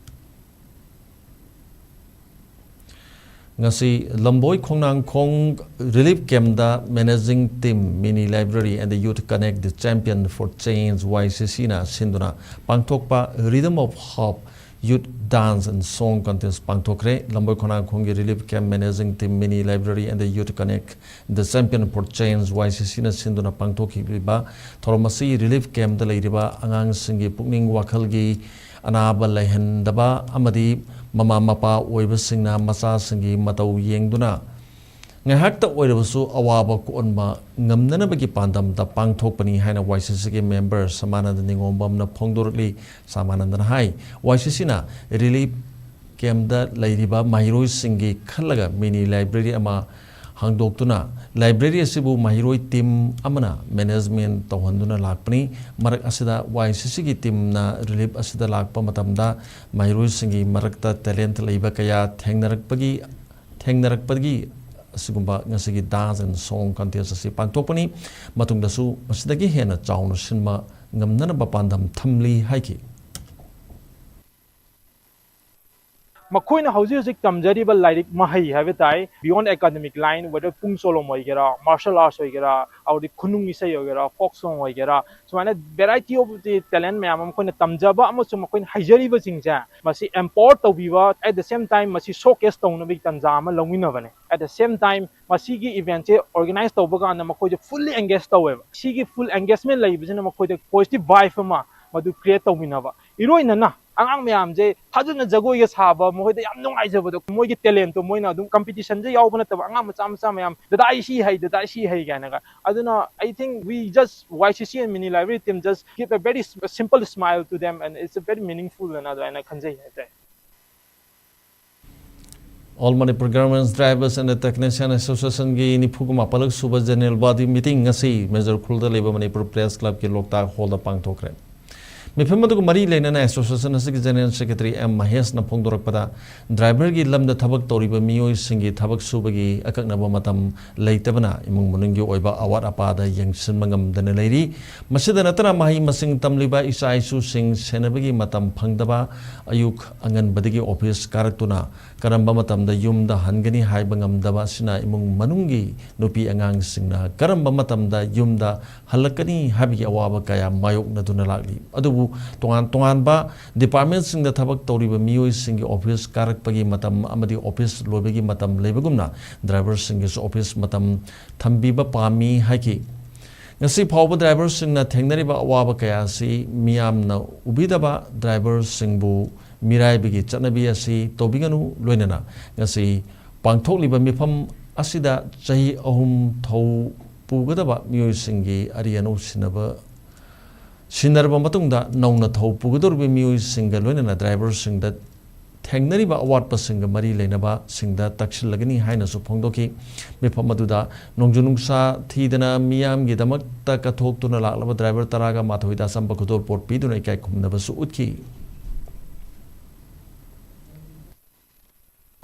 ꯉꯁꯤ ꯂꯝꯕꯣꯏ ꯈꯣꯡꯅꯥꯡꯈꯣꯡ relief ꯀꯦꯝꯗ Managing Team, Mini Library and the Youth Connect, the Champion for Change, ꯋꯥꯏ ꯁꯤ ꯁꯤꯅ ꯁꯤꯟꯗꯨꯅ ꯄꯥꯡꯊꯣꯛꯄ Rhythm of Hope Youth Dance and Song Contest ꯄꯥꯡꯊꯣꯛꯈ꯭ꯔꯦ꯫ ꯂꯝꯕꯣꯏ ꯈꯣꯡꯅꯥꯡꯈꯣꯡꯒꯤ Relief Camp Managing Team, Mini Library and the Youth Connect, the Champion for Change, ꯋꯥꯏ ꯁꯤ ꯁꯤꯅ ꯁꯤꯟꯗꯨꯅ ꯄꯥꯡꯊꯣꯛꯈꯤꯕ ꯊꯧꯔꯝ ꯑꯁꯤ ꯔꯤꯂꯤꯐ ꯀꯦꯝꯗ ꯂꯩꯔꯤꯕ ꯑꯉꯥꯡꯁꯤꯡꯒꯤ ꯄꯨꯛꯅꯤꯡ ꯋꯥꯈꯜꯒꯤ ꯑꯅꯥꯕ ꯂꯩꯍꯟꯗꯕ ꯑꯃꯗꯤ ꯃꯃꯥ ꯃꯄꯥ ꯑꯣꯏꯕꯁꯤꯡꯅ ꯃꯆꯥꯁꯤꯡꯒꯤ ꯃꯇꯧ ꯌꯦꯡꯗꯨꯅ ꯉꯥꯏꯍꯥꯛꯇ ꯑꯣꯏꯔꯕꯁꯨ ꯑꯋꯥꯕ ꯀꯣꯛꯍꯟꯕ ꯉꯝꯅꯅꯕꯒꯤ ꯄꯥꯟꯗꯝꯗ ꯄꯥꯡꯊꯣꯛꯄꯅꯤ ꯍꯥꯏꯅ ꯋꯥꯏ ꯁꯤ ꯁꯤꯒꯤ ꯃꯦꯝꯕꯔ ꯁꯃꯥꯅꯟꯗ ꯅꯤꯉꯣꯝꯕꯝꯅ ꯐꯣꯡꯗꯣꯔꯛꯂꯤ꯫ ꯁꯃꯥꯅꯟꯗꯅ ꯍꯥꯏ, ꯋꯥꯏ ꯁꯤ ꯁꯤꯅ ꯔꯤꯂꯤꯐ ꯀꯦꯝꯗ ꯂꯩꯔꯤꯕ ꯃꯍꯩꯔꯣꯏꯁꯤꯡꯒꯤ ꯈꯜꯂꯒ ꯃꯤꯅꯤ ꯂꯥꯏꯕ꯭ꯔꯦꯔꯤ ꯑꯃ ꯍꯥꯡꯗꯣꯛꯇꯨꯅ ꯂꯥꯏꯕ꯭ꯔꯦꯔꯤ ꯑꯁꯤꯕꯨ ꯃꯍꯩꯔꯣꯏ ꯇꯤꯝ ꯑꯃꯅ ꯃꯦꯅꯦꯖꯃꯦꯟ ꯇꯧꯍꯟꯗꯨꯅ ꯂꯥꯛꯄꯅꯤ꯫ ꯃꯔꯛ ꯑꯁꯤꯗ ꯋꯥꯏ ꯁꯤ ꯁꯤꯒꯤ ꯇꯤꯝꯅ ꯔꯤꯂꯤꯐ ꯑꯁꯤꯗ ꯂꯥꯛꯄ ꯃꯇꯝꯗ ꯃꯍꯩꯔꯣꯏꯁꯤꯡꯒꯤ ꯃꯔꯛꯇ ꯇꯦꯂꯦꯟꯠ ꯂꯩꯕ ꯀꯌꯥ ꯊꯦꯡꯅꯔꯛꯄꯒꯤ ꯊꯦꯡꯅꯔꯛꯄꯒꯤ ꯑꯁꯤꯒꯨꯝꯕ ꯉꯁꯤꯒꯤ Dance and Song Contest ꯑꯁꯤ ꯄꯥꯡꯊꯣꯛꯄꯅꯤ꯫ ꯃꯇꯨꯡꯗꯁꯨ ꯃꯁꯤꯗꯒꯤ ꯍꯦꯟꯅ ꯆꯥꯎꯅ ꯁꯤꯟꯕ ꯉꯝꯅꯅꯕ ꯄꯥꯟꯗꯝ ꯊꯝꯂꯤ ꯍꯥꯏꯈꯤ꯫ ꯃꯈꯣꯏꯅ ꯍꯧꯖꯤꯛ ꯍꯧꯖꯤꯛ ꯇꯝꯖꯔꯤꯕ ꯂꯥꯏꯔꯤꯛ ꯃꯍꯩ ꯍꯥꯏꯕ ꯇꯥꯏ, beyond academic line, whether ꯄꯨꯡ ꯆꯣꯂꯣꯝ ꯑꯣꯏꯒꯦꯔꯥ, martial arts ꯑꯣꯏꯒꯦꯔꯥ, ꯑꯗꯩ ꯈꯨꯅꯨꯡ ꯏꯁꯩ ꯑꯣꯏꯒꯦꯔꯥ, folk song ꯑꯣꯏꯒꯦꯔꯥ, ꯁꯨꯃꯥꯏꯅ variety of the talent ꯃꯌꯥꯝ ꯑꯃ ꯃꯈꯣꯏꯅ ꯇꯝꯖꯕ ꯑꯃꯁꯨꯡ ꯃꯈꯣꯏꯅ ꯍꯩꯖꯔꯤꯕꯁꯤꯡꯁꯦ ꯃꯁꯤ empower ꯇꯧꯕꯤꯕ, at the same time ꯃꯁꯤ showcase ꯇꯧꯅꯕꯒꯤ ꯇꯥꯟꯖꯥ ꯑꯃ ꯂꯧꯃꯤꯟꯅꯕꯅꯦ꯫ At the same time ꯃꯁꯤꯒꯤ event ꯁꯦ organize ꯇꯧꯕ ꯀꯥꯟꯗ ꯃꯈꯣꯏꯁꯦ fully engage ꯇꯧꯋꯦꯕ꯫ ꯁꯤꯒꯤ full engagement ꯂꯩꯕꯁꯤꯅ ꯃꯈꯣꯏꯗ positive vibe ꯑꯃ ꯃꯗꯨ create ꯇꯧꯃꯤꯟꯅꯕ꯫ ꯏꯔꯣꯏꯅꯅ ꯑꯉꯥꯡ ꯃꯌꯥꯝꯁꯦ ꯊꯥꯖꯅ ꯖꯒꯣꯏꯒ ꯁꯥꯕ, ꯃꯈꯣꯏꯗ ꯌꯥꯝ ꯅꯨꯡꯉꯥꯏꯖꯕꯗꯣ, ꯃꯣꯏꯒꯤ talent ꯇꯣ ꯃꯣꯏꯅ ꯑꯗꯨꯝ competition ꯁꯦ ꯌꯥꯎꯕ ꯅꯠꯇꯕ, ꯑꯉꯥꯡ ꯃꯆꯥ ꯃꯆꯥ ꯃꯌꯥꯝ, "ꯗꯗꯥ, ꯑꯩ ꯁꯤ ꯍꯩ, ꯗꯗꯥ, ꯑꯩ ꯁꯤ ꯍꯩ" ꯀꯥꯏꯅꯒ꯫ ꯑꯗꯨꯅ I think we just, Y C C and Mini Library team just give a very s-, simple smile to them and it's a very meaningful ꯑꯅ ꯑꯗꯨꯃꯥꯏꯅ ꯈꯟꯖꯩ ꯍꯥꯏꯇꯥꯔꯦ꯫ All Manipur Garments Drivers and Technician Association ꯒꯤ ꯅꯤꯐꯨꯒ ꯃꯥꯄꯜ ꯁꯨꯕ General Body Meeting ꯉꯁꯤ major ꯈꯨꯜꯗ ꯂꯩꯕ ꯃꯅꯤꯄꯨꯔ ꯄ꯭ꯔꯦꯁ ꯀ꯭ꯂꯕꯀꯤ ꯂꯣꯛꯇꯥꯛ ꯍꯣꯜꯗ ꯄꯥꯡꯊꯣꯛꯈ꯭ꯔꯦ꯫ ꯃꯤꯐꯝ ꯑꯗꯨꯒ ꯃꯔꯤ ꯂꯩꯅꯅ ꯑꯦꯁꯣꯁꯤꯌꯦꯁꯟ ꯑꯁꯤꯒꯤ ꯖꯦꯅꯔꯦꯜ ꯁꯦꯀ꯭ꯔꯦꯇꯔꯤ ꯑꯦꯝ ꯃꯍꯦꯁꯅ ꯐꯣꯡꯗꯣꯔꯛꯄꯗ, ꯗ꯭ꯔꯥꯏꯚꯔꯒꯤ ꯂꯝꯗ ꯊꯕꯛ ꯇꯧꯔꯤꯕ ꯃꯤꯑꯣꯏꯁꯤꯡꯒꯤ ꯊꯕꯛ ꯁꯨꯕꯒꯤ ꯑꯀꯛꯅꯕ ꯃꯇꯝ ꯂꯩꯇꯕꯅ ꯏꯃꯨꯡ ꯃꯅꯨꯡꯒꯤ ꯑꯣꯏꯕ ꯑꯋꯥꯠ ꯑꯄꯥꯗ ꯌꯦꯡꯁꯤꯟꯕ ꯉꯝꯗꯅ ꯂꯩꯔꯤ꯫ ꯃꯁꯤꯗ ꯅꯠꯇꯅ ꯃꯍꯩ ꯃꯁꯤꯡ ꯇꯝꯂꯤꯕ ꯏꯆꯥ ꯏꯁꯨꯁꯤꯡ ꯁꯦꯟꯅꯕꯒꯤ ꯃꯇꯝ ꯐꯪꯗꯕ, ꯑꯌꯨꯛ ꯑꯉꯟꯕꯗꯒꯤ ꯑꯣꯐꯤꯁ ꯀꯥꯔꯛꯇꯨꯅ ꯀꯔꯝꯕ ꯃꯇꯝꯗ ꯌꯨꯝꯗ ꯍꯟꯒꯅꯤ ꯍꯥꯏꯕ ꯉꯝꯗꯕ ꯑꯁꯤꯅ ꯏꯃꯨꯡ ꯃꯅꯨꯡꯒꯤ ꯅꯨꯄꯤ ꯑꯉꯥꯡꯁꯤꯡꯅ ꯀꯔꯝꯕ ꯃꯇꯝꯗ ꯌꯨꯝꯗ ꯍꯜꯂꯛꯀꯅꯤ ꯍꯥꯏꯕꯒꯤ ꯑꯋꯥꯕ ꯀꯌꯥ ꯃꯥꯌꯣꯛꯅꯗꯨꯅ ꯂꯥꯛꯂꯤ꯫ ꯑꯗꯨꯕꯨ ꯇꯣꯉꯥꯟ ꯇꯣꯉꯥꯟꯕ ꯗꯤꯄꯥꯔꯠꯃꯦꯟꯁꯤꯡꯗ ꯊꯕꯛ ꯇꯧꯔꯤꯕ ꯃꯤꯑꯣꯏꯁꯤꯡꯒꯤ ꯑꯣꯐꯤꯁ ꯀꯥꯔꯛꯄꯒꯤ ꯃꯇꯝ ꯑꯃꯗꯤ ꯑꯣꯐꯤꯁ ꯂꯣꯏꯕꯒꯤ ꯃꯇꯝ ꯂꯩꯕꯒꯨꯝꯅ ꯗ꯭ꯔꯥꯏꯚꯔꯁꯤꯡꯒꯤꯁꯨ ꯑꯣꯐꯤꯁ ꯃꯇꯝ ꯊꯝꯕꯤꯕ ꯄꯥꯝꯃꯤ ꯍꯥꯏꯈꯤ꯫ ꯉꯁꯤ ꯐꯥꯎꯕ ꯗ꯭ꯔꯥꯏꯚꯔꯁꯤꯡꯅ ꯊꯦꯡꯅꯔꯤꯕ ꯑꯋꯥꯕ ꯀꯌꯥ ꯑꯁꯤ ꯃꯤꯌꯥꯝꯅ ꯎꯕꯤꯗꯕ ꯗ꯭ꯔꯥꯏꯚꯔꯁꯤꯡꯕꯨ ꯃꯤꯔꯥꯏꯕꯒꯤ ꯆꯠꯅꯕꯤ ꯑꯁꯤ ꯇꯧꯕꯤꯒꯅꯨ, ꯂꯣꯏꯅꯅ ꯉꯁꯤ ꯄꯥꯡꯊꯣꯛꯂꯤꯕ ꯃꯤꯐꯝ ꯑꯁꯤꯗ ꯆꯍꯤ ꯑꯍꯨꯝ ꯊꯧ ꯄꯨꯒꯗꯕ ꯃꯤꯑꯣꯏꯁꯤꯡꯒꯤ ꯑꯔꯤ ꯑꯅꯧ ꯁꯤꯟꯅꯕ, ꯁꯤꯟꯅꯔꯕ ꯃꯇꯨꯡꯗ ꯅꯧꯅ ꯊꯧ ꯄꯨꯒꯗꯧꯔꯤꯕ ꯃꯤꯑꯣꯏꯁꯤꯡꯒ ꯂꯣꯏꯅꯅ ꯗ꯭ꯔꯥꯏꯚꯔꯁꯤꯡꯗ ꯊꯦꯡꯅꯔꯤꯕ ꯑꯋꯥꯠꯄꯁꯤꯡꯒ ꯃꯔꯤ ꯂꯩꯅꯕꯁꯤꯡꯗ ꯇꯛꯁꯤꯜꯂꯒꯅꯤ ꯍꯥꯏꯅꯁꯨ ꯐꯣꯡꯗꯣꯛꯈꯤ꯫ ꯃꯤꯐꯝ ꯑꯗꯨꯗ ꯅꯣꯡꯖꯨ ꯅꯨꯡꯁꯥ ꯊꯤꯗꯅ ꯃꯤꯌꯥꯝꯒꯤꯗꯃꯛꯇ ꯀꯠꯊꯣꯛꯇꯨꯅ ꯂꯥꯛꯂꯕ ꯗ꯭ꯔꯥꯏꯚꯔ ꯇꯔꯥꯒ ꯃꯥꯊꯣꯏꯗ ꯑꯆꯝꯕ ꯈꯨꯗꯣꯜꯄꯣꯠ ꯄꯤꯗꯨꯅ ꯏꯀꯥꯏ ꯈꯨꯝꯅꯕꯁꯨ ꯎꯠꯈꯤ꯫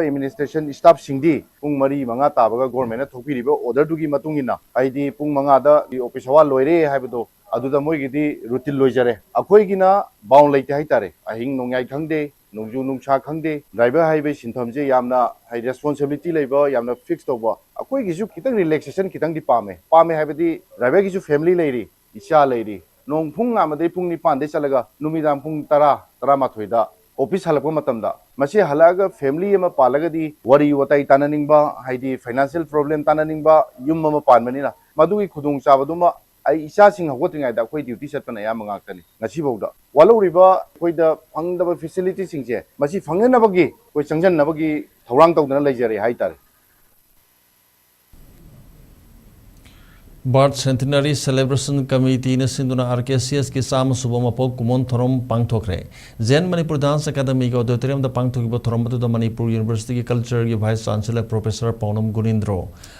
ꯑꯦꯗꯃꯤꯅꯤꯁꯇ꯭ꯔꯦꯁꯟ ꯁ꯭ꯇꯥꯐꯁꯤꯡꯗꯤ ꯄꯨꯡ ꯃꯔꯤ ꯃꯉꯥ ꯇꯥꯕꯒ ꯒꯣꯔꯃꯦꯟꯅ ꯊꯣꯛꯄꯤꯔꯤꯕ ꯑꯣꯔꯗꯔꯗꯨꯒꯤ ꯃꯇꯨꯡ ꯏꯟꯅ, ꯍꯥꯏꯗꯤ ꯄꯨꯡ ꯃꯉꯥꯗ ꯑꯣꯐꯤꯁ ꯑꯋꯥꯔ ꯂꯣꯏꯔꯦ ꯍꯥꯏꯕꯗꯣ, ꯑꯗꯨꯗ ꯃꯣꯏꯒꯤꯗꯤ ꯔꯨꯇꯤꯟ ꯂꯣꯏꯖꯔꯦ꯫ ꯑꯩꯈꯣꯏꯒꯤꯅ ꯕꯥꯎꯟ ꯂꯩꯇꯦ ꯍꯥꯏꯇꯥꯔꯦ꯫ ꯑꯍꯤꯡ ꯅꯣꯡꯌꯥꯏ ꯈꯪꯗꯦ, ꯅꯣꯡꯖꯨ ꯅꯨꯡꯁꯥ ꯈꯪꯗꯦ, ꯗ꯭ꯔꯥꯏꯚꯔ ꯍꯥꯏꯕꯒꯤ ꯁꯤꯟꯐꯝꯁꯦ ꯌꯥꯝꯅ ꯍꯥꯏ ꯔꯦꯁꯄꯣꯟꯁꯤꯕꯤꯂꯤꯇꯤ ꯂꯩꯕ, ꯌꯥꯝꯅ ꯐꯤꯛꯁ ꯇꯧꯕ꯫ ꯑꯩꯈꯣꯏꯒꯤꯁꯨ ꯈꯤꯇꯪ ꯔꯤꯂꯦꯛꯁꯦꯁꯟ ꯈꯤꯇꯪꯗꯤ ꯄꯥꯝꯃꯦ꯫ ꯄꯥꯝꯃꯦ ꯍꯥꯏꯕꯗꯤ ꯗ꯭ꯔꯥꯏꯚꯔꯒꯤꯁꯨ ꯐꯦꯃꯤꯂꯤ ꯂꯩꯔꯤ, ꯏꯆꯥ ꯂꯩꯔꯤ꯫ ꯅꯣꯡ ꯄꯨꯡ ꯑꯃꯗꯒꯤ ꯄꯨꯡ ꯅꯤꯄꯥꯟꯗꯒꯤ ꯆꯠꯂꯒ ꯅꯨꯃꯤꯗꯥꯡ ꯄꯨꯡ ꯇꯔꯥ, ꯇꯔꯥꯃꯥꯊꯣꯏꯗ ꯑꯣꯐꯤꯁ ꯍꯜꯂꯛꯄ ꯃꯇꯝꯗ, ꯃꯁꯤ ꯍꯜꯂꯛꯑꯒ ꯐꯦꯃꯤꯂꯤ ꯑꯃ ꯄꯥꯜꯂꯒꯗꯤ ꯋꯥꯔꯤ ꯋꯥꯇꯥꯏ ꯇꯥꯟꯅꯅꯤꯡꯕ, ꯍꯥꯏꯗꯤ ꯐꯥꯏꯅꯥꯟꯁꯤꯌꯦꯜ ꯄ꯭ꯔꯣꯕ꯭ꯂꯦꯝ ꯇꯥꯟꯅꯅꯤꯡꯕ, ꯌꯨꯝ ꯑꯃ ꯄꯥꯟꯕꯅꯤꯅ ꯃꯗꯨꯒꯤ ꯈꯨꯗꯣꯡꯆꯥꯕꯗꯨꯃ ꯑꯩ ꯏꯆꯥꯁꯤꯡ ꯍꯧꯒꯠꯇ꯭ꯔꯤꯉꯩꯗ ꯑꯩꯈꯣꯏ ꯗ꯭ꯌꯨꯇꯤ ꯆꯠꯄꯅ ꯑꯌꯥꯝꯕ ꯉꯥꯛꯇꯅꯤ꯫ ꯉꯁꯤꯐꯥꯎꯗ ꯋꯥꯍꯧꯔꯤꯕ ꯑꯩꯈꯣꯏꯗ ꯐꯪꯗꯕ ꯐꯦꯁꯤꯂꯤꯇꯤꯁꯤꯡꯁꯦ ꯃꯁꯤ ꯐꯪꯅꯅꯕꯒꯤ ꯑꯩꯈꯣꯏ ꯆꯪꯁꯤꯟꯅꯕꯒꯤ ꯊꯧꯔꯥꯡ ꯇꯧꯗꯅ ꯂꯩꯖꯔꯦ ꯍꯥꯏꯇꯥꯔꯦ꯫ Birth Centenary Celebration Committeeꯅ ꯁꯤꯟꯗꯨꯅ ꯑꯥꯔ ꯀꯦ ꯁꯤ ꯑꯦꯁꯀꯤ ꯆꯥꯝꯃ ꯁꯨꯕ ꯃꯄꯣꯛ ꯀꯨꯝꯑꯣꯟ ꯊꯧꯔꯝ ꯄꯥꯡꯊꯣꯛꯈ꯭ꯔꯦ꯫ ꯖꯦꯟ ꯃꯅꯤꯄꯨꯔ ꯗꯥꯟꯁ ꯑꯦꯀꯥꯗꯃꯤꯒꯤ ꯑꯣꯗꯤꯇꯣꯔꯤꯌꯝꯗ ꯄꯥꯡꯊꯣꯛꯈꯤꯕ ꯊꯧꯔꯝ ꯑꯗꯨꯗ ꯃꯅꯤꯄꯨꯔ ꯌꯨꯅꯤꯚꯔꯁꯤꯇꯤꯒꯤ ꯀꯜꯆꯔꯒꯤ vice chancellor professor Paonam Gunindro,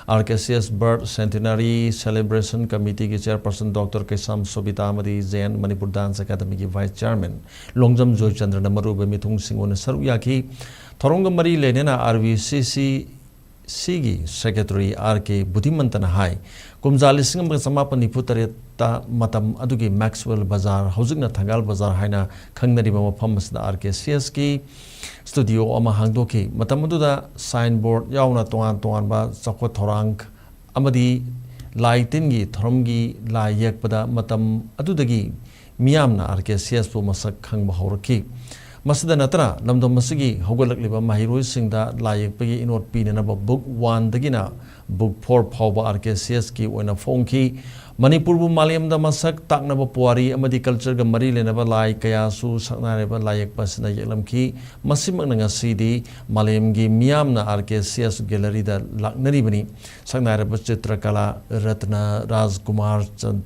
R K C S Birth Centenary Celebration Committeeꯒꯤ ꯆꯦꯌꯔꯄꯔꯁꯟ ꯗꯣꯛꯇꯔ ꯀꯩꯁꯥꯝ ꯁꯣꯕꯤꯇꯥ ꯑꯃꯗꯤ ꯖꯦꯟ ꯃꯅꯤꯄꯨꯔ ꯗꯥꯟꯁ ꯑꯦꯀꯥꯗꯃꯤꯒꯤ ꯚꯥꯏꯁ ꯆꯦꯌꯔꯃꯦꯟ ꯂꯣꯡꯖꯝ ꯖꯣꯏꯆꯟꯗ꯭ꯔꯅ ꯃꯔꯨꯑꯣꯏꯕ ꯃꯤꯊꯨꯡꯁꯤꯡ ꯑꯣꯏꯅ ꯁꯔꯨꯛ ꯌꯥꯈꯤ꯫ ꯊꯧꯔꯝꯒ ꯃꯔꯤ ꯂꯩꯅꯅ ꯑꯥꯔ ꯕꯤ ꯁꯤ ꯁꯤ ꯁꯤꯒꯤ ꯁꯦꯀ꯭ꯔꯦꯇꯔꯤ ꯑꯥꯔ ꯀꯦ ꯕꯨꯙꯤꯃꯟꯇꯅ ꯍꯥꯏ, ꯀꯨꯝꯖꯥ ꯂꯤꯁꯤꯡ ꯑꯃꯒ ꯆꯃꯥꯄꯟ ꯅꯤꯐꯨ ꯇꯔꯦꯠꯇ ꯃꯇꯝ ꯑꯗꯨꯒꯤ ꯃꯦꯛꯁꯋꯦꯜ ꯕꯖꯥꯔ, ꯍꯧꯖꯤꯛꯅ ꯊꯪꯒꯥꯜ ꯕꯖꯥꯔ ꯍꯥꯏꯅ ꯈꯪꯅꯔꯤꯕ ꯃꯐꯝ ꯑꯁꯤꯗ ꯑꯥꯔ ꯀꯦ ꯁꯤ ꯑꯦꯁꯀꯤ ꯁ꯭ꯇꯨꯗꯤꯑꯣ ꯑꯃ ꯍꯥꯡꯗꯣꯛꯈꯤ꯫ ꯃꯇꯝ ꯑꯗꯨꯗ ꯁꯥꯏꯟ ꯕꯣꯔꯗ ꯌꯥꯎꯅ ꯇꯣꯉꯥꯟ ꯇꯣꯉꯥꯟꯕ ꯆꯥꯎꯈꯠ ꯊꯧꯔꯥꯡ ꯑꯃꯗꯤ ꯂꯥꯏ ꯇꯤꯟꯒꯤ ꯊꯧꯔꯝꯒꯤ ꯂꯥꯏ ꯌꯦꯛꯄꯗ ꯃꯇꯝ ꯑꯗꯨꯗꯒꯤ ꯃꯤꯌꯥꯝꯅ ꯑꯥꯔ ꯀꯦ ꯁꯤ ꯑꯦꯁꯄꯨ ꯃꯁꯛ ꯈꯪꯕ ꯍꯧꯔꯛꯈꯤ꯫ ꯃꯁꯤꯗ ꯅꯠꯇꯅ ꯂꯝꯗꯝ ꯑꯁꯤꯒꯤ ꯍꯧꯒꯠꯂꯛꯂꯤꯕ ꯃꯍꯩꯔꯣꯏꯁꯤꯡꯗ ꯂꯥꯏ ꯌꯦꯛꯄꯒꯤ ꯏꯅꯣꯠ ꯄꯤꯅꯅꯕ ꯕꯨꯛ ꯋꯥꯟꯗꯒꯤꯅ ꯕꯨꯛ ꯐꯣꯔ ꯐꯥꯎꯕ ꯑꯥꯔ ꯀꯦ ꯁꯤ ꯑꯦꯁꯀꯤ ꯑꯣꯏꯅ ꯐꯣꯡꯈꯤ꯫ ꯃꯅꯤꯄꯨꯔꯕꯨ ꯃꯥꯂꯦꯝꯗ ꯃꯁꯛ ꯇꯥꯛꯅꯕ ꯄꯨꯋꯥꯔꯤ ꯑꯃꯗꯤ ꯀꯜꯆꯔꯒ ꯃꯔꯤ ꯂꯩꯅꯕ ꯂꯥꯏ ꯀꯌꯥꯁꯨ ꯁꯛꯅꯥꯏꯔꯕ ꯂꯥꯏ ꯌꯦꯛꯄ ꯑꯁꯤꯅ ꯌꯦꯛꯂꯝꯈꯤ꯫ ꯃꯁꯤꯃꯛꯅ ꯉꯁꯤꯗꯤ ꯃꯥꯂꯦꯝꯒꯤ ꯃꯤꯌꯥꯝꯅ ꯑꯥꯔ ꯀꯦ ꯁꯤ ꯑꯦꯁ ꯒꯦꯂꯔꯤꯗ ꯂꯥꯛꯅꯔꯤꯕꯅꯤ꯫ ꯁꯛꯅꯥꯏꯔꯕ ꯆꯤꯇ꯭ꯔꯀꯂꯥ ꯔꯠꯅ ꯔꯥꯖꯀꯨꯃꯥꯔ ꯆꯟ-,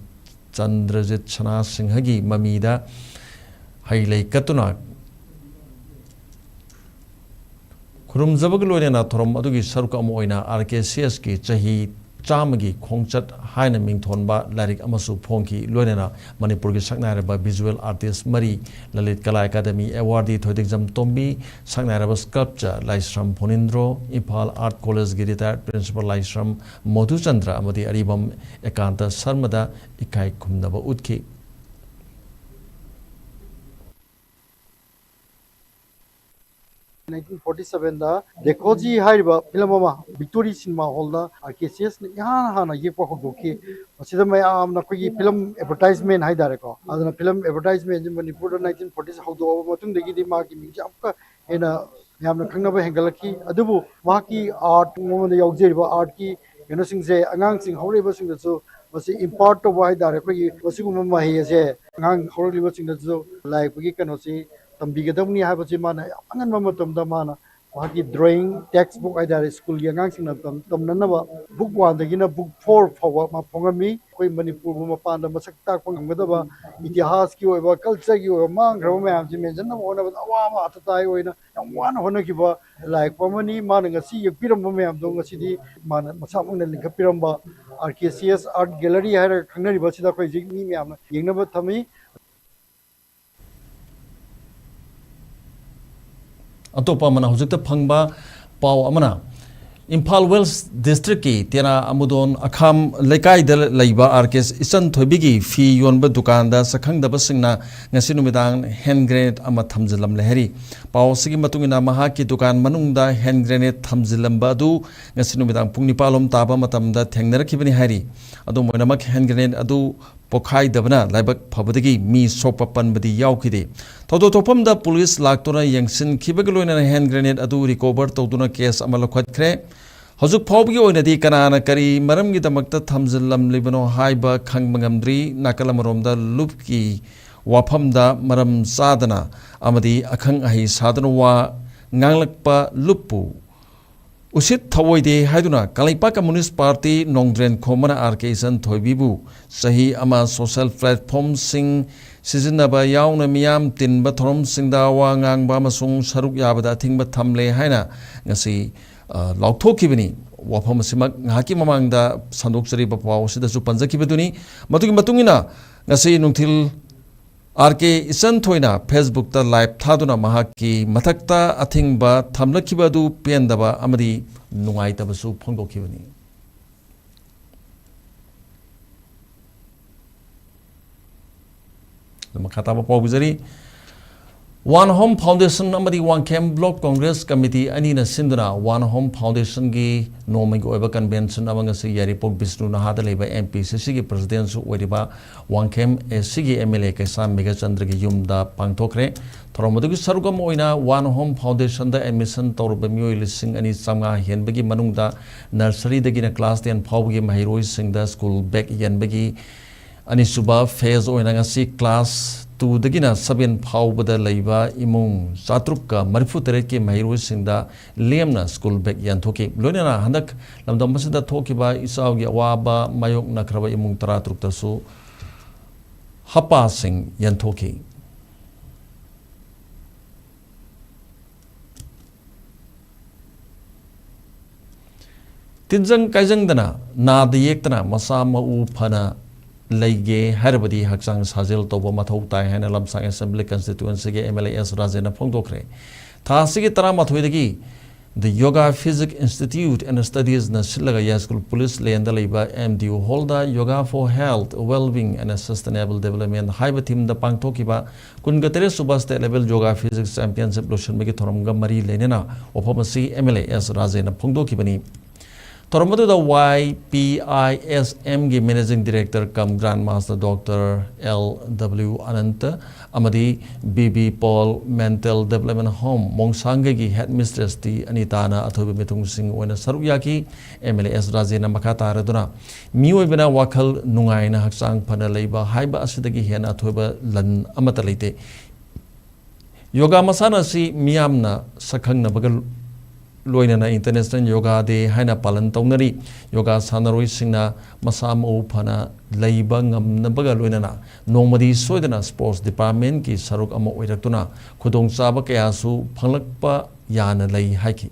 ꯆꯟꯗ꯭ꯔꯖꯤꯠ ꯁꯅꯥ ꯁꯤꯡꯍꯒꯤ ꯃꯃꯤꯗ ꯍꯩ ꯂꯩ ꯀꯠꯇꯨꯅ ꯈꯨꯔꯨꯝꯖꯕꯒ ꯂꯣꯏꯅꯅ ꯊꯧꯔꯝ ꯑꯗꯨꯒꯤ ꯁꯔꯨꯛ ꯑꯃ ꯑꯣꯏꯅ ꯑꯥꯔ ꯀꯦ ꯁꯤ ꯑꯦꯁꯀꯤ ꯆꯍꯤ ꯆꯥꯝꯃꯒꯤ ꯈꯣꯡꯆꯠ ꯍꯥꯏꯅ ꯃꯤꯡꯊꯣꯟꯕ ꯂꯥꯏꯔꯤꯛ ꯑꯃꯁꯨ ꯐꯣꯡꯈꯤ꯫ ꯂꯣꯏꯅꯅ ꯃꯅꯤꯄꯨꯔꯒꯤ ꯁꯛꯅꯥꯏꯔꯕ ꯚꯤꯖꯨꯋꯦꯜ ꯑꯥꯔꯇꯤꯁ ꯃꯔꯤ, ꯂꯂꯤꯠ ꯀꯂꯥ ꯑꯦꯀꯥꯗꯃꯤ ꯑꯦꯋꯥꯔꯗꯤ ꯊꯣꯏꯗꯤꯡꯖꯝ ꯇꯣꯝꯕꯤ, ꯁꯛꯅꯥꯏꯔꯕ ꯁ꯭ꯀꯜꯞꯆꯔ ꯂꯥꯏꯁ꯭ꯔꯝ ꯐꯣꯅꯤꯟꯗ꯭ꯔꯣ, ꯏꯝꯐꯥꯜ ꯑꯥꯔꯠ ꯀꯣꯂꯦꯖꯒꯤ ꯔꯤꯇꯥꯌꯔꯗ ꯄ꯭ꯔꯤꯟꯁꯤꯄꯥꯜ ꯂꯥꯏꯁ꯭ꯔꯝ ꯃꯣꯙꯨꯆꯟꯗ꯭ꯔ ꯑꯃꯗꯤ ꯑꯔꯤꯕꯝ ꯑꯦꯀꯥꯟꯇ ꯁꯔꯃꯗ ꯏꯀꯥꯏ ꯈꯨꯝꯅꯕ ꯎꯠꯈꯤ꯫ ꯅꯥꯏꯟꯇꯤꯟ ꯐꯣꯔꯇꯤ ꯁꯕꯦꯟꯗ ꯗꯦꯈꯣꯖꯤ ꯍꯥꯏꯔꯤꯕ ꯐꯤꯂꯝ ꯑꯃ ꯕꯤꯛꯇꯣꯔꯤ ꯁꯤꯅꯦꯃꯥ ꯍꯣꯜꯗ ꯑꯥꯔ ꯀꯦ ꯁꯤ ꯑꯦꯁꯅ ꯏꯍꯥꯟ ꯍꯥꯟꯅ ꯌꯦꯛꯄ ꯍꯧꯗꯣꯛꯈꯤ꯫ ꯃꯁꯤꯗ ꯃꯌꯥꯝꯅ ꯑꯩꯈꯣꯏꯒꯤ ꯐꯤꯂꯝ ꯑꯦꯗꯚꯔꯇꯥꯏꯖꯃꯦꯟ ꯍꯥꯏꯇꯥꯔꯦꯀꯣ, ꯑꯗꯨꯅ ꯐꯤꯂꯝ ꯑꯦꯗꯚꯔꯇꯥꯏꯖꯃꯦꯟꯁꯤ ꯃꯅꯤꯄꯨꯔꯗ ꯅꯥꯏꯟꯇꯤꯟ ꯐꯣꯔꯇꯤ ꯍꯧꯗꯣꯛꯑꯕ ꯃꯇꯨꯡꯗꯒꯤꯗꯤ ꯃꯥꯒꯤ ꯃꯤꯡꯁꯦ ꯑꯃꯨꯛꯀ ꯍꯦꯟꯅ ꯌꯥꯝꯅ ꯈꯪꯅꯕ ꯍꯦꯟꯒꯠꯂꯛꯈꯤ꯫ ꯑꯗꯨꯕꯨ ꯃꯍꯥꯛꯀꯤ ꯑꯥꯔꯠ, ꯃꯉꯣꯟꯗ ꯌꯥꯎꯖꯔꯤꯕ ꯑꯥꯔꯠꯀꯤ ꯀꯩꯅꯣꯁꯤꯡꯁꯦ ꯑꯉꯥꯡꯁꯤꯡ ꯍꯧꯔꯛꯏꯕꯁꯤꯡꯗꯁꯨ ꯃꯁꯤ ꯏꯝꯄꯥꯔꯠ ꯇꯧꯕ ꯍꯥꯏꯇꯥꯔꯦ, ꯑꯩꯈꯣꯏꯒꯤ ꯃꯁꯤꯒꯨꯝꯕ ꯃꯍꯩ ꯑꯁꯦ ꯑꯉꯥꯡ ꯍꯧꯔꯛꯂꯤꯕꯁꯤꯡꯗꯁꯨ ꯂꯥꯏ ꯌꯦꯛꯄꯒꯤ ꯀꯩꯅꯣꯁꯤ ꯇꯝꯕꯤꯒꯗꯕꯅꯤ ꯍꯥꯏꯕꯁꯤ ꯃꯥꯅ ꯌꯥꯝ ꯑꯉꯟꯕ ꯃꯇꯝꯗ ꯃꯥꯅ ꯃꯍꯥꯛꯀꯤ ꯗ꯭ꯔꯣꯌꯤꯡ ꯇꯦꯛꯁ ꯕꯨꯛ ꯍꯥꯏꯇꯥꯔꯦ, ꯁ꯭ꯀꯨꯜꯒꯤ ꯑꯉꯥꯡꯁꯤꯡꯅ ꯇꯝ-, ꯇꯝꯅꯅꯕ ꯕꯨꯛ ꯋꯥꯟꯗꯒꯤꯅ ꯕꯨꯛ ꯐꯣꯔ ꯐꯥꯎꯕ ꯃꯥ ꯐꯣꯡꯉꯝꯃꯤ꯫ ꯑꯩꯈꯣꯏ ꯃꯅꯤꯄꯨꯔꯕꯨ ꯃꯄꯥꯟꯗ ꯃꯁꯛ ꯇꯥꯛꯄ ꯉꯝꯒꯗꯕ ꯏꯇꯤꯍꯥꯁꯀꯤ ꯑꯣꯏꯕ, ꯀꯜꯆꯔꯒꯤ ꯑꯣꯏꯕ ꯃꯥꯡꯈ꯭ꯔꯕ ꯃꯌꯥꯝꯁꯤ ꯃꯦꯟꯁꯤꯟꯅꯕ ꯍꯣꯠꯅꯕꯗ ꯑꯋꯥꯕ ꯑꯇꯇꯥꯏ ꯑꯣꯏꯅ ꯌꯥꯝ ꯋꯥꯅ ꯍꯣꯠꯅꯈꯤꯕ ꯂꯥꯏ ꯌꯦꯛꯄ ꯑꯃꯅꯤ꯫ ꯃꯥꯅ ꯉꯁꯤ ꯌꯦꯛꯄꯤꯔꯝꯕ ꯃꯌꯥꯝꯗꯣ ꯉꯁꯤꯗꯤ ꯃꯥꯅ ꯃꯁꯥꯃꯛꯅ ꯂꯤꯡꯈꯠꯄꯤꯔꯝꯕ ꯑꯥꯔ ꯀꯦ ꯁꯤ ꯑꯦꯁ ꯑꯥꯔꯠ ꯒꯦꯂꯔꯤ ꯍꯥꯏꯔꯒ ꯈꯪꯅꯔꯤꯕ ꯑꯁꯤꯗ ꯑꯩꯈꯣꯏ ꯍꯧꯖꯤꯛ ꯃꯤ ꯃꯌꯥꯝꯅ ꯌꯦꯡꯅꯕ ꯊꯝꯃꯤ꯫ ꯑꯇꯣꯞꯄ ꯑꯃꯅ ꯍꯧꯖꯤꯛꯇ ꯐꯪꯕ ꯄꯥꯎ ꯑꯃꯅ, ꯏꯝꯐꯥꯜ ꯋꯦꯁ ꯗꯤꯁꯇ꯭ꯔꯤꯛꯀꯤ ꯇꯦꯔꯥ ꯑꯃꯨꯗꯣꯟ ꯑꯈꯥꯝ ꯂꯩꯀꯥꯏꯗ ꯂꯩꯕ ꯑꯥꯔ ꯀꯦ ꯏꯆꯟ ꯊꯣꯏꯕꯤꯒꯤ ꯐꯤ ꯌꯣꯟꯕ ꯗꯨꯀꯥꯟꯗ ꯁꯛꯈꯪꯗꯕꯁꯤꯡꯅ ꯉꯁꯤ ꯅꯨꯃꯤꯗꯥꯡ ꯍꯦꯟ ꯒ꯭ꯔꯦꯅꯦꯗ ꯑꯃ ꯊꯝꯖꯤꯜꯂꯝꯂꯦ ꯍꯥꯏꯔꯤ꯫ ꯄꯥꯎ ꯑꯁꯤꯒꯤ ꯃꯇꯨꯡ ꯏꯟꯅ, ꯃꯍꯥꯛꯀꯤ ꯗꯨꯀꯥꯟ ꯃꯅꯨꯡꯗ ꯍꯦꯟ ꯒ꯭ꯔꯦꯅꯦꯗ ꯊꯝꯖꯤꯜꯂꯝꯕ ꯑꯗꯨ ꯉꯁꯤ ꯅꯨꯃꯤꯗꯥꯡ ꯄꯨꯡ ꯅꯤꯄꯥꯜ ꯂꯣꯝ ꯇꯥꯕ ꯃꯇꯝꯗ ꯊꯦꯡꯅꯔꯛꯈꯤꯕꯅꯤ ꯍꯥꯏꯔꯤ꯫ ꯑꯗꯨꯝ ꯑꯣꯏꯅꯃꯛ, ꯍꯦꯟ ꯒ꯭ꯔꯦꯅꯦꯗ ꯑꯗꯨ ꯄꯣꯈꯥꯏꯗꯕꯅ ꯂꯥꯏꯕꯛ ꯐꯕꯗꯒꯤ ꯃꯤ ꯁꯣꯛꯄ ꯄꯟꯕꯗꯤ ꯌꯥꯎꯈꯤꯗꯦ꯫ ꯊꯧꯗꯣꯛ ꯊꯣꯛꯐꯝꯗ ꯄꯨꯂꯤꯁ ꯂꯥꯛꯇꯨꯅ ꯌꯦꯡꯁꯤꯟꯈꯤꯕꯒ ꯂꯣꯏꯅꯅ ꯍꯦꯟ ꯒ꯭ꯔꯦꯅꯦꯗ ꯑꯗꯨ ꯔꯤꯀꯣꯚꯔ ꯇꯧꯗꯨꯅ ꯀꯦꯁ ꯑꯃ ꯂꯧꯈꯠꯈ꯭ꯔꯦ꯫ ꯍꯧꯖꯤꯛ ꯐꯥꯎꯕꯒꯤ ꯑꯣꯏꯅꯗꯤ ꯀꯅꯥꯅ ꯀꯔꯤ ꯃꯔꯝꯒꯤꯗꯃꯛꯇ ꯊꯝꯖꯤꯜꯂꯝꯂꯤꯕꯅꯣ ꯍꯥꯏꯕ ꯈꯪꯕ ꯉꯝꯗ꯭ꯔꯤ꯫ ꯅꯥꯀꯜ ꯑꯃꯔꯣꯝꯗ ꯂꯨꯞꯀꯤ ꯋꯥꯐꯝꯗ ꯃꯔꯝ ꯆꯥꯗꯅ ꯑꯃꯗꯤ ꯑꯈꯪ ꯑꯍꯩ ꯁꯥꯗꯨꯅ ꯋꯥ ꯉꯥꯡꯂꯛꯄ ꯂꯨꯞꯄꯨ ꯎꯁꯤꯠ ꯊꯑꯣꯏꯗꯦ ꯍꯥꯏꯗꯨꯅ ꯀꯪꯂꯩꯄꯥꯛ ꯀꯝꯃꯨꯅꯤꯁ꯭ꯠ ꯄꯥꯔꯇꯤ ꯅꯣꯡꯗ꯭ꯔꯦꯟ ꯈꯣꯝꯕꯅ ꯑꯥꯔ ꯀꯦ ꯏꯆꯟ ꯊꯣꯏꯕꯤꯕꯨ ꯆꯍꯤ ꯑꯃ ꯁꯣꯁꯤꯌꯦꯜ ꯄ꯭ꯂꯦꯠꯐꯣꯔꯝꯁꯤꯡ ꯁꯤꯖꯤꯟꯅꯕ ꯌꯥꯎꯅ ꯃꯤꯌꯥꯝ ꯇꯤꯟꯕ ꯊꯧꯔꯝꯁꯤꯡꯗ ꯋꯥ ꯉꯥꯡꯕ ꯑꯃꯁꯨꯡ ꯁꯔꯨꯛ ꯌꯥꯕꯗ ꯑꯊꯤꯡꯕ ꯊꯝꯂꯦ ꯍꯥꯏꯅ ꯉꯁꯤ, ꯑ, ꯂꯥꯎꯊꯣꯛꯈꯤꯕꯅꯤ꯫ ꯋꯥꯐꯝ ꯑꯁꯤꯃꯛ ꯉꯥꯏꯍꯥꯛꯀꯤ ꯃꯃꯥꯡꯗ ꯁꯟꯗꯣꯛꯆꯔꯤꯕ ꯄꯥꯎ ꯑꯁꯤꯗꯁꯨ ꯄꯟꯖꯈꯤꯕꯗꯨꯅꯤ꯫ ꯃꯗꯨꯒꯤ ꯃꯇꯨꯡ ꯏꯟꯅ ꯉꯁꯤ ꯅꯨꯡꯊꯤꯜ ꯑꯥꯔ ꯀꯦ ꯏꯆꯟ ꯊꯣꯏꯅ ꯐꯦꯁꯕꯨꯛꯇ ꯂꯥꯏꯚ ꯊꯥꯗꯨꯅ ꯃꯍꯥꯛꯀꯤ ꯃꯊꯛꯇ ꯑꯊꯤꯡꯕ ꯊꯝꯂꯛꯈꯤꯕ ꯑꯗꯨ ꯄꯦꯟꯗꯕ ꯑꯃꯗꯤ ꯅꯨꯡꯉꯥꯏꯇꯕꯁꯨ ꯐꯣꯡꯗꯣꯛꯈꯤꯕꯅꯤ꯫ ꯑꯗꯨ ꯃꯈꯥ ꯇꯥꯕ ꯄꯥꯎ ꯄꯤꯖꯔꯤ꯫ One Home Foundation ꯑꯃꯗꯤ ꯋꯥꯡꯈꯦꯝ Block Congress Committee ꯑꯅꯤꯅ ꯁꯤꯟꯗꯨꯅ One Home Foundationꯒꯤ ꯅꯣꯡꯃꯒꯤ ꯑꯣꯏꯕ convention ꯑꯃ ꯉꯁꯤ ꯌꯥꯏꯔꯤꯄꯣꯛ ꯕꯤꯁꯅꯨ ꯅꯍꯥꯗ ꯂꯩꯕ MPCCꯒꯤ presidentꯁꯨ ꯑꯣꯏꯔꯤꯕ ꯋꯥꯡꯈꯦꯝ ACꯒꯤ MLA ꯀꯩꯁꯥꯝ ꯃꯦꯘꯆꯟꯗ꯭ꯔꯒꯤ ꯌꯨꯝꯗ ꯄꯥꯡꯊꯣꯛꯈ꯭ꯔꯦ꯫ ꯊꯧꯔꯝ ꯑꯗꯨꯒꯤ ꯁꯔꯨꯛ ꯑꯃ ꯑꯣꯏꯅ One Home Foundationꯗ admission ꯇꯧꯔꯕ ꯃꯤꯑꯣꯏ ꯂꯤꯁꯤꯡ ꯑꯅꯤ ꯆꯥꯝꯃꯉꯥ ꯍꯦꯟꯕꯒꯤ ꯃꯅꯨꯡꯗ nurseryꯗꯒꯤꯅ class ten ꯐꯥꯎꯕꯒꯤ ꯃꯍꯩꯔꯣꯏꯁꯤꯡꯗ school bag ꯌꯦꯟꯕꯒꯤ ꯑꯅꯤꯁꯨꯕ phase ꯑꯣꯏꯅ ꯉꯁꯤ class twoꯗꯒꯤꯅ seven ꯐꯥꯎꯕꯗ ꯂꯩꯕ ꯏꯃꯨꯡ ꯆꯥꯇ꯭ꯔꯨꯛꯀ ꯃꯔꯤꯐꯨ ꯇꯔꯦꯠꯀꯤ ꯃꯍꯩꯔꯣꯏꯁꯤꯡꯗ ꯂꯦꯝꯅ school bag ꯌꯦꯟꯊꯣꯛꯈꯤ꯫ ꯂꯣꯏꯅꯅ ꯍꯟꯗꯛ ꯂꯝꯗꯝ ꯑꯁꯤꯗ ꯊꯣꯛꯈꯤꯕ ꯏꯆꯥꯎꯒꯤ ꯑꯋꯥꯕ ꯃꯥꯌꯣꯛꯅꯈ꯭ꯔꯕ ꯏꯃꯨꯡ ꯇꯔꯥꯇꯔꯨꯛꯇꯁꯨ ꯍꯞꯄꯥꯁꯤꯡ ꯌꯦꯟꯊꯣꯛꯈꯤ꯫ ꯇꯤꯟꯖꯪ ꯀꯥꯏꯖꯪꯗꯅ, ꯅꯥꯗ ꯌꯦꯛꯇꯅ ꯃꯁꯥ ꯃꯎ ꯐꯅ ꯂꯩꯒꯦ ꯍꯥꯏꯔꯕꯗꯤ ꯍꯛꯆꯥꯡ ꯁꯥꯖꯦꯜ ꯇꯧꯕ ꯃꯊꯧ ꯇꯥꯏ ꯍꯥꯏꯅ ꯂꯝꯁꯥꯡ Assembly Constituencyꯒꯤ MLA ꯑꯦꯁ ꯔꯥꯖꯦꯟꯅ ꯐꯣꯡꯗꯣꯛꯈ꯭ꯔꯦ꯫ ꯊꯥ ꯑꯁꯤꯒꯤ ꯇꯔꯥꯃꯥꯊꯣꯏꯗꯒꯤ The Yoga Physics Institute and Studiesꯅ ꯁꯤꯜꯂꯒ ꯌꯥꯏꯁ꯭ꯀꯨꯜ police laneꯗ ꯂꯩꯕ MDU hallꯗ Yoga for Health, Wellbeing and Sustainable Development ꯍꯥꯏꯕ themeꯗ ꯄꯥꯡꯊꯣꯛꯈꯤꯕ ꯀꯨꯟꯒ ꯇꯔꯦꯠ ꯁꯨꯕ state level Yoga Physics Championship ꯂꯣꯏꯁꯤꯟꯕꯒꯤ ꯊꯧꯔꯝꯒ ꯃꯔꯤ ꯂꯩꯅꯅ ꯋꯥꯐꯝ ꯑꯁꯤ MLA ꯑꯦꯁ ꯔꯥꯖꯦꯟꯅ ꯐꯣꯡꯗꯣꯛꯈꯤꯕꯅꯤ꯫ ꯊꯧꯔꯝ ꯑꯗꯨꯗ YPISMꯒꯤ Managing Director cum Grand Master Doctor L W ꯑꯅꯟꯇ ꯑꯃꯗꯤ BB Paul Mental Development Home ꯃꯣꯡꯁꯥꯡꯒꯩꯒꯤ Headmistress ꯇꯤ ꯑꯅꯤꯇꯥꯅ ꯑꯊꯣꯏꯕ ꯃꯤꯊꯨꯡꯁꯤꯡ ꯑꯣꯏꯅ ꯁꯔꯨꯛ ꯌꯥꯈꯤ꯫ MLA ꯑꯦꯁ ꯔꯥꯖꯦꯟꯅ ꯃꯈꯥ ꯇꯥꯔꯗꯨꯅ, ꯃꯤꯑꯣꯏꯕꯅ ꯋꯥꯈꯜ ꯅꯨꯡꯉꯥꯏꯅ ꯍꯛꯆꯥꯡ ꯐꯅ ꯂꯩꯕ ꯍꯥꯏꯕ ꯑꯁꯤꯗꯒꯤ ꯍꯦꯟꯅ ꯑꯊꯣꯏꯕ ꯂꯟ ꯑꯃꯠꯇ ꯂꯩꯇꯦ꯫ ꯌꯣꯒꯥ ꯃꯁꯥꯟꯅ ꯑꯁꯤ ꯃꯤꯌꯥꯝꯅ ꯁꯛꯈꯪꯅꯕꯒ ꯂꯣꯏꯅꯅ International Yoga Day ꯍꯥꯏꯅ ꯄꯥꯂꯟ ꯇꯧꯅꯔꯤ꯫ ꯌꯣꯒꯥ ꯁꯥꯟꯅꯔꯣꯏꯁꯤꯡꯅ ꯃꯁꯥ ꯃꯎ ꯐꯅ ꯂꯩꯕ ꯉꯝꯅꯕꯒ ꯂꯣꯏꯅꯅ ꯅꯣꯡꯃꯗꯤ ꯁꯣꯏꯗꯅ sports departmentꯀꯤ ꯁꯔꯨꯛ ꯑꯃ ꯑꯣꯏꯔꯛꯇꯨꯅ ꯈꯨꯗꯣꯡꯆꯥꯕ ꯀꯌꯥꯁꯨ ꯐꯪꯂꯛꯄ ꯌꯥꯅ ꯂꯩ ꯍꯥꯏꯈꯤ꯫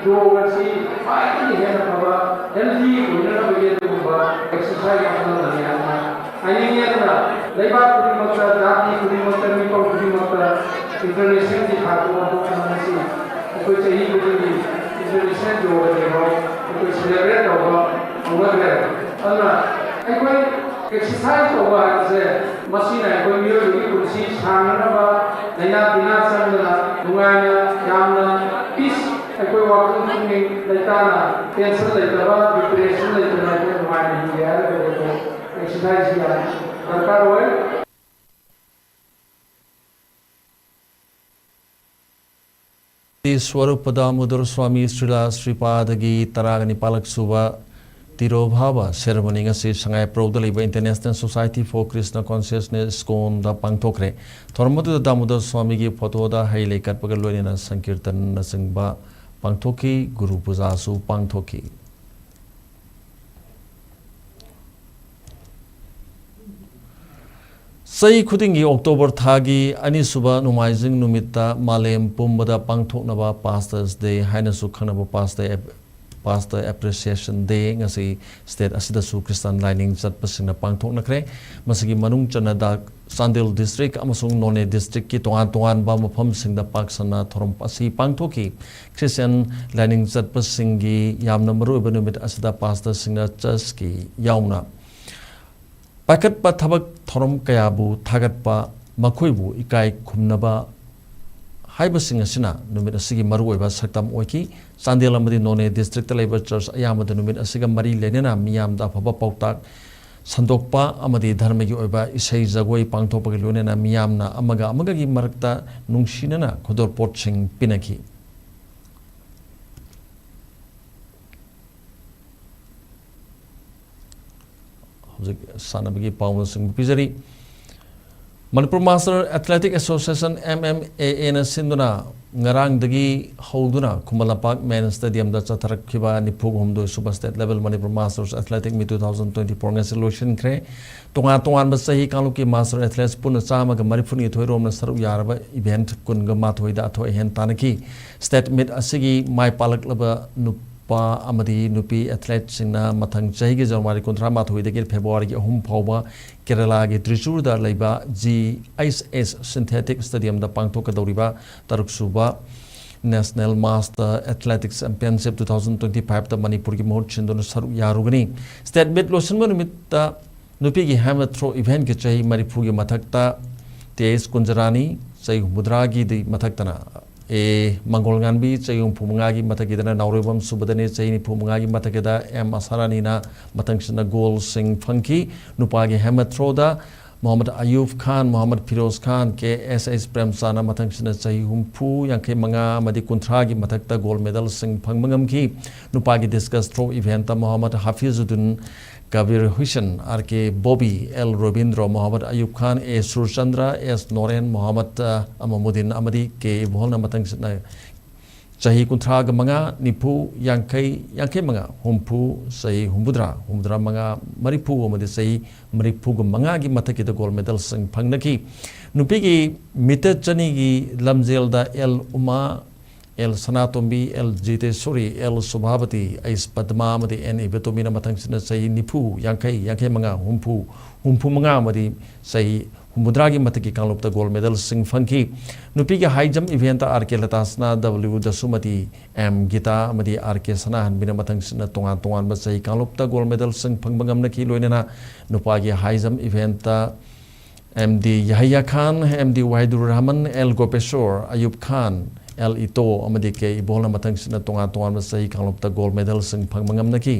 ꯌꯣꯒ ꯑꯁꯤ ꯈ꯭ꯋꯥꯏꯗꯒꯤ ꯍꯦꯟꯅ ꯐꯕ, healthy ꯑꯣꯏꯅꯅꯕꯒꯤ ꯑꯗꯨꯒꯨꯝꯕ exercise ꯃꯈꯜ ꯑꯃꯅꯤ ꯍꯥꯏꯅ ꯍꯥꯏꯅꯤꯡꯉꯤ꯫ ꯑꯗꯨꯅ ꯂꯩꯕꯥꯛ ꯈꯨꯗꯤꯡꯃꯛꯇ, ꯖꯥꯇꯤ ꯈꯨꯗꯤꯡꯃꯛꯇ, ꯃꯤꯐꯝ ꯈꯨꯗꯤꯡꯃꯛꯇ internationalꯒꯤ ꯊꯥꯛꯇ ꯑꯣꯟꯊꯣꯛꯅꯕ ꯉꯁꯤ ꯑꯩꯈꯣꯏ ꯆꯍꯤ ꯈꯨꯗꯤꯡꯒꯤ International Yoga Day ꯐꯥꯎ ꯑꯩꯈꯣꯏ celebrate ꯇꯧꯕ ꯍꯧꯅꯈ꯭ꯔꯦ꯫ ꯑꯩꯈꯣꯏ ꯋꯥꯈꯜ ꯄꯨꯛꯅꯤꯡ ꯂꯩꯇꯥꯅ, ꯇꯦꯟꯁꯟ ꯂꯩꯇꯕ, ꯗꯤꯄ꯭ꯔꯦꯁꯟ ꯂꯩꯇꯅ ꯑꯩꯈꯣꯏ ꯅꯨꯡꯉꯥꯏꯅ ꯍꯤꯡꯒꯦ ꯍꯥꯏꯔꯒꯗꯤ ꯑꯩꯈꯣꯏ ꯑꯦꯛꯁꯔꯁꯥꯏꯁꯁꯤ ꯌꯥꯝ ꯗꯔꯀꯥꯔ ꯑꯣꯏ꯫ ꯁ꯭ꯋꯔꯨꯄ ꯗꯥꯃꯣꯗꯔ ꯁ꯭ꯋꯥꯃꯤ ꯁ꯭ꯔꯤꯂꯥ ꯁ꯭ꯔꯤꯄꯥꯗꯒꯤ ꯇꯔꯥꯒ ꯅꯤꯄꯥꯜꯂꯛ ꯁꯨꯕ ꯇꯤꯔꯣꯚꯥꯕ ꯁꯦꯔꯦꯃꯣꯅꯤ ꯉꯁꯤ ꯁꯉꯥꯏꯄ꯭ꯔꯧꯗ ꯂꯩꯕ International Society for Krishna Consciousness, second ꯄꯥꯡꯊꯣꯛꯈ꯭ꯔꯦ꯫ ꯊꯧꯔꯝ ꯑꯗꯨꯗ ꯗꯥꯃꯣꯗꯔ ꯁ꯭ꯋꯥꯃꯤꯒꯤ ꯐꯣꯇꯣꯗ ꯍꯩ ꯂꯩ ꯀꯠꯄꯒ ꯂꯣꯏꯅꯅ ꯁꯪꯀꯤꯔꯇꯟꯅꯆꯤꯡꯕ ꯄꯥꯡꯊꯣꯛꯈꯤ, ꯒꯨꯔꯨ ꯄꯨꯖꯥꯁꯨ ꯄꯥꯡꯊꯣꯛꯈꯤ꯫ ꯆꯍꯤ ꯈꯨꯗꯤꯡꯒꯤ ꯑꯣꯛꯇꯣꯕꯔ ꯊꯥꯒꯤ ꯑꯅꯤꯁꯨꯕ ꯅꯣꯡꯃꯥꯏꯖꯤꯡ ꯅꯨꯃꯤꯠꯇ ꯃꯥꯂꯦꯝ ꯄꯨꯝꯕꯗ ꯄꯥꯡꯊꯣꯛꯅꯕ Pastors' Day ꯍꯥꯏꯅꯁꯨ ꯈꯪꯅꯕ Pastor Ap-, Pastor Appreciation Day ꯉꯁꯤ state ꯑꯁꯤꯗꯁꯨ Christian ꯂꯥꯏꯅꯤꯡ ꯆꯠꯄꯁꯤꯡꯅ ꯄꯥꯡꯊꯣꯛꯅꯈ꯭ꯔꯦ꯫ ꯃꯁꯤꯒꯤ ꯃꯅꯨꯡ ꯆꯟꯅ ꯗ-, ꯆꯥꯟꯗꯦꯜ district ꯑꯃꯁꯨꯡ ꯅꯣꯅꯦ districtꯀꯤ ꯇꯣꯉꯥꯟ ꯇꯣꯉꯥꯟꯕ ꯃꯐꯝꯁꯤꯡꯗ ꯄꯥꯛ ꯁꯟꯅ ꯊꯧꯔꯝ ꯑꯁꯤ ꯄꯥꯡꯊꯣꯛꯈꯤ꯫ Christian ꯂꯥꯏꯅꯤꯡ ꯆꯠꯄꯁꯤꯡꯒꯤ ꯌꯥꯝꯅ ꯃꯔꯨꯑꯣꯏꯕ ꯅꯨꯃꯤꯠ ꯑꯁꯤꯗ pastorꯁꯤꯡꯅ churchꯀꯤ ꯌꯥꯎꯅ ꯄꯥꯏꯈꯠꯄ ꯊꯕꯛ ꯊꯧꯔꯝ ꯀꯌꯥꯕꯨ ꯊꯥꯒꯠꯄ, ꯃꯈꯣꯏꯕꯨ ꯏꯀꯥꯏ ꯈꯨꯝꯅꯕ ꯍꯥꯏꯕꯁꯤꯡ ꯑꯁꯤꯅ ꯅꯨꯃꯤꯠ ꯑꯁꯤꯒꯤ ꯃꯔꯨꯑꯣꯏꯕ ꯁꯛꯇꯝ ꯑꯣꯏꯈꯤ꯫ ꯆꯥꯟꯗꯦꯜ ꯑꯃꯗꯤ ꯅꯣꯅꯦ districtꯇ ꯂꯩꯕ church ꯑꯌꯥꯝꯕꯗ ꯅꯨꯃꯤꯠ ꯑꯁꯤꯒ ꯃꯔꯤ ꯂꯩꯅꯅ ꯃꯤꯌꯥꯝꯗ ꯑꯐꯕ ꯄꯥꯎꯇꯥꯛ ꯁꯟꯗꯣꯛꯄ ꯑꯃꯗꯤ ꯙꯔꯃꯒꯤ ꯑꯣꯏꯕ ꯏꯁꯩ ꯖꯒꯣꯏ ꯄꯥꯡꯊꯣꯛꯄꯒꯤ ꯂꯣꯏꯅꯅ ꯃꯤꯌꯥꯝꯅ ꯑꯃꯒ ꯑꯃꯒꯒꯤ ꯃꯔꯛꯇ ꯅꯨꯡꯁꯤꯅꯅ ꯈꯨꯗꯣꯜꯄꯣꯠꯁꯤꯡ ꯄꯤꯅꯈꯤ꯫ ꯍꯧꯖꯤꯛ ꯁꯥꯟꯅꯕꯒꯤ ꯄꯥꯎꯅꯆꯤꯡꯕ ꯄꯤꯖꯔꯤ꯫ Manipur Master Athletic Association, M M A Aꯅ ꯁꯤꯟꯗꯨꯅ ꯉꯔꯥꯡꯗꯒꯤ ꯍꯧꯗꯨꯅ ꯈꯨꯃꯟ ꯂꯝꯄꯥꯛ main stadiumꯗ ꯆꯠꯊꯔꯛꯈꯤꯕ ꯅꯤꯐꯨ ꯍꯨꯝꯗꯣꯏ ꯁꯨꯕ state level Manipur Masters Athletic Meet two thousand twenty-four ꯉꯁꯤ ꯂꯣꯏꯁꯤꯟꯈ꯭ꯔꯦ꯫ ꯇꯣꯉꯥꯟ ꯇꯣꯉꯥꯟꯕ ꯆꯍꯤ ꯀꯥꯡꯂꯨꯞꯀꯤ master athletes ꯄꯨꯟꯅ ꯆꯥꯝꯃꯒ ꯃꯔꯤꯐꯨꯅꯤꯊꯣꯏ ꯔꯣꯝꯅ ꯁꯔꯨꯛ ꯌꯥꯔꯕ event ꯀꯨꯟꯒ ꯃꯥꯊꯣꯏꯗ ꯑꯊꯣꯏ ꯑꯍꯦꯟ ꯇꯥꯟꯅꯈꯤ꯫ State meet ꯑꯁꯤꯒꯤ ꯃꯥꯏ ꯄꯥꯛꯂꯛꯂꯕ ꯅꯨꯄꯥ ꯑꯃꯗꯤ ꯅꯨꯄꯤ athleteꯁꯤꯡꯅ ꯃꯊꯪ ꯆꯍꯤꯒꯤ January ꯀꯨꯟꯊ꯭ꯔꯥ ꯃꯥꯊꯣꯏꯗꯒꯤ February ꯑꯍꯨꯝ ꯐꯥꯎꯕ ꯀꯦꯔꯂꯥꯒꯤ ꯇ꯭ꯔꯤꯆꯨꯔꯗ ꯂꯩꯕ G H S Synthetic Stadiumꯗ ꯄꯥꯡꯊꯣꯛꯀꯗꯧꯔꯤꯕ ꯇꯔꯨꯛ ꯁꯨꯕ National Master Athletics Championship two thousand twenty fiveꯇ ꯃꯅꯤꯄꯨꯔꯒꯤ ꯃꯍꯨꯠ ꯁꯤꯟꯗꯨꯅ ꯁꯔꯨꯛ ꯌꯥꯔꯨꯒꯅꯤ꯫ State meet ꯂꯣꯏꯁꯤꯟꯕ ꯅꯨꯃꯤꯠꯇ ꯅꯨꯄꯤꯒꯤ helmet throw eventꯀꯤ ꯆꯍꯤ ꯃꯔꯤꯐꯨꯒꯤ ꯃꯊꯛꯇ ꯇꯦꯖ ꯀꯨꯟꯖꯔꯥꯅꯤ, ꯆꯍꯤ ꯍꯨꯝꯐꯨꯇꯔꯥꯒꯤꯗꯤ ꯃꯊꯛꯇꯅ ꯑꯦ ꯃꯪꯒꯣꯜꯉꯥꯟꯕꯤ ꯆꯍꯤ ꯍꯨꯝꯐꯨ ꯃꯉꯥꯒꯤ ꯃꯊꯛꯀꯤꯗꯅ ꯅꯥꯎꯔꯦꯝꯕꯝ ꯁꯨꯕꯗꯅꯤ, ꯆꯍꯤ ꯅꯤꯐꯨ ꯃꯉꯥꯒꯤ ꯃꯊꯛꯀꯤꯗ ꯑꯦꯝ ꯑꯁꯥꯔꯥꯅꯤꯅ ꯃꯊꯪꯁꯤꯠꯅ ꯒꯣꯜꯁꯤꯡ ꯐꯪꯈꯤ꯫ ꯅꯨꯄꯥꯒꯤ ꯍꯦꯃꯦꯠ ꯊ꯭ꯔꯣꯗ ꯃꯣꯍꯝꯃꯗ ꯑꯌꯨꯕ ꯈꯥꯟ, ꯃꯣꯍꯝꯃꯗ ꯐꯤꯔꯣꯖ ꯈꯥꯟ, ꯀꯦ ꯑꯦꯁ ꯑꯩꯆ ꯄ꯭ꯔꯦꯝꯆꯥꯟꯅ ꯃꯊꯪꯁꯤꯠꯅ ꯆꯍꯤ ꯍꯨꯝꯐꯨ, ꯌꯥꯡꯈꯩ ꯃꯉꯥ ꯑꯃꯗꯤ ꯀꯨꯟꯊ꯭ꯔꯥꯒꯤ ꯃꯊꯛꯇ ꯒꯣꯜ ꯃꯦꯗꯜꯁꯤꯡ ꯐꯪꯕ ꯉꯝꯈꯤ꯫ ꯅꯨꯄꯥꯒꯤ ꯗꯤꯁꯀꯁ ꯊ꯭ꯔꯣ ꯏꯚꯦꯟꯠꯇ Mohammad Hafizuddin, Kabir Hussain, R K Bobby, L Robindro, Mohammad Ayub Khan, A Surchandra, S Noren, Mohammad Amamuddin ꯑꯃꯗꯤ ꯀꯦ ꯏꯕꯣꯜꯅ ꯃꯊꯪꯁꯤꯠꯅ ꯆꯍꯤ ꯀꯨꯟꯊ꯭ꯔꯥꯒ ꯃꯉꯥ, ꯅꯤꯐꯨ, ꯌꯥꯡꯈꯩ, ꯌꯥꯡꯈꯩ ꯃꯉꯥ, ꯍꯨꯝꯐꯨ, ꯆꯍꯤ ꯍꯨꯝꯐꯨꯇꯔꯥ, ꯍꯨꯝꯐꯨꯇꯔꯥ ꯃꯉꯥ, ꯃꯔꯤꯐꯨ ꯑꯃꯗꯤ ꯆꯍꯤ ꯃꯔꯤꯐꯨꯒ ꯃꯉꯥꯒꯤ ꯃꯊꯛꯀꯤꯗ ꯒꯣꯜ ꯃꯦꯗꯜꯁꯤꯡ ꯐꯪꯅꯈꯤ꯫ ꯅꯨꯄꯤꯒꯤ ꯃꯤꯇꯔ ꯆꯅꯤꯒꯤ ꯂꯝꯖꯦꯜꯗ ꯑꯦꯜ ꯎꯃꯥ, ꯑꯦꯜ ꯁꯅꯥꯇꯣꯝꯕꯤ, ꯑꯦꯜ ꯖꯤꯇꯦꯁꯣꯔꯤ, ꯑꯦꯜ ꯁꯣꯚꯥꯕꯇꯤ, ꯑꯩꯁ ꯄꯗꯃꯥ ꯑꯃꯗꯤ ꯑꯦꯟ ꯏꯕꯦꯇꯣꯃꯤꯅ ꯃꯊꯪꯁꯤꯠꯅ ꯆꯍꯤ ꯅꯤꯐꯨ, ꯌꯥꯡꯈꯩ, ꯌꯥꯡꯈꯩ ꯃꯉꯥ, ꯍꯨꯝꯐꯨ, ꯍꯨꯝꯐꯨ ꯃꯉꯥ ꯑꯃꯗꯤ ꯆꯍꯤ ꯍꯨꯝꯐꯨꯇꯔꯥꯒꯤ ꯃꯊꯛꯀꯤ ꯀꯥꯡꯂꯨꯞꯇ ꯒꯣꯜ ꯃꯦꯗꯜꯁꯤꯡ ꯐꯪꯈꯤ꯫ ꯅꯨꯄꯤꯒꯤ ꯍꯥꯏ ꯖꯝꯞ ꯏꯚꯦꯟꯠꯇ ꯑꯥꯔ ꯀꯦ ꯂꯇꯥꯁꯅꯥ, ꯗꯕ꯭ꯂꯤꯎ ꯗꯁꯨꯃꯇꯤ, ꯑꯦꯝ ꯒꯤꯇꯥ ꯑꯃꯗꯤ ꯑꯥꯔ ꯀꯦ ꯁꯅꯥꯍꯟꯕꯤꯅ ꯃꯊꯪꯁꯤꯠꯅ ꯇꯣꯉꯥꯟ ꯇꯣꯉꯥꯟꯕ ꯆꯍꯤ ꯀꯥꯡꯂꯨꯞꯇ ꯒꯣꯜ ꯃꯦꯗꯜꯁꯤꯡ ꯐꯪꯕ ꯉꯝꯅꯈꯤ꯫ ꯂꯣꯏꯅꯅ ꯅꯨꯄꯥꯒꯤ ꯍꯥꯏ ꯖꯝꯞ ꯏꯚꯦꯟꯠꯇ ꯑꯦꯝ ꯗꯤ ꯌꯍꯌꯥ ꯈꯥꯟ, M D Wahidur Rahman, L ꯒꯣꯄꯦꯁꯣꯔ, ꯑꯌꯨꯕ ꯈꯥꯟ, ꯑꯦꯜ ꯏꯇꯣ ꯑꯃꯗꯤ ꯀꯦ ꯏꯕꯣꯜꯅ ꯃꯊꯪꯁꯤꯠꯅ ꯇꯣꯉꯥꯟ ꯇꯣꯉꯥꯟꯕ ꯆꯍꯤ ꯀꯥꯡꯂꯨꯞꯇ ꯒꯣꯜ ꯃꯦꯗꯜꯁꯤꯡ ꯐꯪꯕ ꯉꯝꯅꯈꯤ꯫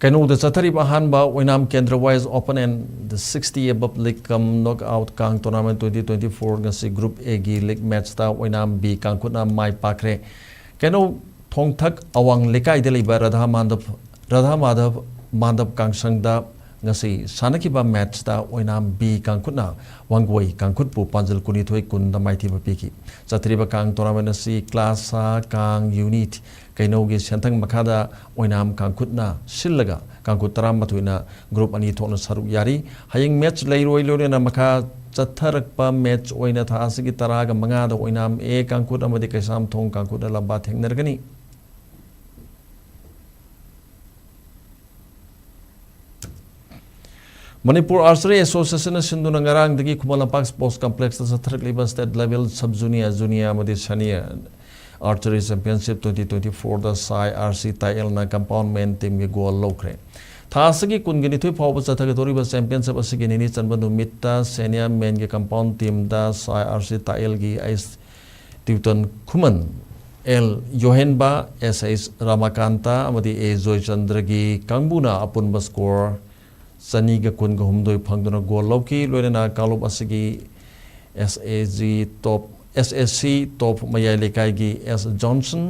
ꯀꯩꯅꯧꯗ ꯆꯠꯊꯔꯤꯕ ꯑꯍꯥꯟꯕ ꯑꯣꯏꯅꯥꯝ ꯀꯦꯟꯗ꯭ꯔ wise open and the sixty above league cum knock out ꯀꯥꯡ ꯇꯣꯔꯅꯥꯃꯦꯟ ꯇ꯭ꯋꯦꯟꯇꯤ ꯇ꯭ꯋꯦꯟꯇꯤ ꯐꯣꯔ ꯉꯁꯤ ꯒ꯭ꯔꯨꯞ ꯑꯦꯒꯤ ꯂꯤꯛ ꯃꯦꯠꯆꯇ ꯑꯣꯏꯅꯥꯝ ꯕꯤ ꯀꯥꯡꯈꯨꯠꯅ ꯃꯥꯏ ꯄꯥꯛꯈ꯭ꯔꯦ꯫ ꯀꯩꯅꯧ ꯊꯣꯡꯊꯛ ꯑꯋꯥꯡ ꯂꯩꯀꯥꯏꯗ ꯂꯩꯕ ꯔꯥꯙꯥ ꯃꯥꯟꯗꯞ, ꯔꯥꯙꯥ ꯃꯥꯙꯕ ꯃꯥꯟꯗꯞ ꯀꯥꯡꯁꯪꯗ ꯉꯁꯤ ꯁꯥꯟꯅꯈꯤꯕ ꯃꯦꯠꯆꯇ ꯑꯣꯏꯅꯥꯝ ꯕꯤ ꯀꯥꯡꯈꯨꯠꯅ ꯋꯥꯡꯒꯣꯏ ꯀꯥꯡꯈꯨꯠꯄꯨ ꯄꯥꯟꯖꯜ ꯀꯨꯟꯅꯤꯊꯣꯏ ꯀꯨꯟꯗ ꯃꯥꯏꯊꯤꯕ ꯄꯤꯈꯤ꯫ ꯆꯠꯊꯔꯤꯕ ꯀꯥꯡ ꯇꯣꯔꯅꯥꯃꯦꯟ ꯑꯁꯤ ꯀ꯭ꯂꯥꯁ ꯁꯥ ꯀꯥꯡ ꯌꯨꯅꯤꯠ ꯀꯩꯅꯧꯒꯤ ꯁꯦꯟꯊꯪ ꯃꯈꯥꯗ ꯑꯣꯏꯅꯥꯝ ꯀꯥꯡꯈꯨꯠꯅ ꯁꯤꯜꯂꯒ ꯀꯥꯡꯈꯨꯠ ꯇꯔꯥꯃꯥꯊꯣꯏꯅ ꯒ꯭ꯔꯨꯞ ꯑꯅꯤ ꯊꯣꯛꯅ ꯁꯔꯨꯛ ꯌꯥꯔꯤ꯫ ꯍꯌꯦꯡ ꯃꯦꯠꯆ ꯂꯩꯔꯣꯏ, ꯂꯣꯏꯅꯅ ꯃꯈꯥ ꯆꯠꯊꯔꯛꯄ ꯃꯦꯠꯆ ꯑꯣꯏꯅ ꯊꯥ ꯑꯁꯤꯒꯤ ꯇꯔꯥꯒ ꯃꯉꯥꯗ ꯑꯣꯏꯅꯥꯝ ꯑꯦ ꯀꯥꯡꯈꯨꯠ ꯑꯃꯗꯤ ꯀꯩꯁꯥꯝꯊꯣꯡ ꯀꯥꯡꯈꯨꯠꯅ ꯂꯝꯕꯥ ꯊꯦꯡꯅꯔꯒꯅꯤ꯫ ꯃꯅꯤꯄꯨꯔ ꯑꯥꯔꯆꯔꯤ ꯑꯦꯁꯣꯁꯤꯌꯦꯁꯟꯅ ꯁꯤꯟꯗꯨꯅ ꯉꯔꯥꯡꯗꯒꯤ ꯈꯨꯃꯟ ꯂꯝꯄꯥꯛ ꯁ꯭ꯄꯣꯔꯠꯁ ꯀꯝꯄ꯭ꯂꯦꯛꯁꯇ ꯆꯠꯊꯔꯛꯂꯤꯕ state level sub junior, junior ꯑꯃꯗꯤ senior archery championship twenty twenty ꯐꯣꯔꯗ ꯁꯥꯏ ꯑꯥꯔ ꯁꯤ ꯇꯥꯏꯑꯦꯜꯅ ꯀꯝꯄꯥꯎꯟ ꯃꯦꯟ ꯇꯤꯝꯒꯤ ꯒꯣꯜ ꯂꯧꯈ꯭ꯔꯦ꯫ ꯊꯥ ꯑꯁꯤꯒꯤ ꯀꯨꯟꯒ ꯅꯤꯊꯣꯏ ꯐꯥꯎꯕ ꯆꯠꯊꯒꯗꯧꯔꯤꯕ championship ꯑꯁꯤꯒꯤ ꯅꯤꯅꯤ ꯆꯟꯕ ꯅꯨꯃꯤꯠꯇ senior menꯒꯤ compound teamꯗ ꯁꯥꯏ ꯑꯥꯔ ꯁꯤ ꯇꯥꯏꯜꯒꯤ ꯑꯩꯁ ꯇ꯭ꯌꯨꯇꯟ ꯈꯨꯃꯟ, ꯑꯦꯜ ꯌꯣꯍꯦꯟꯕ, ꯑꯦꯁ ꯑꯩꯁ ꯔꯥꯃꯥꯀꯥꯟꯇ ꯑꯃꯗꯤ ꯑꯦ ꯖꯣꯏꯆꯟꯗ꯭ꯔꯒꯤ ꯀꯥꯡꯕꯨꯅ ꯑꯄꯨꯟꯕ score ꯆꯅꯤꯒ ꯀꯨꯟꯒ ꯍꯨꯝꯗꯣꯏ ꯐꯪꯗꯨꯅ goal ꯂꯧꯈꯤ꯫ ꯂꯣꯏꯅꯅ ꯀꯥꯡꯂꯨꯞ ꯑꯁꯤꯒꯤ ꯑꯦꯁ ꯑꯦ ꯖꯤ top, ꯑꯦꯁ ꯑꯦ ꯁꯤ top ꯃꯌꯥꯏ ꯂꯩꯀꯥꯏꯒꯤ ꯑꯦꯁ ꯖꯣꯟꯁꯟ,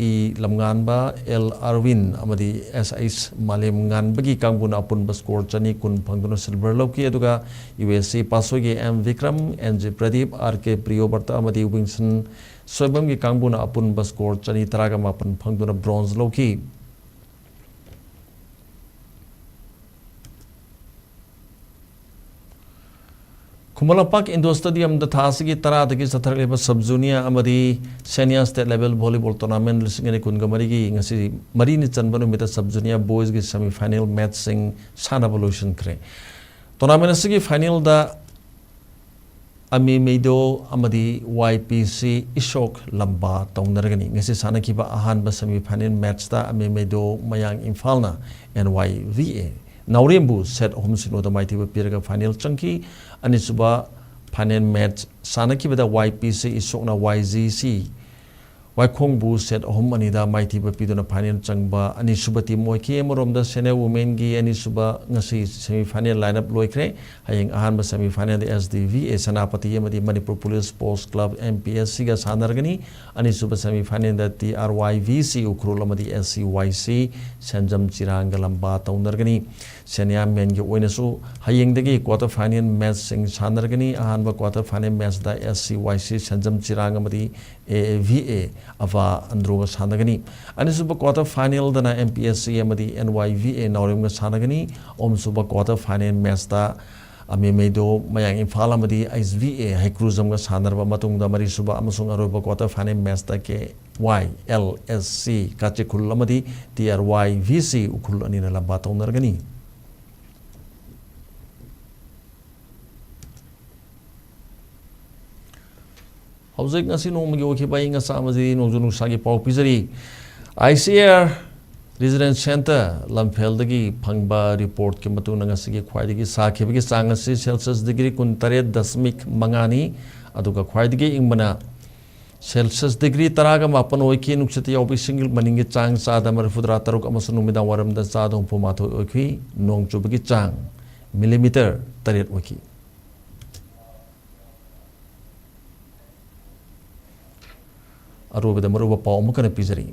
ꯏ ꯂꯝꯉꯥꯟꯕ, ꯑꯦꯜ ꯑꯔꯋꯤꯟ ꯑꯃꯗꯤ ꯑꯦꯁ ꯑꯩꯁ ꯃꯥꯂꯦꯝ ꯉꯥꯟꯕꯒꯤ ꯀꯥꯡꯕꯨꯅ ꯑꯄꯨꯟꯕ score ꯆꯅꯤ ꯀꯨꯟ ꯐꯪꯗꯨꯅ silver ꯂꯧꯈꯤ꯫ ꯑꯗꯨꯒ ꯌꯨ ꯑꯦꯁ ꯁꯤ ꯄꯥꯁꯣꯏꯒꯤ M Bikram, N G Pradeep, R K Priyobrata ꯑꯃꯗꯤ ꯋꯤꯟꯁꯟ ꯁꯣꯏꯕꯝꯒꯤ ꯀꯥꯡꯕꯨꯅ ꯑꯄꯨꯟꯕ score ꯆꯅꯤ ꯇꯔꯥꯒ ꯃꯥꯄꯟ ꯐꯪꯗꯨꯅ bronze ꯂꯧꯈꯤ꯫ ꯈꯨꯃꯟ ꯂꯝꯄꯥꯛ indoor stadiumꯗ ꯊꯥ ꯑꯁꯤꯒꯤ ꯇꯔꯥꯗꯒꯤ ꯆꯠꯊꯔꯛꯂꯤꯕ sub junior ꯑꯃꯗꯤ senior state level volleyball tournament ꯂꯤꯁꯤꯡ ꯑꯅꯤ ꯀꯨꯟꯒ ꯃꯔꯤꯒꯤ ꯉꯁꯤ ꯃꯔꯤꯅꯤ ꯆꯟꯕ ꯅꯨꯃꯤꯠꯇ sub junior boysꯒꯤ semi final matchꯁꯤꯡ ꯁꯥꯟꯅꯕ ꯂꯣꯏꯁꯤꯟꯈ꯭ꯔꯦ꯫ Tournament ꯑꯁꯤꯒꯤ finalꯗ ꯑꯃꯦꯃꯩꯗꯣ ꯑꯃꯗꯤ ꯋꯥꯏ ꯄꯤ ꯁꯤ ꯏꯁꯣꯛ ꯂꯝꯕꯥ ꯇꯧꯅꯔꯒꯅꯤ꯫ ꯉꯁꯤ ꯁꯥꯟꯅꯈꯤꯕ ꯑꯍꯥꯟꯕ semi final matchꯇ ꯑꯃꯦꯃꯩꯗꯣ ꯃꯌꯥꯡ ꯏꯝꯐꯥꯜꯅ ꯑꯦꯟ ꯋꯥꯏ ꯚꯤ ꯑꯦ ꯅꯥꯎꯔꯦꯝꯕꯨ set ꯑꯍꯨꯝ ꯁꯤꯅꯣꯗ ꯃꯥꯏꯊꯤꯕ ꯄꯤꯔꯒ final ꯆꯪꯈꯤ꯫ ꯑꯅꯤꯁꯨꯕ final match ꯁꯥꯟꯅꯈꯤꯕꯗ ꯋꯥꯏ ꯄꯤ ꯁꯤ ꯏꯁꯣꯛꯅ ꯋꯥꯏ ꯖꯤ ꯁꯤ ꯋꯥꯏꯈꯣꯡꯕꯨ set ꯑꯍꯨꯝ ꯑꯅꯤꯗ ꯃꯥꯏꯊꯤꯕ ꯄꯤꯗꯨꯅ final ꯆꯪꯕ ꯑꯅꯤꯁꯨꯕ team ꯑꯣꯏꯈꯤ꯫ ꯑꯃꯔꯣꯝꯗ senior womenꯒꯤ ꯑꯅꯤꯁꯨꯕ ꯉꯁꯤ semi final lineup ꯂꯣꯏꯈ꯭ꯔꯦ꯫ ꯍꯌꯦꯡ ꯑꯍꯥꯟꯕ semi finalꯗ S D V A Senapati ꯑꯃꯗꯤ Manipur police sports club, M P S ꯁꯤꯒ ꯁꯥꯟꯅꯔꯒꯅꯤ꯫ ꯑꯅꯤꯁꯨꯕ semi finalꯗ T R Y V C Ukhrul ꯑꯃꯗꯤ ꯑꯦꯁ ꯁꯤ ꯋꯥꯏ ꯁꯤ ꯁꯦꯟꯖꯝ ꯆꯤꯔꯥꯡꯒ ꯂꯝꯕꯥ ꯇꯧꯅꯔꯒꯅꯤ꯫ Senior menꯒꯤ ꯑꯣꯏꯅꯁꯨ ꯍꯌꯦꯡꯗꯒꯤ quarter final matchꯁꯤꯡ ꯁꯥꯟꯅꯔꯒꯅꯤ꯫ ꯑꯍꯥꯟꯕ quarter final matchꯇ ꯑꯦꯁ ꯁꯤ ꯋꯥꯏ ꯁꯤ ꯁꯦꯟꯖꯝ ꯆꯤꯔꯥꯡ ꯑꯃꯗꯤ ꯑꯦ ꯑꯦ ꯚꯤ ꯑꯦ ꯑꯚꯥ ꯑꯟꯗ꯭ꯔꯣꯒ ꯁꯥꯟꯅꯒꯅꯤ꯫ ꯑꯅꯤꯁꯨꯕ quarter finalꯗꯅ M P S C ꯑꯃꯗꯤ ꯑꯦꯟ ꯋꯥꯏ ꯚꯤ ꯑꯦ ꯅꯥꯎꯔꯦꯝꯒ ꯁꯥꯟꯅꯒꯅꯤ꯫ ꯑꯍꯨꯝꯁꯨꯕ quarter final matchꯇ ꯑꯃꯦꯃꯩꯗꯣ ꯃꯌꯥꯡ ꯏꯝꯐꯥꯜ ꯑꯃꯗꯤ ꯑꯩꯁ ꯚꯤ ꯑꯦ ꯍꯩꯀ꯭ꯔꯨꯖꯝꯒ ꯁꯥꯟꯅꯔꯕ ꯃꯇꯨꯡꯗ ꯃꯔꯤꯁꯨꯕ ꯑꯃꯁꯨꯡ ꯑꯔꯣꯏꯕ quarter final matchꯇ K Y L S C Kachikhul ꯑꯃꯗꯤ T R Y V C Ukhrul ꯑꯅꯤꯅ ꯂꯝꯕꯥ ꯇꯧꯅꯔꯒꯅꯤ꯫ ꯍꯧꯖꯤꯛ ꯉꯁꯤ ꯅꯣꯡꯃꯒꯤ ꯑꯣꯏꯈꯤꯕ ꯑꯏꯪ ꯑꯁꯥ ꯑꯃꯗꯤ ꯅꯣꯡꯖꯨ ꯅꯨꯡꯁꯥꯒꯤ ꯄꯥꯎ ꯄꯤꯖꯔꯤ꯫ I C A R Resident Center ꯂꯝꯐꯦꯜꯗꯒꯤ ꯐꯪꯕ ꯔꯤꯄꯣꯔꯠꯀꯤ ꯃꯇꯨꯡ ꯏꯟꯅ ꯉꯁꯤꯒꯤ ꯈ꯭ꯋꯥꯏꯗꯒꯤ ꯁꯥꯈꯤꯕꯒꯤ ꯆꯥꯡ ꯑꯁꯤ ꯁꯦꯜꯁꯤꯌꯁ ꯗꯤꯒ꯭ꯔꯤ ꯀꯨꯟꯇꯔꯦꯠ ꯗꯁꯃꯤꯛ ꯃꯉꯥꯅꯤ, ꯑꯗꯨꯒ ꯈ꯭ꯋꯥꯏꯗꯒꯤ ꯏꯪꯕꯅ ꯁꯦꯜꯁꯤꯌꯁ ꯗꯤꯒ꯭ꯔꯤ ꯇꯔꯥꯒ ꯃꯥꯄꯟ ꯑꯣꯏꯈꯤ꯫ ꯅꯨꯡꯁꯤꯠꯇ ꯌꯥꯎꯕ ꯏꯁꯤꯡꯒꯤ ꯃꯅꯤꯟꯒꯤ ꯆꯥꯡ ꯆꯥꯗ ꯃꯔꯤꯐꯨꯇꯔꯥ ꯇꯔꯨꯛ ꯑꯃꯁꯨꯡ ꯅꯨꯃꯤꯗꯥꯡ ꯋꯥꯏꯔꯝꯗ ꯆꯥꯗ ꯍꯨꯝꯐꯨ ꯃꯥꯊꯣꯏ ꯑꯣꯏꯈꯤ꯫ ꯅꯣꯡ ꯆꯨꯕꯒꯤ ꯆꯥꯡ ꯃꯤꯂꯤꯃꯤꯇꯔ ꯇꯔꯦꯠ ꯑꯣꯏꯈꯤ꯫ ꯑꯔꯣꯏꯕꯗ ꯃꯔꯨꯑꯣꯏꯕ ꯄꯥꯎ ꯑꯃꯨꯛ ꯍꯟꯅ ꯄꯤꯖꯔꯤ꯫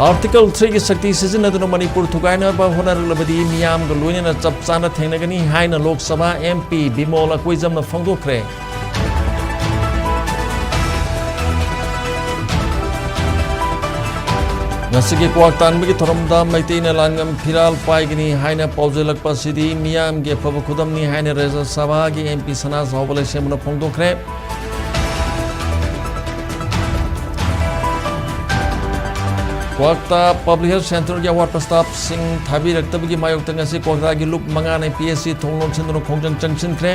Article three ꯒꯤ ꯁꯛꯇꯤ ꯁꯤꯖꯤꯟꯅꯗꯨꯅ ꯃꯅꯤꯄꯨꯔ ꯊꯨꯒꯥꯏꯅꯕ ꯍꯣꯠꯅꯔꯛꯂꯕꯗꯤ ꯃꯤꯌꯥꯝꯒ ꯂꯣꯏꯅꯅ ꯆꯞ ꯆꯥꯅ ꯊꯦꯡꯅꯒꯅꯤ ꯍꯥꯏꯅ ꯂꯣꯛ ꯁꯚꯥ M P ꯕꯤꯃꯣꯜ ꯑꯀꯣꯏꯖꯝꯅ ꯐꯣꯡꯗꯣꯛꯈ꯭ꯔꯦ꯫ ꯉꯁꯤꯒꯤ ꯀ꯭ꯋꯥꯛ ꯇꯥꯟꯕꯒꯤ ꯊꯧꯔꯝꯗ ꯃꯩꯇꯩꯅ ꯂꯥꯟꯉꯝ ꯐꯤꯔꯥꯜ ꯄꯥꯏꯒꯅꯤ ꯍꯥꯏꯅ ꯄꯥꯎꯖꯦꯜꯂꯛꯄ ꯑꯁꯤꯗꯤ ꯃꯤꯌꯥꯝꯒꯤ ꯑꯐꯕ ꯈꯨꯗꯝꯅꯤ ꯍꯥꯏꯅ ꯔꯥꯖ꯭ꯌ ꯁꯚꯥꯒꯤ M P ꯁꯅꯥꯖꯥꯎꯕ ꯂꯩꯁꯦꯝꯕꯅ ꯐꯣꯡꯗꯣꯛꯈ꯭ꯔꯦ꯫ ꯀ꯭ꯋꯥꯛꯇꯥ Public Health Centre ꯒꯤ ꯑꯋꯥꯠꯄ staff ꯁꯤꯡ ꯊꯥꯕꯤꯔꯛꯇꯕꯒꯤ ꯃꯥꯌꯣꯛꯇ ꯉꯁꯤ ꯀ꯭ꯋꯥꯛꯇꯥꯒꯤ ꯂꯨꯞ ꯃꯉꯥꯅ P H C ꯊꯣꯡ ꯂꯣꯟꯁꯤꯟꯗꯨꯅ ꯈꯣꯡꯖꯪ ꯆꯪꯁꯤꯟꯈ꯭ꯔꯦ꯫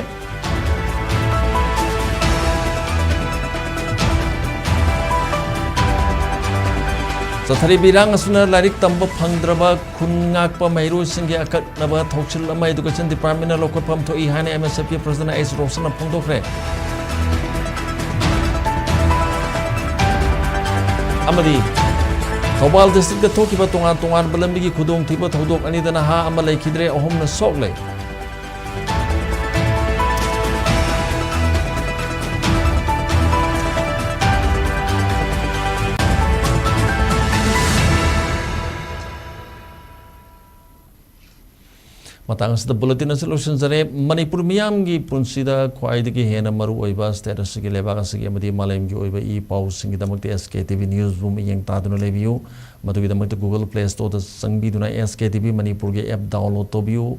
ꯆꯠꯊꯔꯤꯕ ꯏꯔꯥꯡ ꯑꯁꯤꯅ ꯂꯥꯏꯔꯤꯛ ꯇꯝꯕ ꯐꯪꯗ꯭ꯔꯕ ꯈꯨꯟ ꯉꯥꯛꯄ ꯃꯍꯩꯔꯣꯏꯁꯤꯡꯒꯤ ꯑꯀꯛꯅꯕ ꯊꯧꯁꯤꯜ ꯑꯃ Education Department ꯅ ꯂꯧꯈꯠꯐꯝ ꯊꯣꯛꯏ ꯍꯥꯏꯅ M S F ꯀꯤ President ꯑꯩꯆ ꯔꯣꯁꯟꯅ ꯐꯣꯡꯗꯣꯛꯈ꯭ꯔꯦ꯫ ꯑꯃꯗꯤ ꯊꯧꯕꯥꯜ district ꯇ ꯊꯣꯛꯈꯤꯕ ꯇꯣꯉꯥꯟ ꯇꯣꯉꯥꯟꯕ ꯂꯝꯕꯤꯒꯤ ꯈꯨꯗꯣꯡꯊꯤꯕ ꯊꯧꯗꯣꯛ ꯑꯅꯤꯗ ꯅꯍꯥ ꯑꯃ ꯂꯩꯈꯤꯗ꯭ꯔꯦ, ꯑꯍꯨꯝꯅ ꯁꯣꯛꯂꯦ꯫ ꯃꯇꯥꯡ ꯑꯁꯤꯗ bulletin ꯑꯁꯤ ꯂꯣꯏꯁꯤꯟꯖꯔꯦ꯫ ꯃꯅꯤꯄꯨꯔ ꯃꯤꯌꯥꯝꯒꯤ ꯄꯨꯟꯁꯤꯗ ꯈ꯭ꯋꯥꯏꯗꯒꯤ ꯍꯦꯟꯅ ꯃꯔꯨ ꯑꯣꯏꯕ state ꯑꯁꯤꯒꯤ, ꯂꯩꯕꯥꯛ ꯑꯁꯤꯒꯤ ꯑꯃꯗꯤ ꯃꯥꯂꯦꯝꯒꯤ ꯑꯣꯏꯕ E ꯄꯥꯎꯁꯤꯡꯒꯤꯗꯃꯛꯇ S K T V News ꯕꯨ ꯃꯤꯠꯌꯦꯡ ꯇꯥꯗꯨꯅ ꯂꯩꯕꯤꯌꯨ꯫ ꯃꯗꯨꯒꯤꯗꯃꯛꯇ Google Play Store ꯗ ꯆꯪꯕꯤꯗꯨꯅ S K T V ꯃꯅꯤꯄꯨꯔꯒꯤ app download ꯇꯧꯕꯤꯌꯨ꯫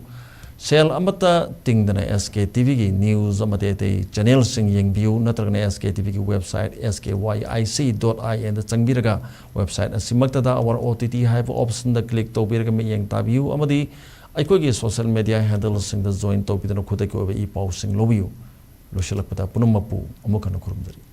ꯁꯦꯜ ꯑꯃꯠꯇ ꯇꯤꯡꯗꯅ S K T V ꯒꯤ news ꯑꯃꯗꯤ ꯑꯇꯩ channel ꯁꯤꯡ ꯌꯦꯡꯕꯤꯌꯨ, ꯅꯠꯇ꯭ꯔꯒꯅ S K T V ꯒꯤ website S K Y I C dot I N ꯗ ꯆꯪꯕꯤꯔꯒ website ꯑꯁꯤꯃꯛꯇꯗ Our O T T ꯍꯥꯏꯕ option ꯗ click ꯇꯧꯕꯤꯔꯒ ꯃꯤꯠꯌꯦꯡ ꯇꯥꯕꯤꯌꯨ, ꯑꯃꯗꯤ ꯑꯩꯈꯣꯏꯒꯤ social media handle ꯁꯤꯡꯗ join ꯇꯧꯕꯤꯗꯨꯅ ꯈꯨꯗꯛꯀꯤ ꯑꯣꯏꯕ ꯏ ꯄꯥꯎꯁꯤꯡ ꯂꯧꯕꯤꯌꯨ꯫ ꯂꯣꯏꯁꯤꯜꯂꯛꯄꯗ ꯄꯨꯝꯅꯃꯛꯄꯨ ꯑꯃꯨꯛ ꯍꯟꯅ ꯈꯨꯔꯨꯝꯖꯔꯤ꯫